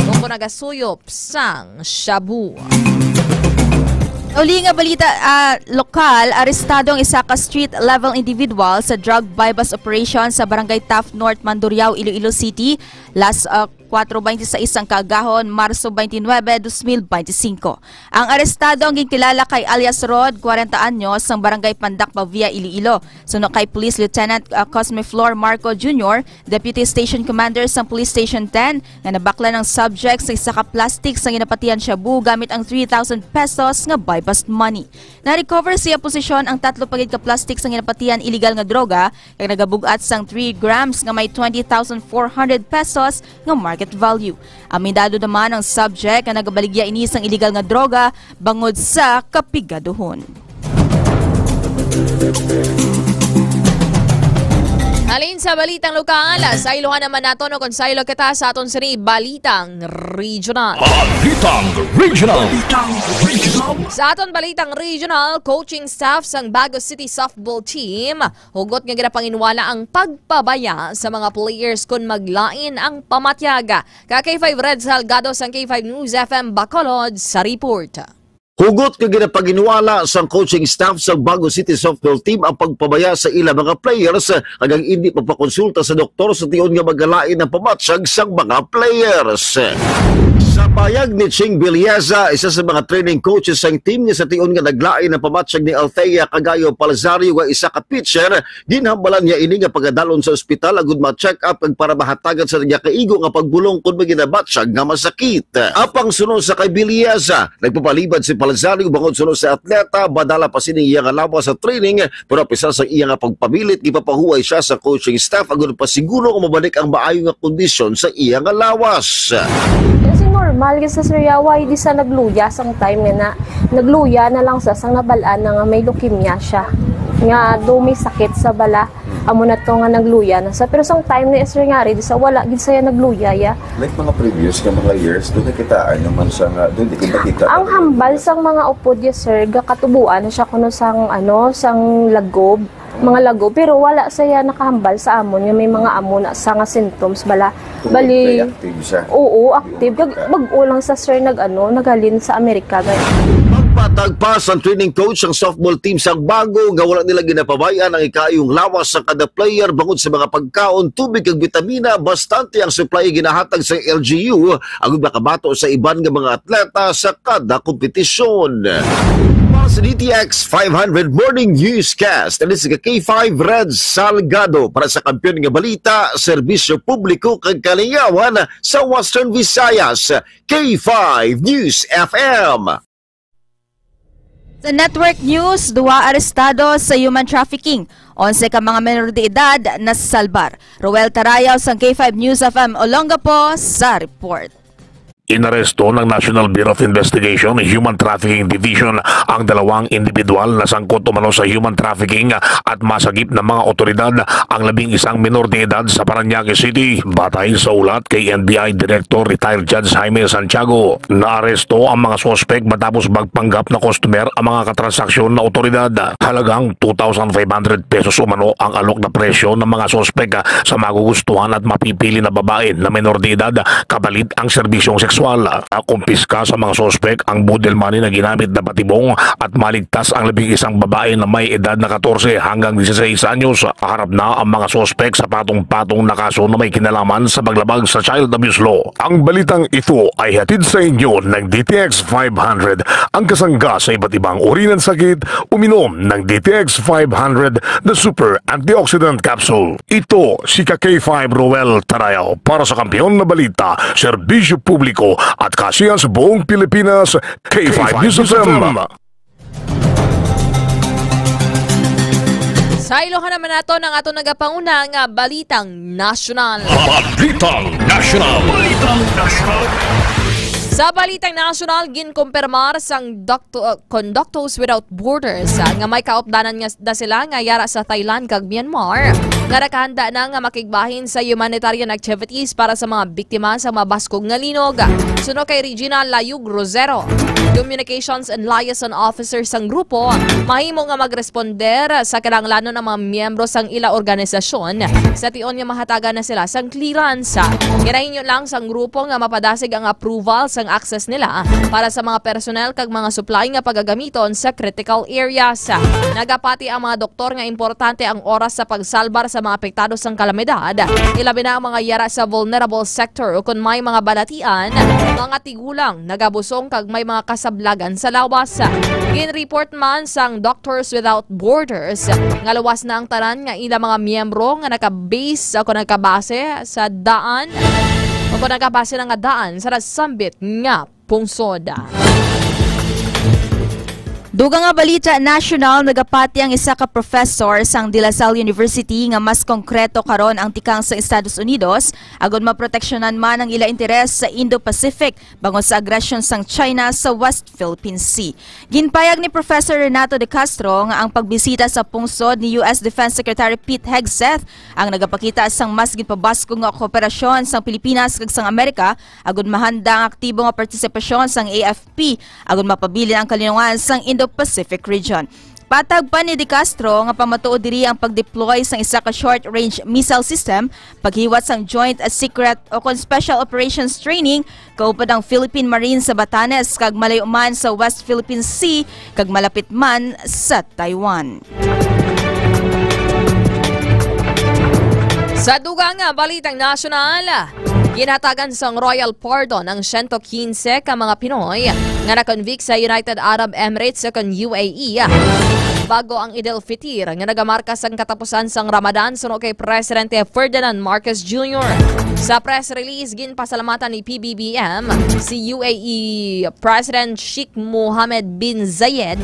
o kon nagasuyop sang shabu. Uli nga balita, ah, lokal, arestado ang isa ka street-level individual sa drug buy-bust operation sa Barangay Taft North, Mandurriao, Iloilo City, las, ah, kuwatro beintiseis ang kaagahon, Marso twenty-nine, dos mil beintisinko. Ang arestado ang ginkilala kay alias Rod, kwarenta anyos, sang Barangay Pandak, Pavia, Iloilo. Suno kay Police Lieutenant, ah, Cosme Flor Marco Junior, Deputy Station Commander sang Police Station ten, nga nabaklan ang subject sa isa ka plastic sang ginapatihan shabu gamit ang three thousand pesos nga buy-bust money. Na-recover sa iya posisyon ang tatlo pa gid ka plastic sang ginapatihan illegal nga droga, kag nagabug-at sang three grams nga may twenty thousand four hundred pesos nga market value. Aminado naman ang subject nga nagabaligya ini sang illegal nga droga bangod sa kapigaduhon. Halin sa balitang lokal, saylohan naman naton kon saylo kita sa aton sini balitang regional. Balitang regional. Sa aton balitang regional, coaching staff sang Bago City softball team hugot nga ginapanginwala ang pagpabaya sa mga players kon maglain ang pamatyag. Ka K five Red Salgado sang K five News F M Bacolod sa report. Hugot nga ginapanginwala sang coaching staff sang Bago City softball team ang pagpabaya sa ila mga players, kag ang indi pagpakonsulta sa doktor sa tion nga magalain ang pamatyag sang mga players. Sa pahayag ni Ching Villeza, isa sa mga training coaches sang team, nga sa tion nga naglain ang pamatyag ni Althea Cagayo Palzario nga isa ka pitcher, ginhambalan niya ini nga pagadalon sa ospital agud ma-check up kag para mahatagan sa nagakaigo nga pagbulong kon may ginabatyag nga masakit. Apang suno sa kay Villeza, nagpapalibad si Palzario bangod suno sa atleta, madala pa sining iya nga lawas sa training, pero apisar sa iya nga pagpamilit, gipapahuway siya sa coaching staff agud pasiguro nga mabalik ang maayo nga kondisyon sa iya nga lawas. Kasi normal gyud sa Suryawa, di sa nagluya sang time nga na, nagluya na lang sa, sang nabal-an na nga may leukemia siya. Nga do may sakit sa bala. Amo na to nga nagluya na sa, pero sang time ni sir nga rin, sa wala gid saya nagluya ya. Like mga previous nga mga years, doon nakitaan naman siya nga, doon di kita. Ang hambal sang mga upod ya sir, gakatubuan na siya kuno sang ano, sang lagob, mga lagob, pero wala saya nakahambal sa amon nga may mga amo na sa nga symptoms bala. Bali, active siya. Oo, active. Gag- Bag-o lang sa sir nag ano, naghalin sa Amerika. Gag- Magpatagpas ang training coach sang softball team sang Bago nga wala nila ginapabayan ang ikaayong lawas sa kada player bangod sa mga pagkaon, tubig kag bitamina. Bastante ang supply ginahatag sa L G U agud makabato sa iban nga mga atleta sa kada kompetisyon. Para sa D T X five hundred Morning Newscast, ini si K five Red Salgado para sa Kampiyon nga Balita, Serbisyo Publiko kag Kalingawan sa Western Visayas, K five News F M. Sa network news, duha arestado sa human trafficking, onse ka mga menor de edad nasalbar. Roel Tarayaw sang K five News F M Olongapo sa report. Inaresto ng National Bureau of Investigation Human Trafficking Division ang dalawang individual na sangkot umano sa human trafficking at masagip ng mga otoridad ang labing isang minor de edad sa Parañaque City. Batay sa ulat kay N B I Director Retired Judge Jaime Santiago, naaresto ang mga suspek matapos magpanggap na customer ang mga katransaksyon na otoridad. Halagang two thousand five hundred pesos umano ang alok na presyo ng mga suspek sa magugustuhan at mapipili na babae na menor de edad kapalit ang serbisyong sexual. Nakumpiska sa mga suspek ang boodle money na ginamit na patibong at maligtas ang labing isang babae na may edad na katorse hanggang dieciséis anyos. Harap na ang mga suspek sa patong-patong na kaso na may kinalaman sa paglabag sa child abuse law. Ang balitang ito ay hatid sa inyo ng D T X five hundred, ang kasangga sa iba't ibang uri ng sakit. Uminom ng D T X five hundred, the super antioxidant capsule. Ito si ka K five Roel Tarayaw para sa Kampiyon na Balita, Serbisyo Publiko at Kasihan sa buong Pilipinas, K five News F M. Saylohan naman nato ng ato nagapanguna nga balitang nasyonal. Balitang Nasyonal. Balitang Nasyonal. Sa balitang nasyonal, ginkumpirmar sang Docto- uh, Conductors Without Borders, uh, nga may kaupdanan nga da sila nga yara sa Thailand kag Myanmar, nga nakahanda na nga makigbahin sa humanitarian activities para sa mga biktima sa mabaskog nga linog. Suno kay Regina Layug Rosero, Communications and Liaison Officer sang grupo, mahimo nga magresponder sa kinahanglanon ang mga miyembro sang ila organisasyon sa tion nga mahatagan na sila sang clearance. Ginahinyo lang sang grupo nga mapadasig ang approval sang access nila para sa mga personnel kag mga supply nga pagagamiton sa critical areas. Nagapati ang mga doktor nga importante ang oras sa pagsalbar sa mga apektado sang kalamidad, ilabi na ang mga yara sa vulnerable sector ukon may mga balatian, mga tigulang, nagabusong kag may mga kasablagan sa lawas. Gin-report man sang Doctors Without Borders nga luwas na ang tanan nga ila mga miyembro nga naka-base o nakabase sa daan o kung nakabase na nga daan sa nasambit nga pungsod. Dugang nga balita nasyonal, nagapati ang isa ka professor sang De La Salle University nga mas konkreto karon ang tikang sa Estados Unidos agod maproteksyonan man ang ila interes sa Indo-Pacific bangod sa agresyon sang China sa West Philippine Sea. Ginpayag ni Professor Renato De Castro nga ang pagbisita sa pungsod ni U S Defense Secretary Pete Hegseth ang nagapakita sang mas ginpabaskog nga kooperasyon sang Pilipinas kag sang Amerika agud mahanda ang aktibo nga partisipasyon sang A F P agud mapabilin ang kalinungan sang Indo-Pacific region. Patag pa ni De Castro nga pamatuod diri ang pag-deploy sang isa ka short-range missile system, paghiwat sang Joint Secret o kon Special Operations Training kaupod ang Philippine Marines sa Batanes kag malayo man sa West Philippine Sea kag malapit man sa Taiwan. Sa dugang nga balitang nasyonal, ginhatagan sang royal pardon ang siyento quince ka mga Pinoy nga na-convict sa United Arab Emirates o kon U A E. Bago ang Eid al-Fitr nga nagamarka sang katapusan sang Ramadan suno kay Presidente Ferdinand Marcos Junior. Sa press release, ginpasalamatan ni P B B M si U A E President Sheikh Mohammed bin Zayed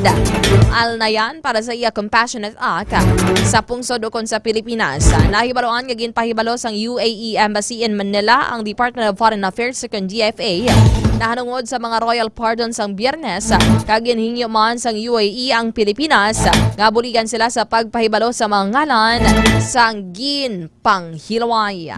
Al Nahyan para sa iya compassionate act sa pungsod ukon sa Pilipinas. Nahibaluan nga ginpahibalo sang U A E Embassy in Manila ang Department of Foreign Affairs ukon D F A nahanungod sa mga royal pardon sang Biyernes, kag ginhingyo man sang U A E ang Pilipinas nga buligan sila sa pagpahibalo sa mga ngalan sang ginpanghilway.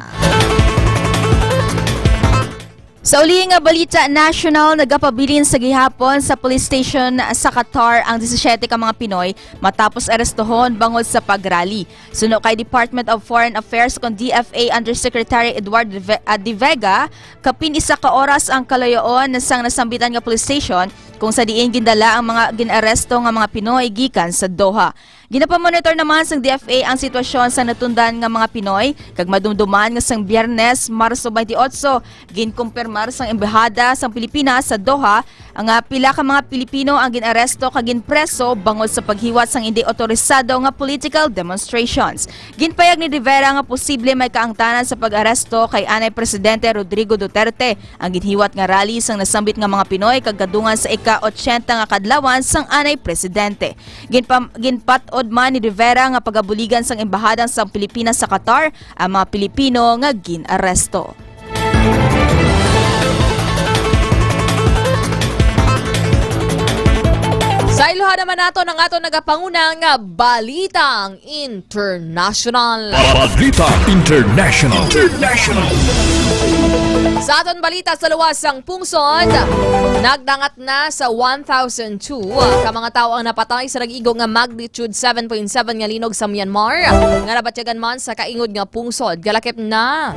Sa uli nga balita nasyonal, nagapabilin sa gihapon sa police station sa Qatar ang disisiete ka mga Pinoy matapos arestohon bangod sa pag-rally. Suno kay Department of Foreign Affairs kon D F A Undersecretary Edward De Ve-, ah, De Vega, kapin isa ka oras ang kalayoon sang nasambitan nga police station kung sa diin gindala ang mga gin-aresto nga mga Pinoy gikan sa Doha. Ginapamonitor naman sang D F A ang sitwasyon sa natundan nga mga Pinoy, kag madumduman nga sang Biyernes, Marso twenty-eight, ginkumpirmar sang Embahada sang Pilipinas sa Doha nga pila ka mga Pilipino ang gin-aresto kag ginpreso bangod sa paghiwat sang indi otorisado nga political demonstrations. Ginpayag ni Rivera nga posible may kaangtanan sa pag-aresto kay anay Presidente Rodrigo Duterte ang ginhiwat nga rally sang nasambit nga mga Pinoy kag kadungan sa ika-otsenta nga kadlawan sang anay presidente. Ginpam-, ginpat-od man ni Rivera nga pagabuligan sang Embahada sang Pilipinas sa Qatar ang mga Pilipino nga gin-aresto. Sa iluha naman nato ang aton nagapanguna nga balitang international. Balita International. International. Sa aton balita sa luwas sang pungsod, nagdangat na sa one thousand two ka mga tawo ang napatay sa nag-igo nga magnitude seven point seven nga linog sa Myanmar, nga nabatyagan man sa kaingod nga pungsod. Kalakip na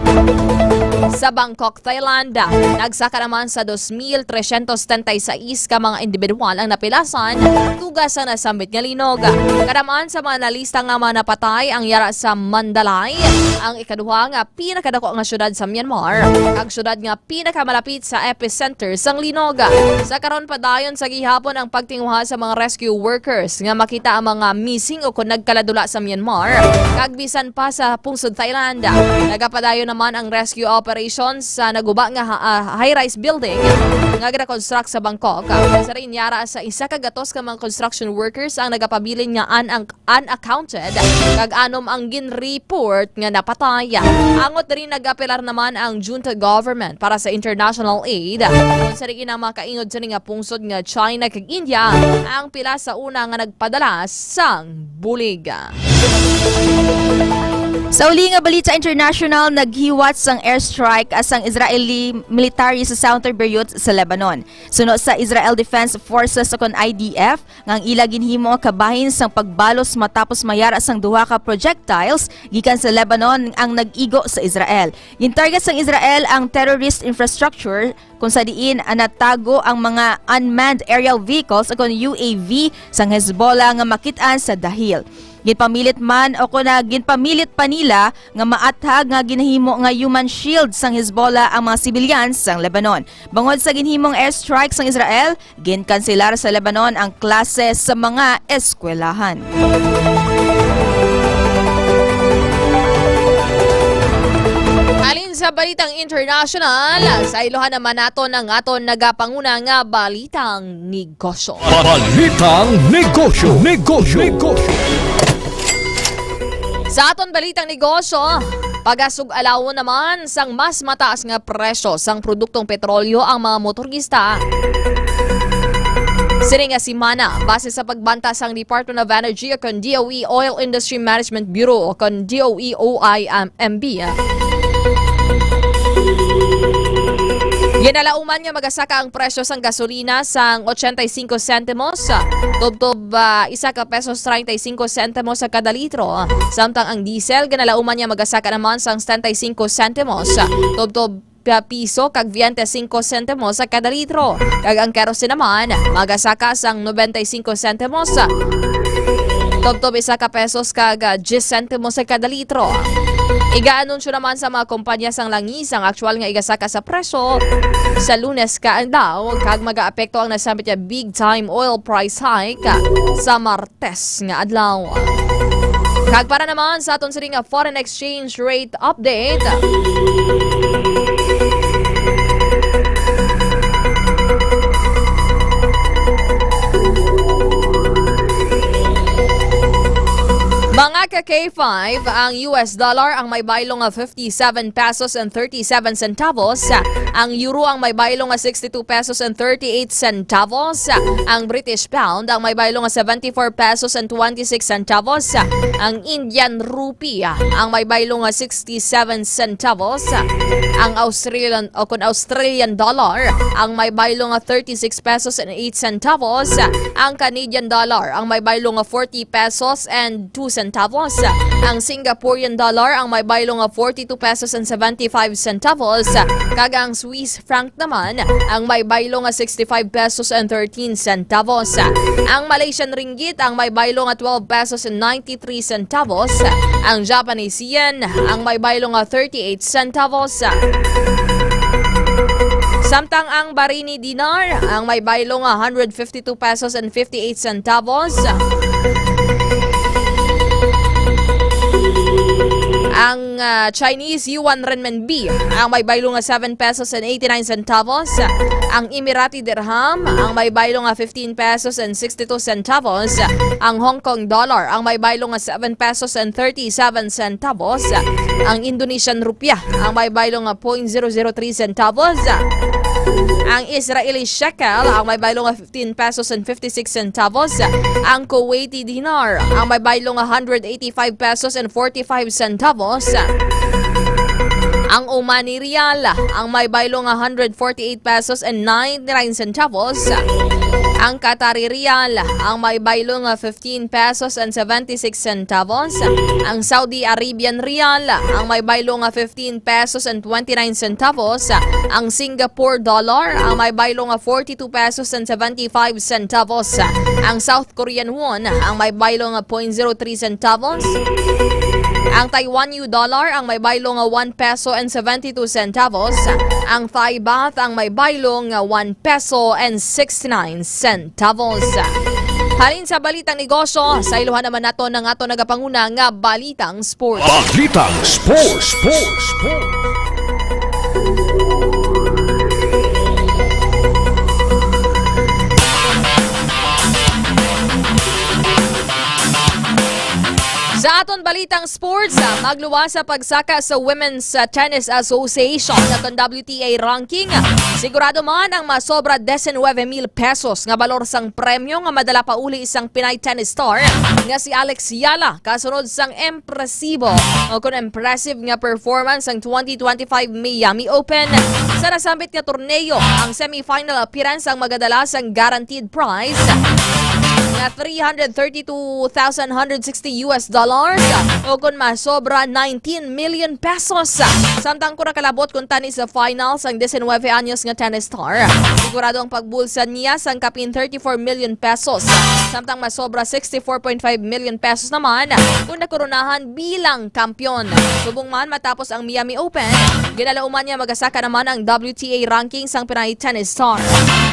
sa Bangkok, Thailand, nagsaka naman sa dos mil tresyentos setenta y seis ka mga individual ang napilasan tuga sa nasambit nga linog. Kadaman sa mga nalista nga mga napatay ang yara sa Mandalay, ang ikaduha nga pinakadako nga syudad sa Myanmar, kag syudad nga pinakamalapit sa epicenter sang linog. Sa karon, padayon sa gihapon ang pagtinguha sa mga rescue workers nga makita ang mga missing o kon nagkaladula sa Myanmar, kag bisan pa sa pungsod Thailand. Nagapadayon naman ang rescue operation sa naguba nga ha-, ah, high-rise building nga gina-construct sa Bangkok. Sa rin, yara sa isa ka gatos ka mga construction workers ang nagapabilin nga an-, ang unaccounted, kag anom ang gin-report nga napatay. Angot diri, nag-apelar naman ang junta government para sa international aid, kung sa diin ang makaingod sini nga pungsod nga China kag India ang pila sa una nga nagpadala sang bulig. Sa uli nga balita international, naghiwat sang airstrike sang Israeli military sa southern Beirut sa Lebanon. Suno sa Israel Defense Forces, kon I D F, nga ang ila ginhimo nga kabahin sang pagbalos matapos mayara sang duha ka projectiles gikan sa Lebanon ang nag-igo sa Israel. Gintarget sang Israel ang terrorist infrastructure, kung sa diin, ah, natago ang mga unmanned aerial vehicles, kon U A V, sang Hezbollah nga makit-an sa dahil. Ginpamilit man o kon, ah, ginpamilit pa nila nga maathag nga ginahimo nga human shield sang Hezbollah ang mga sibilyan sang Lebanon. Bangod sa ginhimong airstrike sang Israel, ginkanselar sa Lebanon ang klase sa mga eskwelahan. Halin sa balitang international, sa iluhan naman naton ang aton nagapanguna nga balitang negosyo. Balitang negosyo. Negosyo. Negosyo. Sa aton balitang negosyo, pagasug-alawon naman sang mas mataas nga presyo sang produktong petrolyo ang mga motorista sini nga semana, base sa pagbanta sang Department of Energy o kon D O E Oil Industry Management Bureau o kon D O E O I M B. Ginalauman nga magasaka ang presyo sang gasolina sang ochenta y cinco sentimos, tubtob, ah, isa ka pesos treinta y cinco sentimos sa kada litro. Samtang ang diesel, ginalauman nga magasaka naman sang setenta y cinco sentimos, tubtob pa-, piso kag veinte y cinco sentimos sa kada litro. Kag ang kerosene naman, magasaka sang noventa y cinco sentimos, tubtob isa ka pesos kag, ah, diyes sentimos sa kada litro. Igaanunsyo naman sa mga kompanya sang langis ang aktual nga igasaka sa presyo sa Lunes kaadlaw, kag magaapekto ang nasambit nga big time oil price hike sa Martes nga adlaw. Kag para naman sa aton sini nga foreign exchange rate update. Mga ka K five, ang U S dollar ang may baylo nga fifty-seven pesos and thirty-seven centavos, Ang euro ang may baylo nga sixty-two pesos and thirty-eight centavos. Ang British pound ang may baylo nga seventy-four pesos and twenty-six centavos. Ang Indian rupee ang may baylo nga sixty-seven centavos. Ang Australian, o kun Australian dollar, ang may baylo nga thirty-six pesos and eight centavos. Ang Canadian dollar, ang may baylo nga forty pesos and two centavos. Ang Singaporean dollar, ang may baylo nga forty-two pesos and seventy-five centavos. Kag ang Swiss franc naman, ang may baylo nga sixty-five pesos and thirteen centavos. Ang Malaysian ringgit, ang may baylo nga twelve pesos and ninety-three centavos. Ang Japanese yen, ang may baylo nga thirty-eight centavos. Samtang ang Bahraini dinar, ang may baylo nga hundred fifty-two pesos and fifty-eight centavos. Ang, ah, Chinese yuan renminbi, ang may baylo nga seven pesos and eighty-nine centavos. Ang Emirati dirham, ang may baylo nga fifteen pesos and sixty-two centavos. Ang Hong Kong dollar, ang may baylo nga seven pesos and thirty-seven centavos. Ang Indonesian rupiah, ang may baylo nga point zero zero three centavos. Ang Israeli shekel, ang may baylo nga fifteen pesos and fifty-six centavos. Ang Kuwaiti dinar, ang may baylo nga hundred eighty-five pesos and forty-five centavos. Ang Omani riyal, ang may baylo nga hundred forty-eight pesos and ninety-nine centavos. Ang Qatari riyal, ang may baylo nga fifteen pesos and seventy-six centavos. Ang Saudi Arabian riyal, ang may baylo nga fifteen pesos and twenty-nine centavos. Ang Singapore dollar, ang may baylo nga forty-two pesos and seventy-five centavos. Ang South Korean won, ang may baylo nga point zero three centavos. Ang Taiwan U dollar, ang may baylo nga one peso and seventy-two centavos. Ang Thai baht, ang may baylo nga one peso and sixty-nine centavos. Halin sa balitang negosyo, sa iluhan naman nato ng ato nagapanguna nga balitang sports. Balitang sports, sports, sports. Sa aton balitang sports, ah, magluwas sa pagsaka sa Women's, ah, Tennis Association nga kon W T A ranking, sigurado man ang masobra diecinueve mil pesos nga balor sang premyo nga madala pauli sang Pinay tennis star nga si Alex Yala, kasunod sang impresibo o kon impressive nga performance sang twenty twenty-five Miami Open. Sa nasambit nga torneo, ang semifinal appearance ang magadala sang guaranteed prize nga three hundred thirty-two thousand one hundred sixty U S dollars, o kon masobra, nineteen million pesos. Samtang kon nakalabot kuntani sa final sang diecinueve anyos nga tennis star, sigurado ang pagbulsa niya sang kapin thirty-four million pesos. Samtang masobra, sixty-four point five million pesos naman kon nakoronahan bilang kampiyon. Subong man matapos ang Miami Open, ginalauman niya magasaka naman ang W T A ranking sang Pinay tennis star.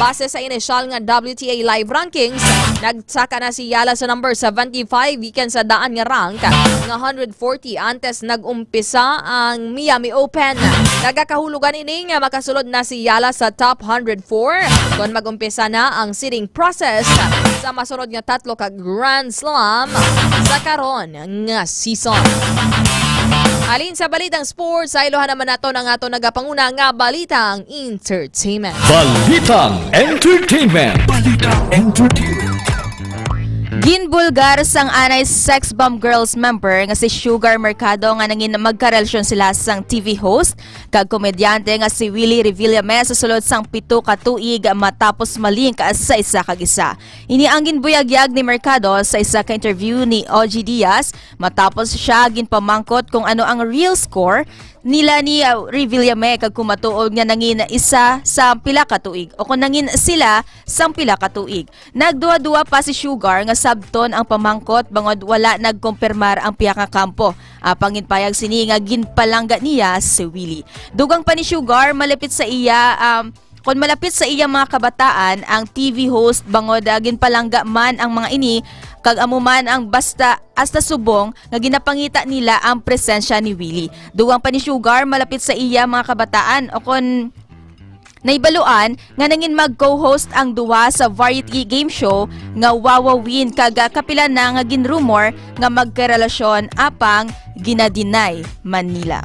Base sa inisyal nga W T A live rankings, nagsaka na si Yala sa number seventy-five gikan sa daan nga rank nga hundred forty antes nag-umpisa ang Miami Open. Nagakahulugan ini nga makasulod na si Yala sa top hundred four kon mag-umpisa na ang seeding process sa masunod nga tatlo ka Grand Slam sa karon nga season. Halin sa balitang sports, sa iluhan naman nato ng ato nagapanguna nga balitang entertainment. Balitang entertainment. Balitang entertainment. Ginbulgar sang anay Sex Bomb Girls member nga si Sugar Mercado nga nangin magkarelasyon sila sang T V host kag komedyante nga si Willie Revillame sa sulod sang pito ka tuig matapos malink sa isa kag isa. Ini ang ginbuyagyag ni Mercado sa isa ka interview ni O G Diaz matapos siya ginpamangkot kung ano ang real score nila ni, uh, Revillame kag kung matuod nga nangin isa sa pila ka tuig o kung nangin sila sang pila ka tuig. Nagduha-duha pa si Sugar nga sabton ang pamangkot bangod wala nagkumpirmar ang pihak nga kampo. Apang ginpayag sini nga ginpalangga niya si Willie. Dugang pa ni Sugar, malapit sa iya, um, kon malapit sa iyang mga kabataan ang T V host bangod, ah, ginpalangga man ang mga ini, kag amo man ang basta hasta subong nga ginapangita nila ang presensya ni Willie. Dugang pa ni Sugar, malapit sa iya mga kabataan o kon nahibaluan nga nangin mag-co-host ang duha sa variety game show nga Wawawin, kag, ah, kapila na nga ginrumor nga magkarelasyon, apang ginadinay man nila.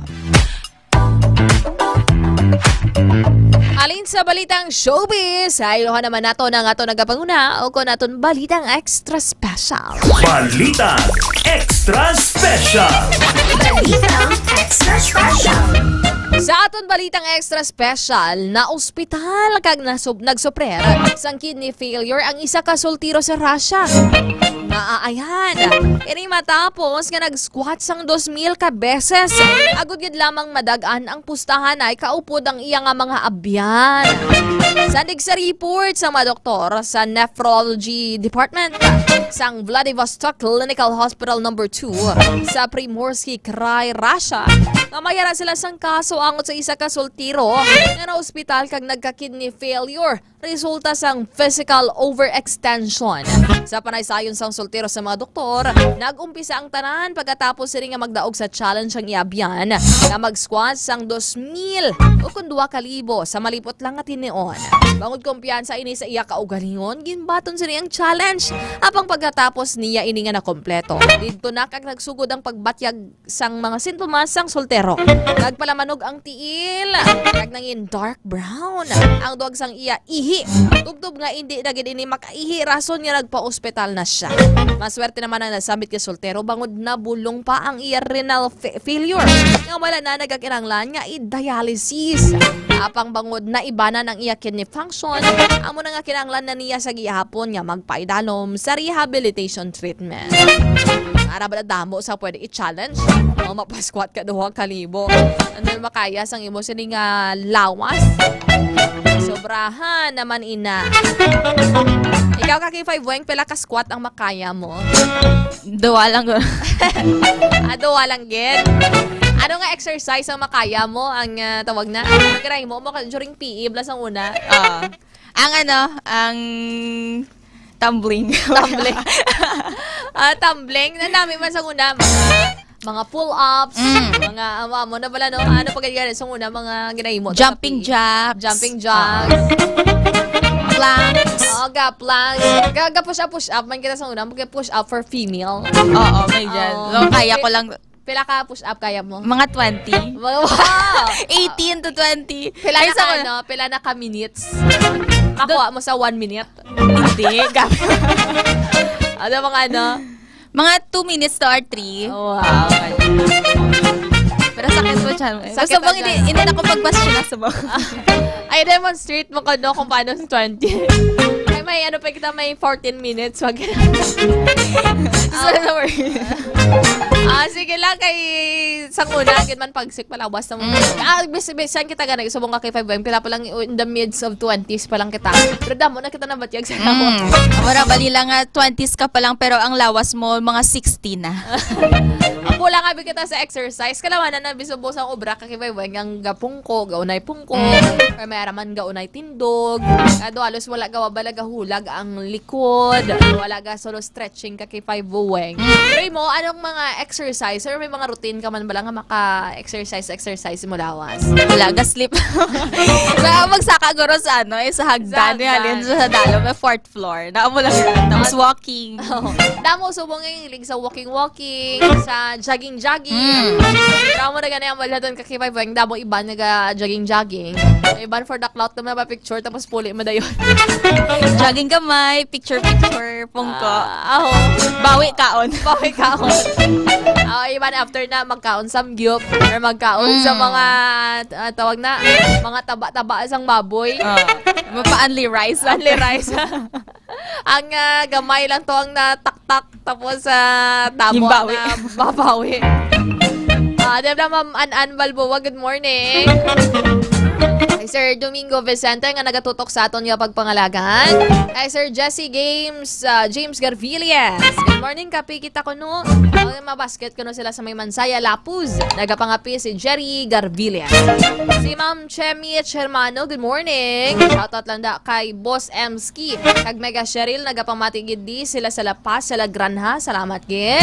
Halin sa balitang showbiz, ay iluha naman nato na nga ato nagapanguna o kon aton balitang extra special. Balitang Extra Special. Balitang Extra Special. Sa aton balitang extra special, na ospital kag nasub- nagsuprer sang kidney failure ang isa ka soltero sa Russia. Naaayan. Ini matapos nga nag-squat sang dos mil ka beses. Agod gid lamang madag-an ang pustahan ay kaupod ang iya nga mga abyan. Sandig sa report sa mga doktor sa nephrology department sang Vladivostok Clinical Hospital number two sa Primorsky Krai, Russia, nga may ara sila sang kaso angot sa isa ka soltero nga naospital kag nagka-kidney failure resulta sang physical overextension. Sa panaysayon sang soltero sa mga doktor, nag-umpisa ang tanan pagkatapos sini nga magdaog sa challenge ang iya abyan nga mag-squat sang dos mil o kon duha ka libo sa malipot lang nga tinion. Bangod kumpiyansa ini sa iya kaugalingon, ginbaton sini ang challenge. Apang pagkatapos niya ini nga nakompleto, didto na kag nagsugod ang pagbatyag sang mga sintomas sang soltero. Nagpalamanog ang tiil, kag nangin dark brown ang duwag sang iya ihi. Tubtob nga indi na gid ini makaihi, rason nga nagpa-ospital na siya. Maswerte naman ang nasambit nga soltero, bangod nabulong pa ang iya renal fa-, failure, nga wala na nagakinahanglan nga i-dialysis. Apang bangod naibanan ang iya kidney function, amo na nga kinahanglan na niya sa gihapon nga magpaidalom sa rehabilitation treatment. Ara ba na damo sa pwede i-challenge? O, mapa-squat ka duha ka libo. Ano makaya sang imo sini nga lawas? Sobrahan naman, ina. Ikaw, ka K five Weng, pila ka squat ang makaya mo? Duwa lang. Ah, duwa lang gid. Ano nga exercise ang makaya mo? Ang, ah, tawag na? Ang ginahimo mo ka-, during P E, bala sang una? Ah. Ang ano, ang tumbling. Tumbling. Ah, tumbling. Nanami man sa una, mga, mga pull-ups, Mm. mga, amo, amo na bala, no? Ano pa ganyan sa una, mga ginahimo? Jumping Sa P E. Jacks. Jumping Ah. Jacks. Planks. Oo, ga planks. Ga, ga push up, push up. Man kita sa una, mag push up for female. Oo, may dyan. Oo. So, kaya ko lang Pila ka push-up kaya mo? Mga twenty. Mga, wow! Eighteen to twenty. Pila Ay, na sa ka, ano, pila na ka minutes? Makuha mo sa one minute? Hindi, gabi. Ano, mga ano? Mga two minutes to or three. Oh, wow. Pero sakit mo, chan. Sakit Gusto mo, ang hindi, chan. Hindi na ako pagbas siya sa mga. Ay, demonstrate mo ko, no, kung paano sa twenty. Ay, may ano pa kita, may fourteen minutes. Wag ka na. Sorry. Ah, sige lang, kay sang una, gid man pagsik palawas na mo. Mm. Ah, bis-, bisan kita ganay, subong ka K five Weng, pila pa lang, in the midst of twenties pa lang kita. Pero damo na kita nabatyag sa lawas. Mm. Wala, bali lang nga twenties ka pa lang, pero ang lawas mo, mga sixty na. Ang pula nga, bi kita sa exercise, kalawanan na, bisubong sa obra ka K five Weng, ang gapungko, gaunay pungko, Mm. or may araman gaunay tindog. Kado halos wala gawa bala gahulag ang likod. Wala ga solo stretching ka K five Weng. Mm. Pero mo, anong mga exercise or may mga routine ka man bala nga maka-exercise, exercise mo lawas? Wala, ga-sleep. Sa magsaka guro sa ano, eh, sa hagdan, Sa eh, halin hagdan. Sa dalo, may fourth floor. Naa mo lang yun. Tapos Ah, walking. Oo. Damo, subong nga yung hilig sa walking-walking, sa jogging-jogging. Mm. Pero amo na gani ang balatan ka K five Weng, damo iban naga-jogging-jogging. Iban for the clout naman pa picture, tapos puli mo dayon. Jogging gamay, picture-picture, pungko. Ah, aho. Bawi kaon. Bawi kaon. Ah, iban after na, magkaon samgyup, or magkaon sa Mm. mga, ah, tawag na, mga taba-taba sang baboy. Ah, mapa-unli rice lang. Unli rice. Ang, ah, gamay lang to ang nataktak, tapos, ah, damo ang Himbawi. Nababawi. Ah, di ba, Ma'am An-An Balboa, good morning. Kay Sir Domingo Vicente nga nagatutok sa aton nga pagpangalagan. Kay Sir Jesse Games, ah, James Garvillas. Good morning, kape kita kuno. Oh, mabasket kuno sila sa may Mansaya, Lapuz. Nagapangape si Jerry Garvillas. Si Ma'am Chemi Hermano, good morning. Shoutout lang da kay Boss Emski. Kag Mega Cheryl, nagapamati gid di sila sa La Paz, sa La Granja. Salamat gid.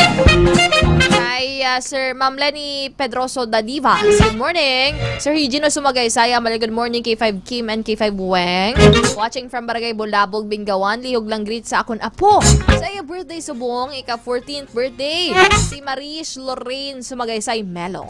Kay, ah, Sir Ma'am Lenny Pedroso Dadivas, good morning. Sir Higino Sumagaysay, Amal, good morning, K five Kim and K five Weng. Watching from Barangay Bulabog, Bingawan, lihog lang greet sa akon apo. Sa iya birthday subong, ika fourteenth birthday. Si Marish Lorraine Sumagaysay Melo.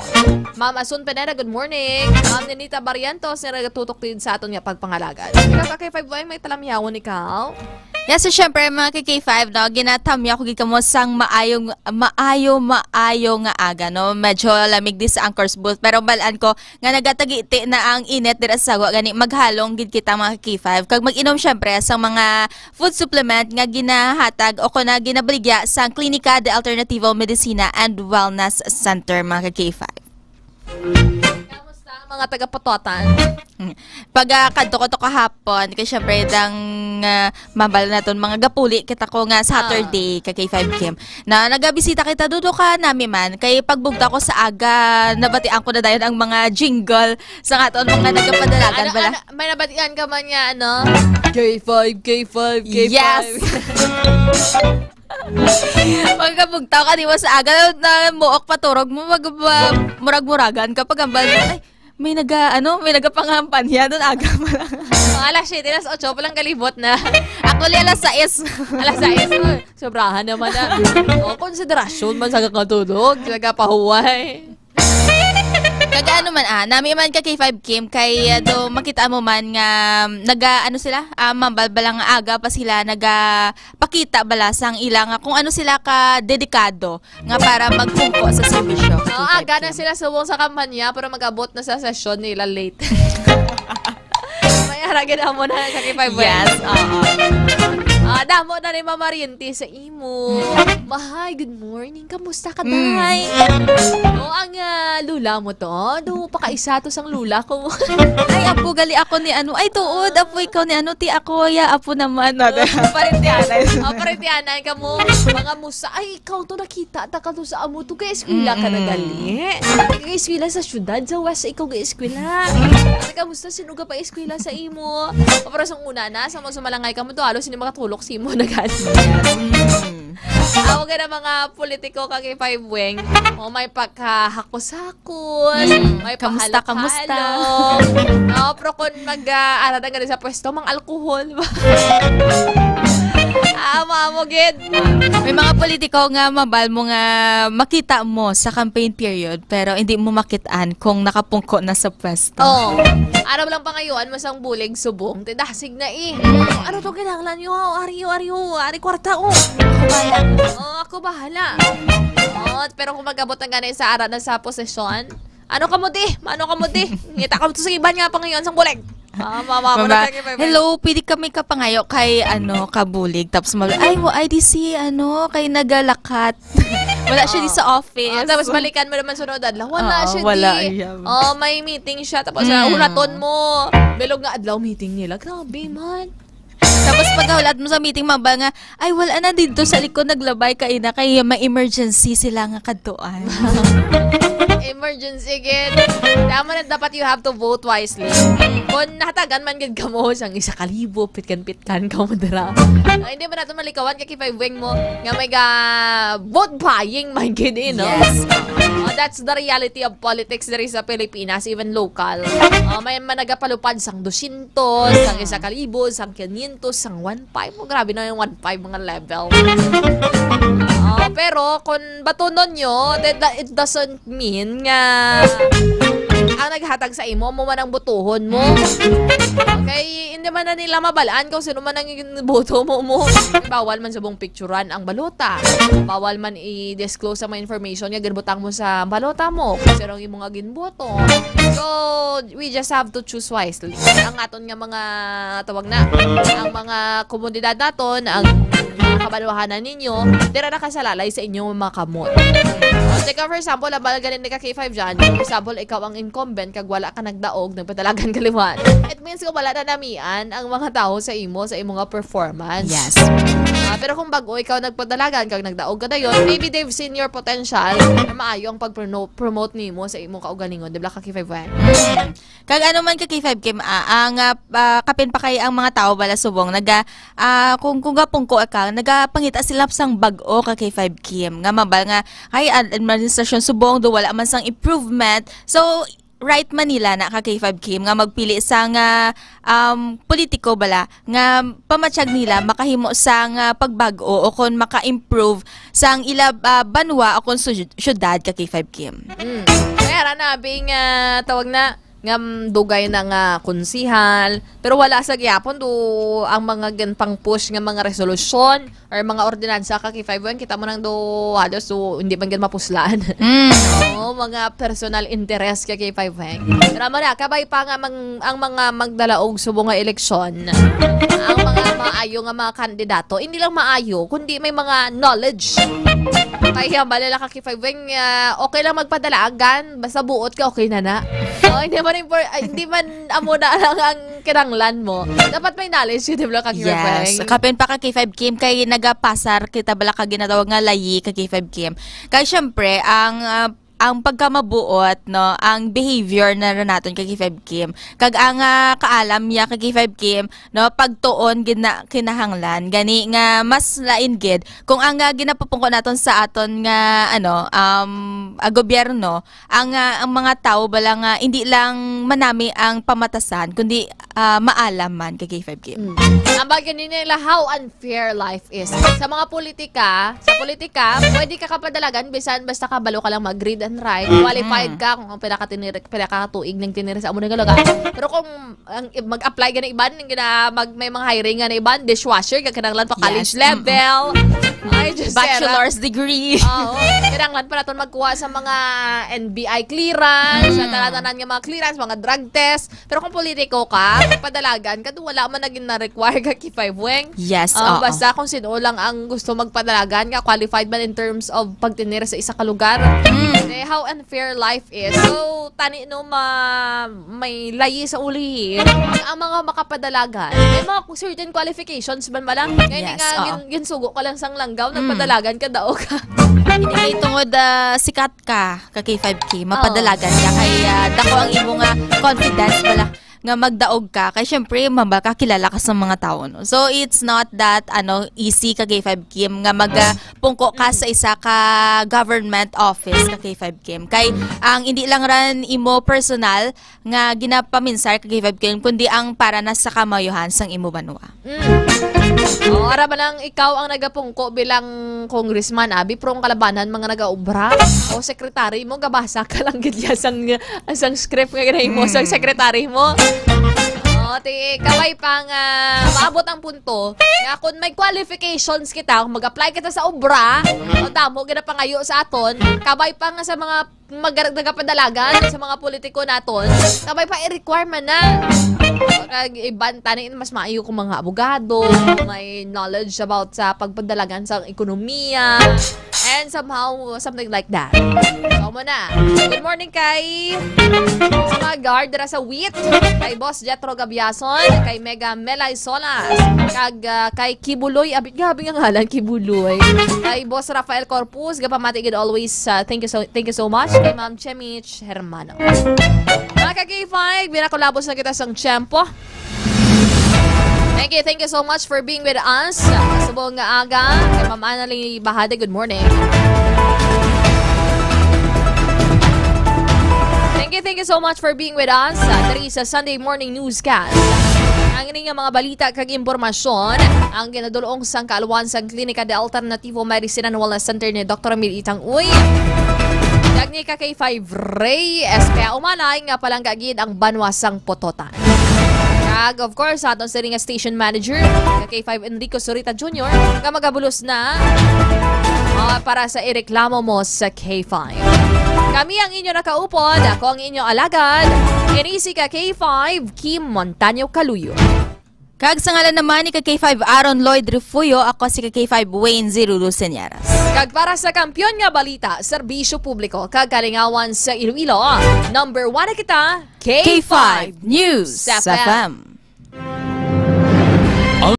Ma'am Asun Pineda, good morning. Ma'am Nenita Barrientos, nga nagatutok din sa aton nga pagpangalagad. Ikaw ka K five Weng, may talamyawon ikaw? Yes, so syempre, mga ka K five, no, ginatamya ko gid kamo sang maayong, maayo, maayo nga aga, no? Medyo lamig di sa Anchors Booth, pero balaan ko nga nagatagiti na ang init dira sa sagwa, gani maghalong gid kita, mga ka K five. Kag mag-inom, syempre, sa mga food supplement nga ginahatag o kung na ginabaligya sa Klinika de Alternativo Medicina and Wellness Center, mga ka K five. Kamusta ang mga taga-Pototan? Pag, ah, kadto ko to kahapon, kay syempre, dang, ah, mabal naton mga gapuli kita ko nga Saturday, Ah. ka K five Kim. Na nagabisita kita dudo ka nami man, kay pagbugta ko sa aga, nabatian ko na dayon ang mga jingle sa aton mga nagapadalagan Ano, bala. ano, may nabatian ka man nga, ano? K five, K five, K five. Yes. Pagkabugtaw ka, di ba, sa aga, na muok paturog mo, mag-, ma-, murag-muragan ka, pag ambal mo, ay, may naga, ano, may nagapangampanya doon, aga pa lang. Mga alas siyete, alas otso pa lang kalibot na. Actually, alas sais. Alas sais, oh, sobrahan naman na. Oh, konsiderasyon man sa kakatulog, nagapahuway. Kag ano man, ah, nami man ka K five Kim, kay, ah, do makita mo man nga, um, naga, ano sila, ah, mambal-, bala nga aga pa sila nagapakita bala sang ila nga kung ano sila ka dedikado nga para magpungko sa serbisyo. Oo, aga na sila subong sa kampanya, pero mag-abot na sa sesyon nila late. May ara gid amo na sa K five Yes, oo. Ah, damo na ni Mama Riente sa imo. Mahay, good morning. Kamusta ka, Mm. Day? O, ang, ah, lula mo to. Do, pakaisa to sang lula ko. Ay, apo, gali ako ni ano. Ay, tuod, apo, ikaw ni ano, ti ako, ya, apo naman. Ano, parentihanay. Oh, parentihanay ka mo. Mga musa. Ay, ikaw to, nakita ta ka to sa amo to. Kay eskwela ka na Mm. gali. Kay eskwela sa syudad, sa West, ikaw kay eskwela. Ay, kamusta? Sino ka pa eskwela sa imo? Pero sa una na, sa magsumalangay ka mo to, halos hindi makatulog si mo na gali. Yes. Mm. Ako ka na mga politiko ka kay Five Wing. O, may pagkahakos-hakos, Mm. may Kamusta, kamusta? pahalo-halo. No, pero kung mag, ah, arada ka rin sa pwesto, mang alkohol. Ah, amo gid. May mga politiko nga mabal mo nga makita mo sa campaign period, pero hindi mo makitaan kung nakapungko na sa pwesto. Oh. Araw lang pangayuan mo sang bulig subong, tidasig na eh. Mm. Ano to kinahanglan nyo? Ari, ari, ari, kwarta, oh. Ako bahala. Oh, ako bahala. Oh, pero kung mag-abot ang ganay sa ara na sa posisyon, ano ka mo di? Ano ka mo di? Ngita ka mo to sa iban nga pangayuan sang bulig. Ah, mama ko Mama, na tayo, bye-bye. Hello, pwede kami kapangayo kay, ano, kabulig. Tapos, mal-, ay, wa-, ay, di si, ano, kay nagalakat. Wala siya di Oh. sa office. Oh, tapos balikan mo naman sunod adlaw. Wala Oo, siya wala, di. yeah. Oh, may meeting siya. Tapos, Mm. ah, unaton mo. Bilog nga adlaw meeting nila. Grabe man. Tapos pagkahulat mo sa meeting, mabal nga, "Ay, wala na dito sa likod, naglabay ka ina, kay may emergency sila nga kadtuan." Emergency gid. Tama na, dapat you have to vote wisely. Kung nahatagan man gid kamo sang isa ka libo, pitkan-pitkan kamo dira. Ah, hindi man nato malikawan kay Five Wing mo nga may ga vote buying man gid, eh, no? Yes. Oh, that's the reality of politics diri sa Pilipinas, even local. Oh, may man nagapalupad sang dosyentos, sang isa ka libo, sang kinyentos, sang one five. Oh, grabe na yung one five, mga level. Oh, pero kung batunon nyo, that, that, it doesn't mean nga ang naghatag sa imo, mo man ang botohon mo. Okay, hindi man na nila mabalaan kung sino man ang boto mo, mo. Bawal man subong picturan ang balota. Bawal man i-disclose ang mga information nga ginbutang mo sa balota mo, kung sino ang imo nga ginboto. So, we just have to choose wisely. Ang aton nga mga, tawag na, ang mga komunidad naton, ang mga kabanwahanan ninyo, dira na kasalalay sa inyong mga kamot. Take, for example, ang balagan ni ka K five dyan. For example, ikaw ang incumbent, kag wala ka nagdaog, nagpadalagan ka liwat. It means kung wala na namian ang mga tao sa imo, sa imo nga performance. Yes. Ah, pero kung bago ikaw nagpadalagan, kag nagdaog ka dayon, maybe they've seen your potential na maayo ang pag-promote nimo sa imong kaugalingon. Di ba, ka K five Weng? Mm. Kag ano man ka K five Kim, ah, ang, ah, ah, kapin pa kay ang mga tao bala subong, naga, ah, kung, kung gapungko ka, nagapangita sila sang bag-o ka K five Kim. Nga mabal nga, ay, ah, administrasyon subong, do wala man sang improvement. So, right man nila na ka K five Kim nga magpili sa nga, um, politiko bala nga pamatyag nila makahimo sa nga pagbag-o o kon maka-improve sang ila, ah, banwa o kon su-, syudad ka K five Kim. Mm. Kaya ra na, bing, ah, tawag na, nga, mm, dugay na nga konsihal, pero wala sa gyapon do ang mga ginpang-push nga mga resolusyon or mga ordinansa ka K five Weng, kita mo nang do halos do hindi man gid mapuslan. Mm. Oo, mga personal interest ka K five Weng. Pero amo na, kabay pa nga mang-, ang mga magdalaog subong nga eleksyon, ang mga maayo nga mga kandidato, hindi lang maayo, kundi may mga knowledge. Kaya bala ka K five Weng, ah, okay lang magpadalagan, basta buot ka, okay na na. Oh, hindi man impor-, ay, hindi man amo na lang ang kinahanglan mo. Dapat may knowledge yun, di ba, ka K five Yes. Weng? Kapin pa ka K five Kim, kay nagapasar kita bala ka ginatawag nga layi ka K five Kim. Kay syempre, ang, ah, ang pagkamabuot, no, ang behavior na ra naton ka K five Kim. Kag ang, ah, kaalam niya ka K five Kim, no, pagtuon gid na kinahanglan. Gani nga mas lain gid kung ang, ah, ginapapungko naton sa aton nga, ano, um, ah, gobyerno, ang, ah, ang mga tawo bala nga hindi lang manami ang pamatasan, kundi, ah, maalam man ka K five Kim. Mm. Ang bagay ni nila, how unfair life is. Sa mga politika, sa politika, pwede ka kapadalagan bisan basta kabalo ka lang mag-read and write, Mm. qualified ka kung pila ka tiniri-, pila ka tuig nang tiniri sa amo nga lugar. Pero kung ang, mag-apply ka na iban, yung gina-, mag-, may mga hiring nga na iban, dishwasher, ka kinahanglan pa college Yes. Mm. level. Ay, Diyos, Bachelor's degree. Oo. Kinahanglan pa naton magkuha sa mga N B I clearance, sa Mm. tanan-tanan nga mga clearance, mga drug test. Pero kung politiko ka, padalagan ka, wala man naging na-require ka K five Weng. Yes, Ah, oo. basta kung sino lang ang gusto magpadalagan nga qualified man in terms of pagtinir sa isa ka lugar. Mm. Eh, how unfair life is. So, tani no ma-, may layi sa ulihi. Ang mga makapadalagan, may mga certain qualifications man bala. Ngayon Yes, nga, oo. gin-, ginsugo ka lang sang langgaw, Mm. nagpadalagan ka daw ka. Hindi kay tungod, ah, sikat ka, ka K five K, Oo. mapadalagan ka. Kay, ah, dako ang imo nga confidence bala nga magdaog ka. Kay syempre, mabal ka kilala ka sa mga tao, no? So, it's not that, ano, easy ka K five Kim nga mag, ah, pungko ka Mm. sa isa ka government office ka K five Kim. Kay, ang hindi lang ran imo personal nga ginapaminsar ka K five Kim, kundi ang para na sa kamayuhan sang imo banwa. Mm. O, ara ba lang ikaw ang nagapungko bilang congressman, abi, pero ang kalabanan, mga nagaobra, o secretary mo, gabasa ka lang gid ya sang, sang script nga ginahimo sang Mm. secretary mo. O, ti, kabay pa nga maabot ang punto nga kung may qualifications kita, kung mag-apply kita sa obra, o damo ginapangayo sa aton, kabay pa nga sa mga mag-, nagapadalagan sa mga politiko naton, kabay pa i-requirement na. Kag iban tani mas maayo kung mga abogado, may knowledge about sa pagpadalagan sa ekonomiya, and somehow, something like that. So, mo na. Good morning kay sa mga guard dira sa wit, kay Boss Jethro Gabiason, kay Mega Melay Solas, kag, ah, kay Kibuloy, abit nga, abit nga ngalan, Kibuloy. Kay Boss Rafael Corpus, gapamati gid always. Ah, thank you so, thank you so much kay Ma'am Chemich Hermano. Mga ka K five, binakulabos na kita sang tiyempo. Thank you, thank you so much for being with us. Subong nga aga, kay Ma'am Annalie Bahade, good morning. Thank you, thank you so much for being with us, uh, diri sa Sunday Morning Newscast. Ang ini nga mga balita kag impormasyon ang ginadulong sang kaalwan sang Klinika de Alternativo Medicine and Wellness Center ni Doktor Emil Itang Uy. Kag ni ka K five Ray S P A Umanay nga palangga gid ang banwa sang Pototan. Kag, of course, sa aton sini nga station manager, ka K five Enrico Zurita Junior, nga magabulos na, ah, para sa ireklamo mo sa K five. Kami ang inyo nakaupod, ako ang inyo alagad, ini si ka K five, Kim Montaño Caluyo. Kag sa ngalan naman ni ka K five Aaron Lloyd Refugio, ako si ka K five Wayne Zerulu Señaras. Kag para sa kampiyon nga balita, serbisyo publiko, kag kalingawan sa Iloilo, number one na kita, K five News F M.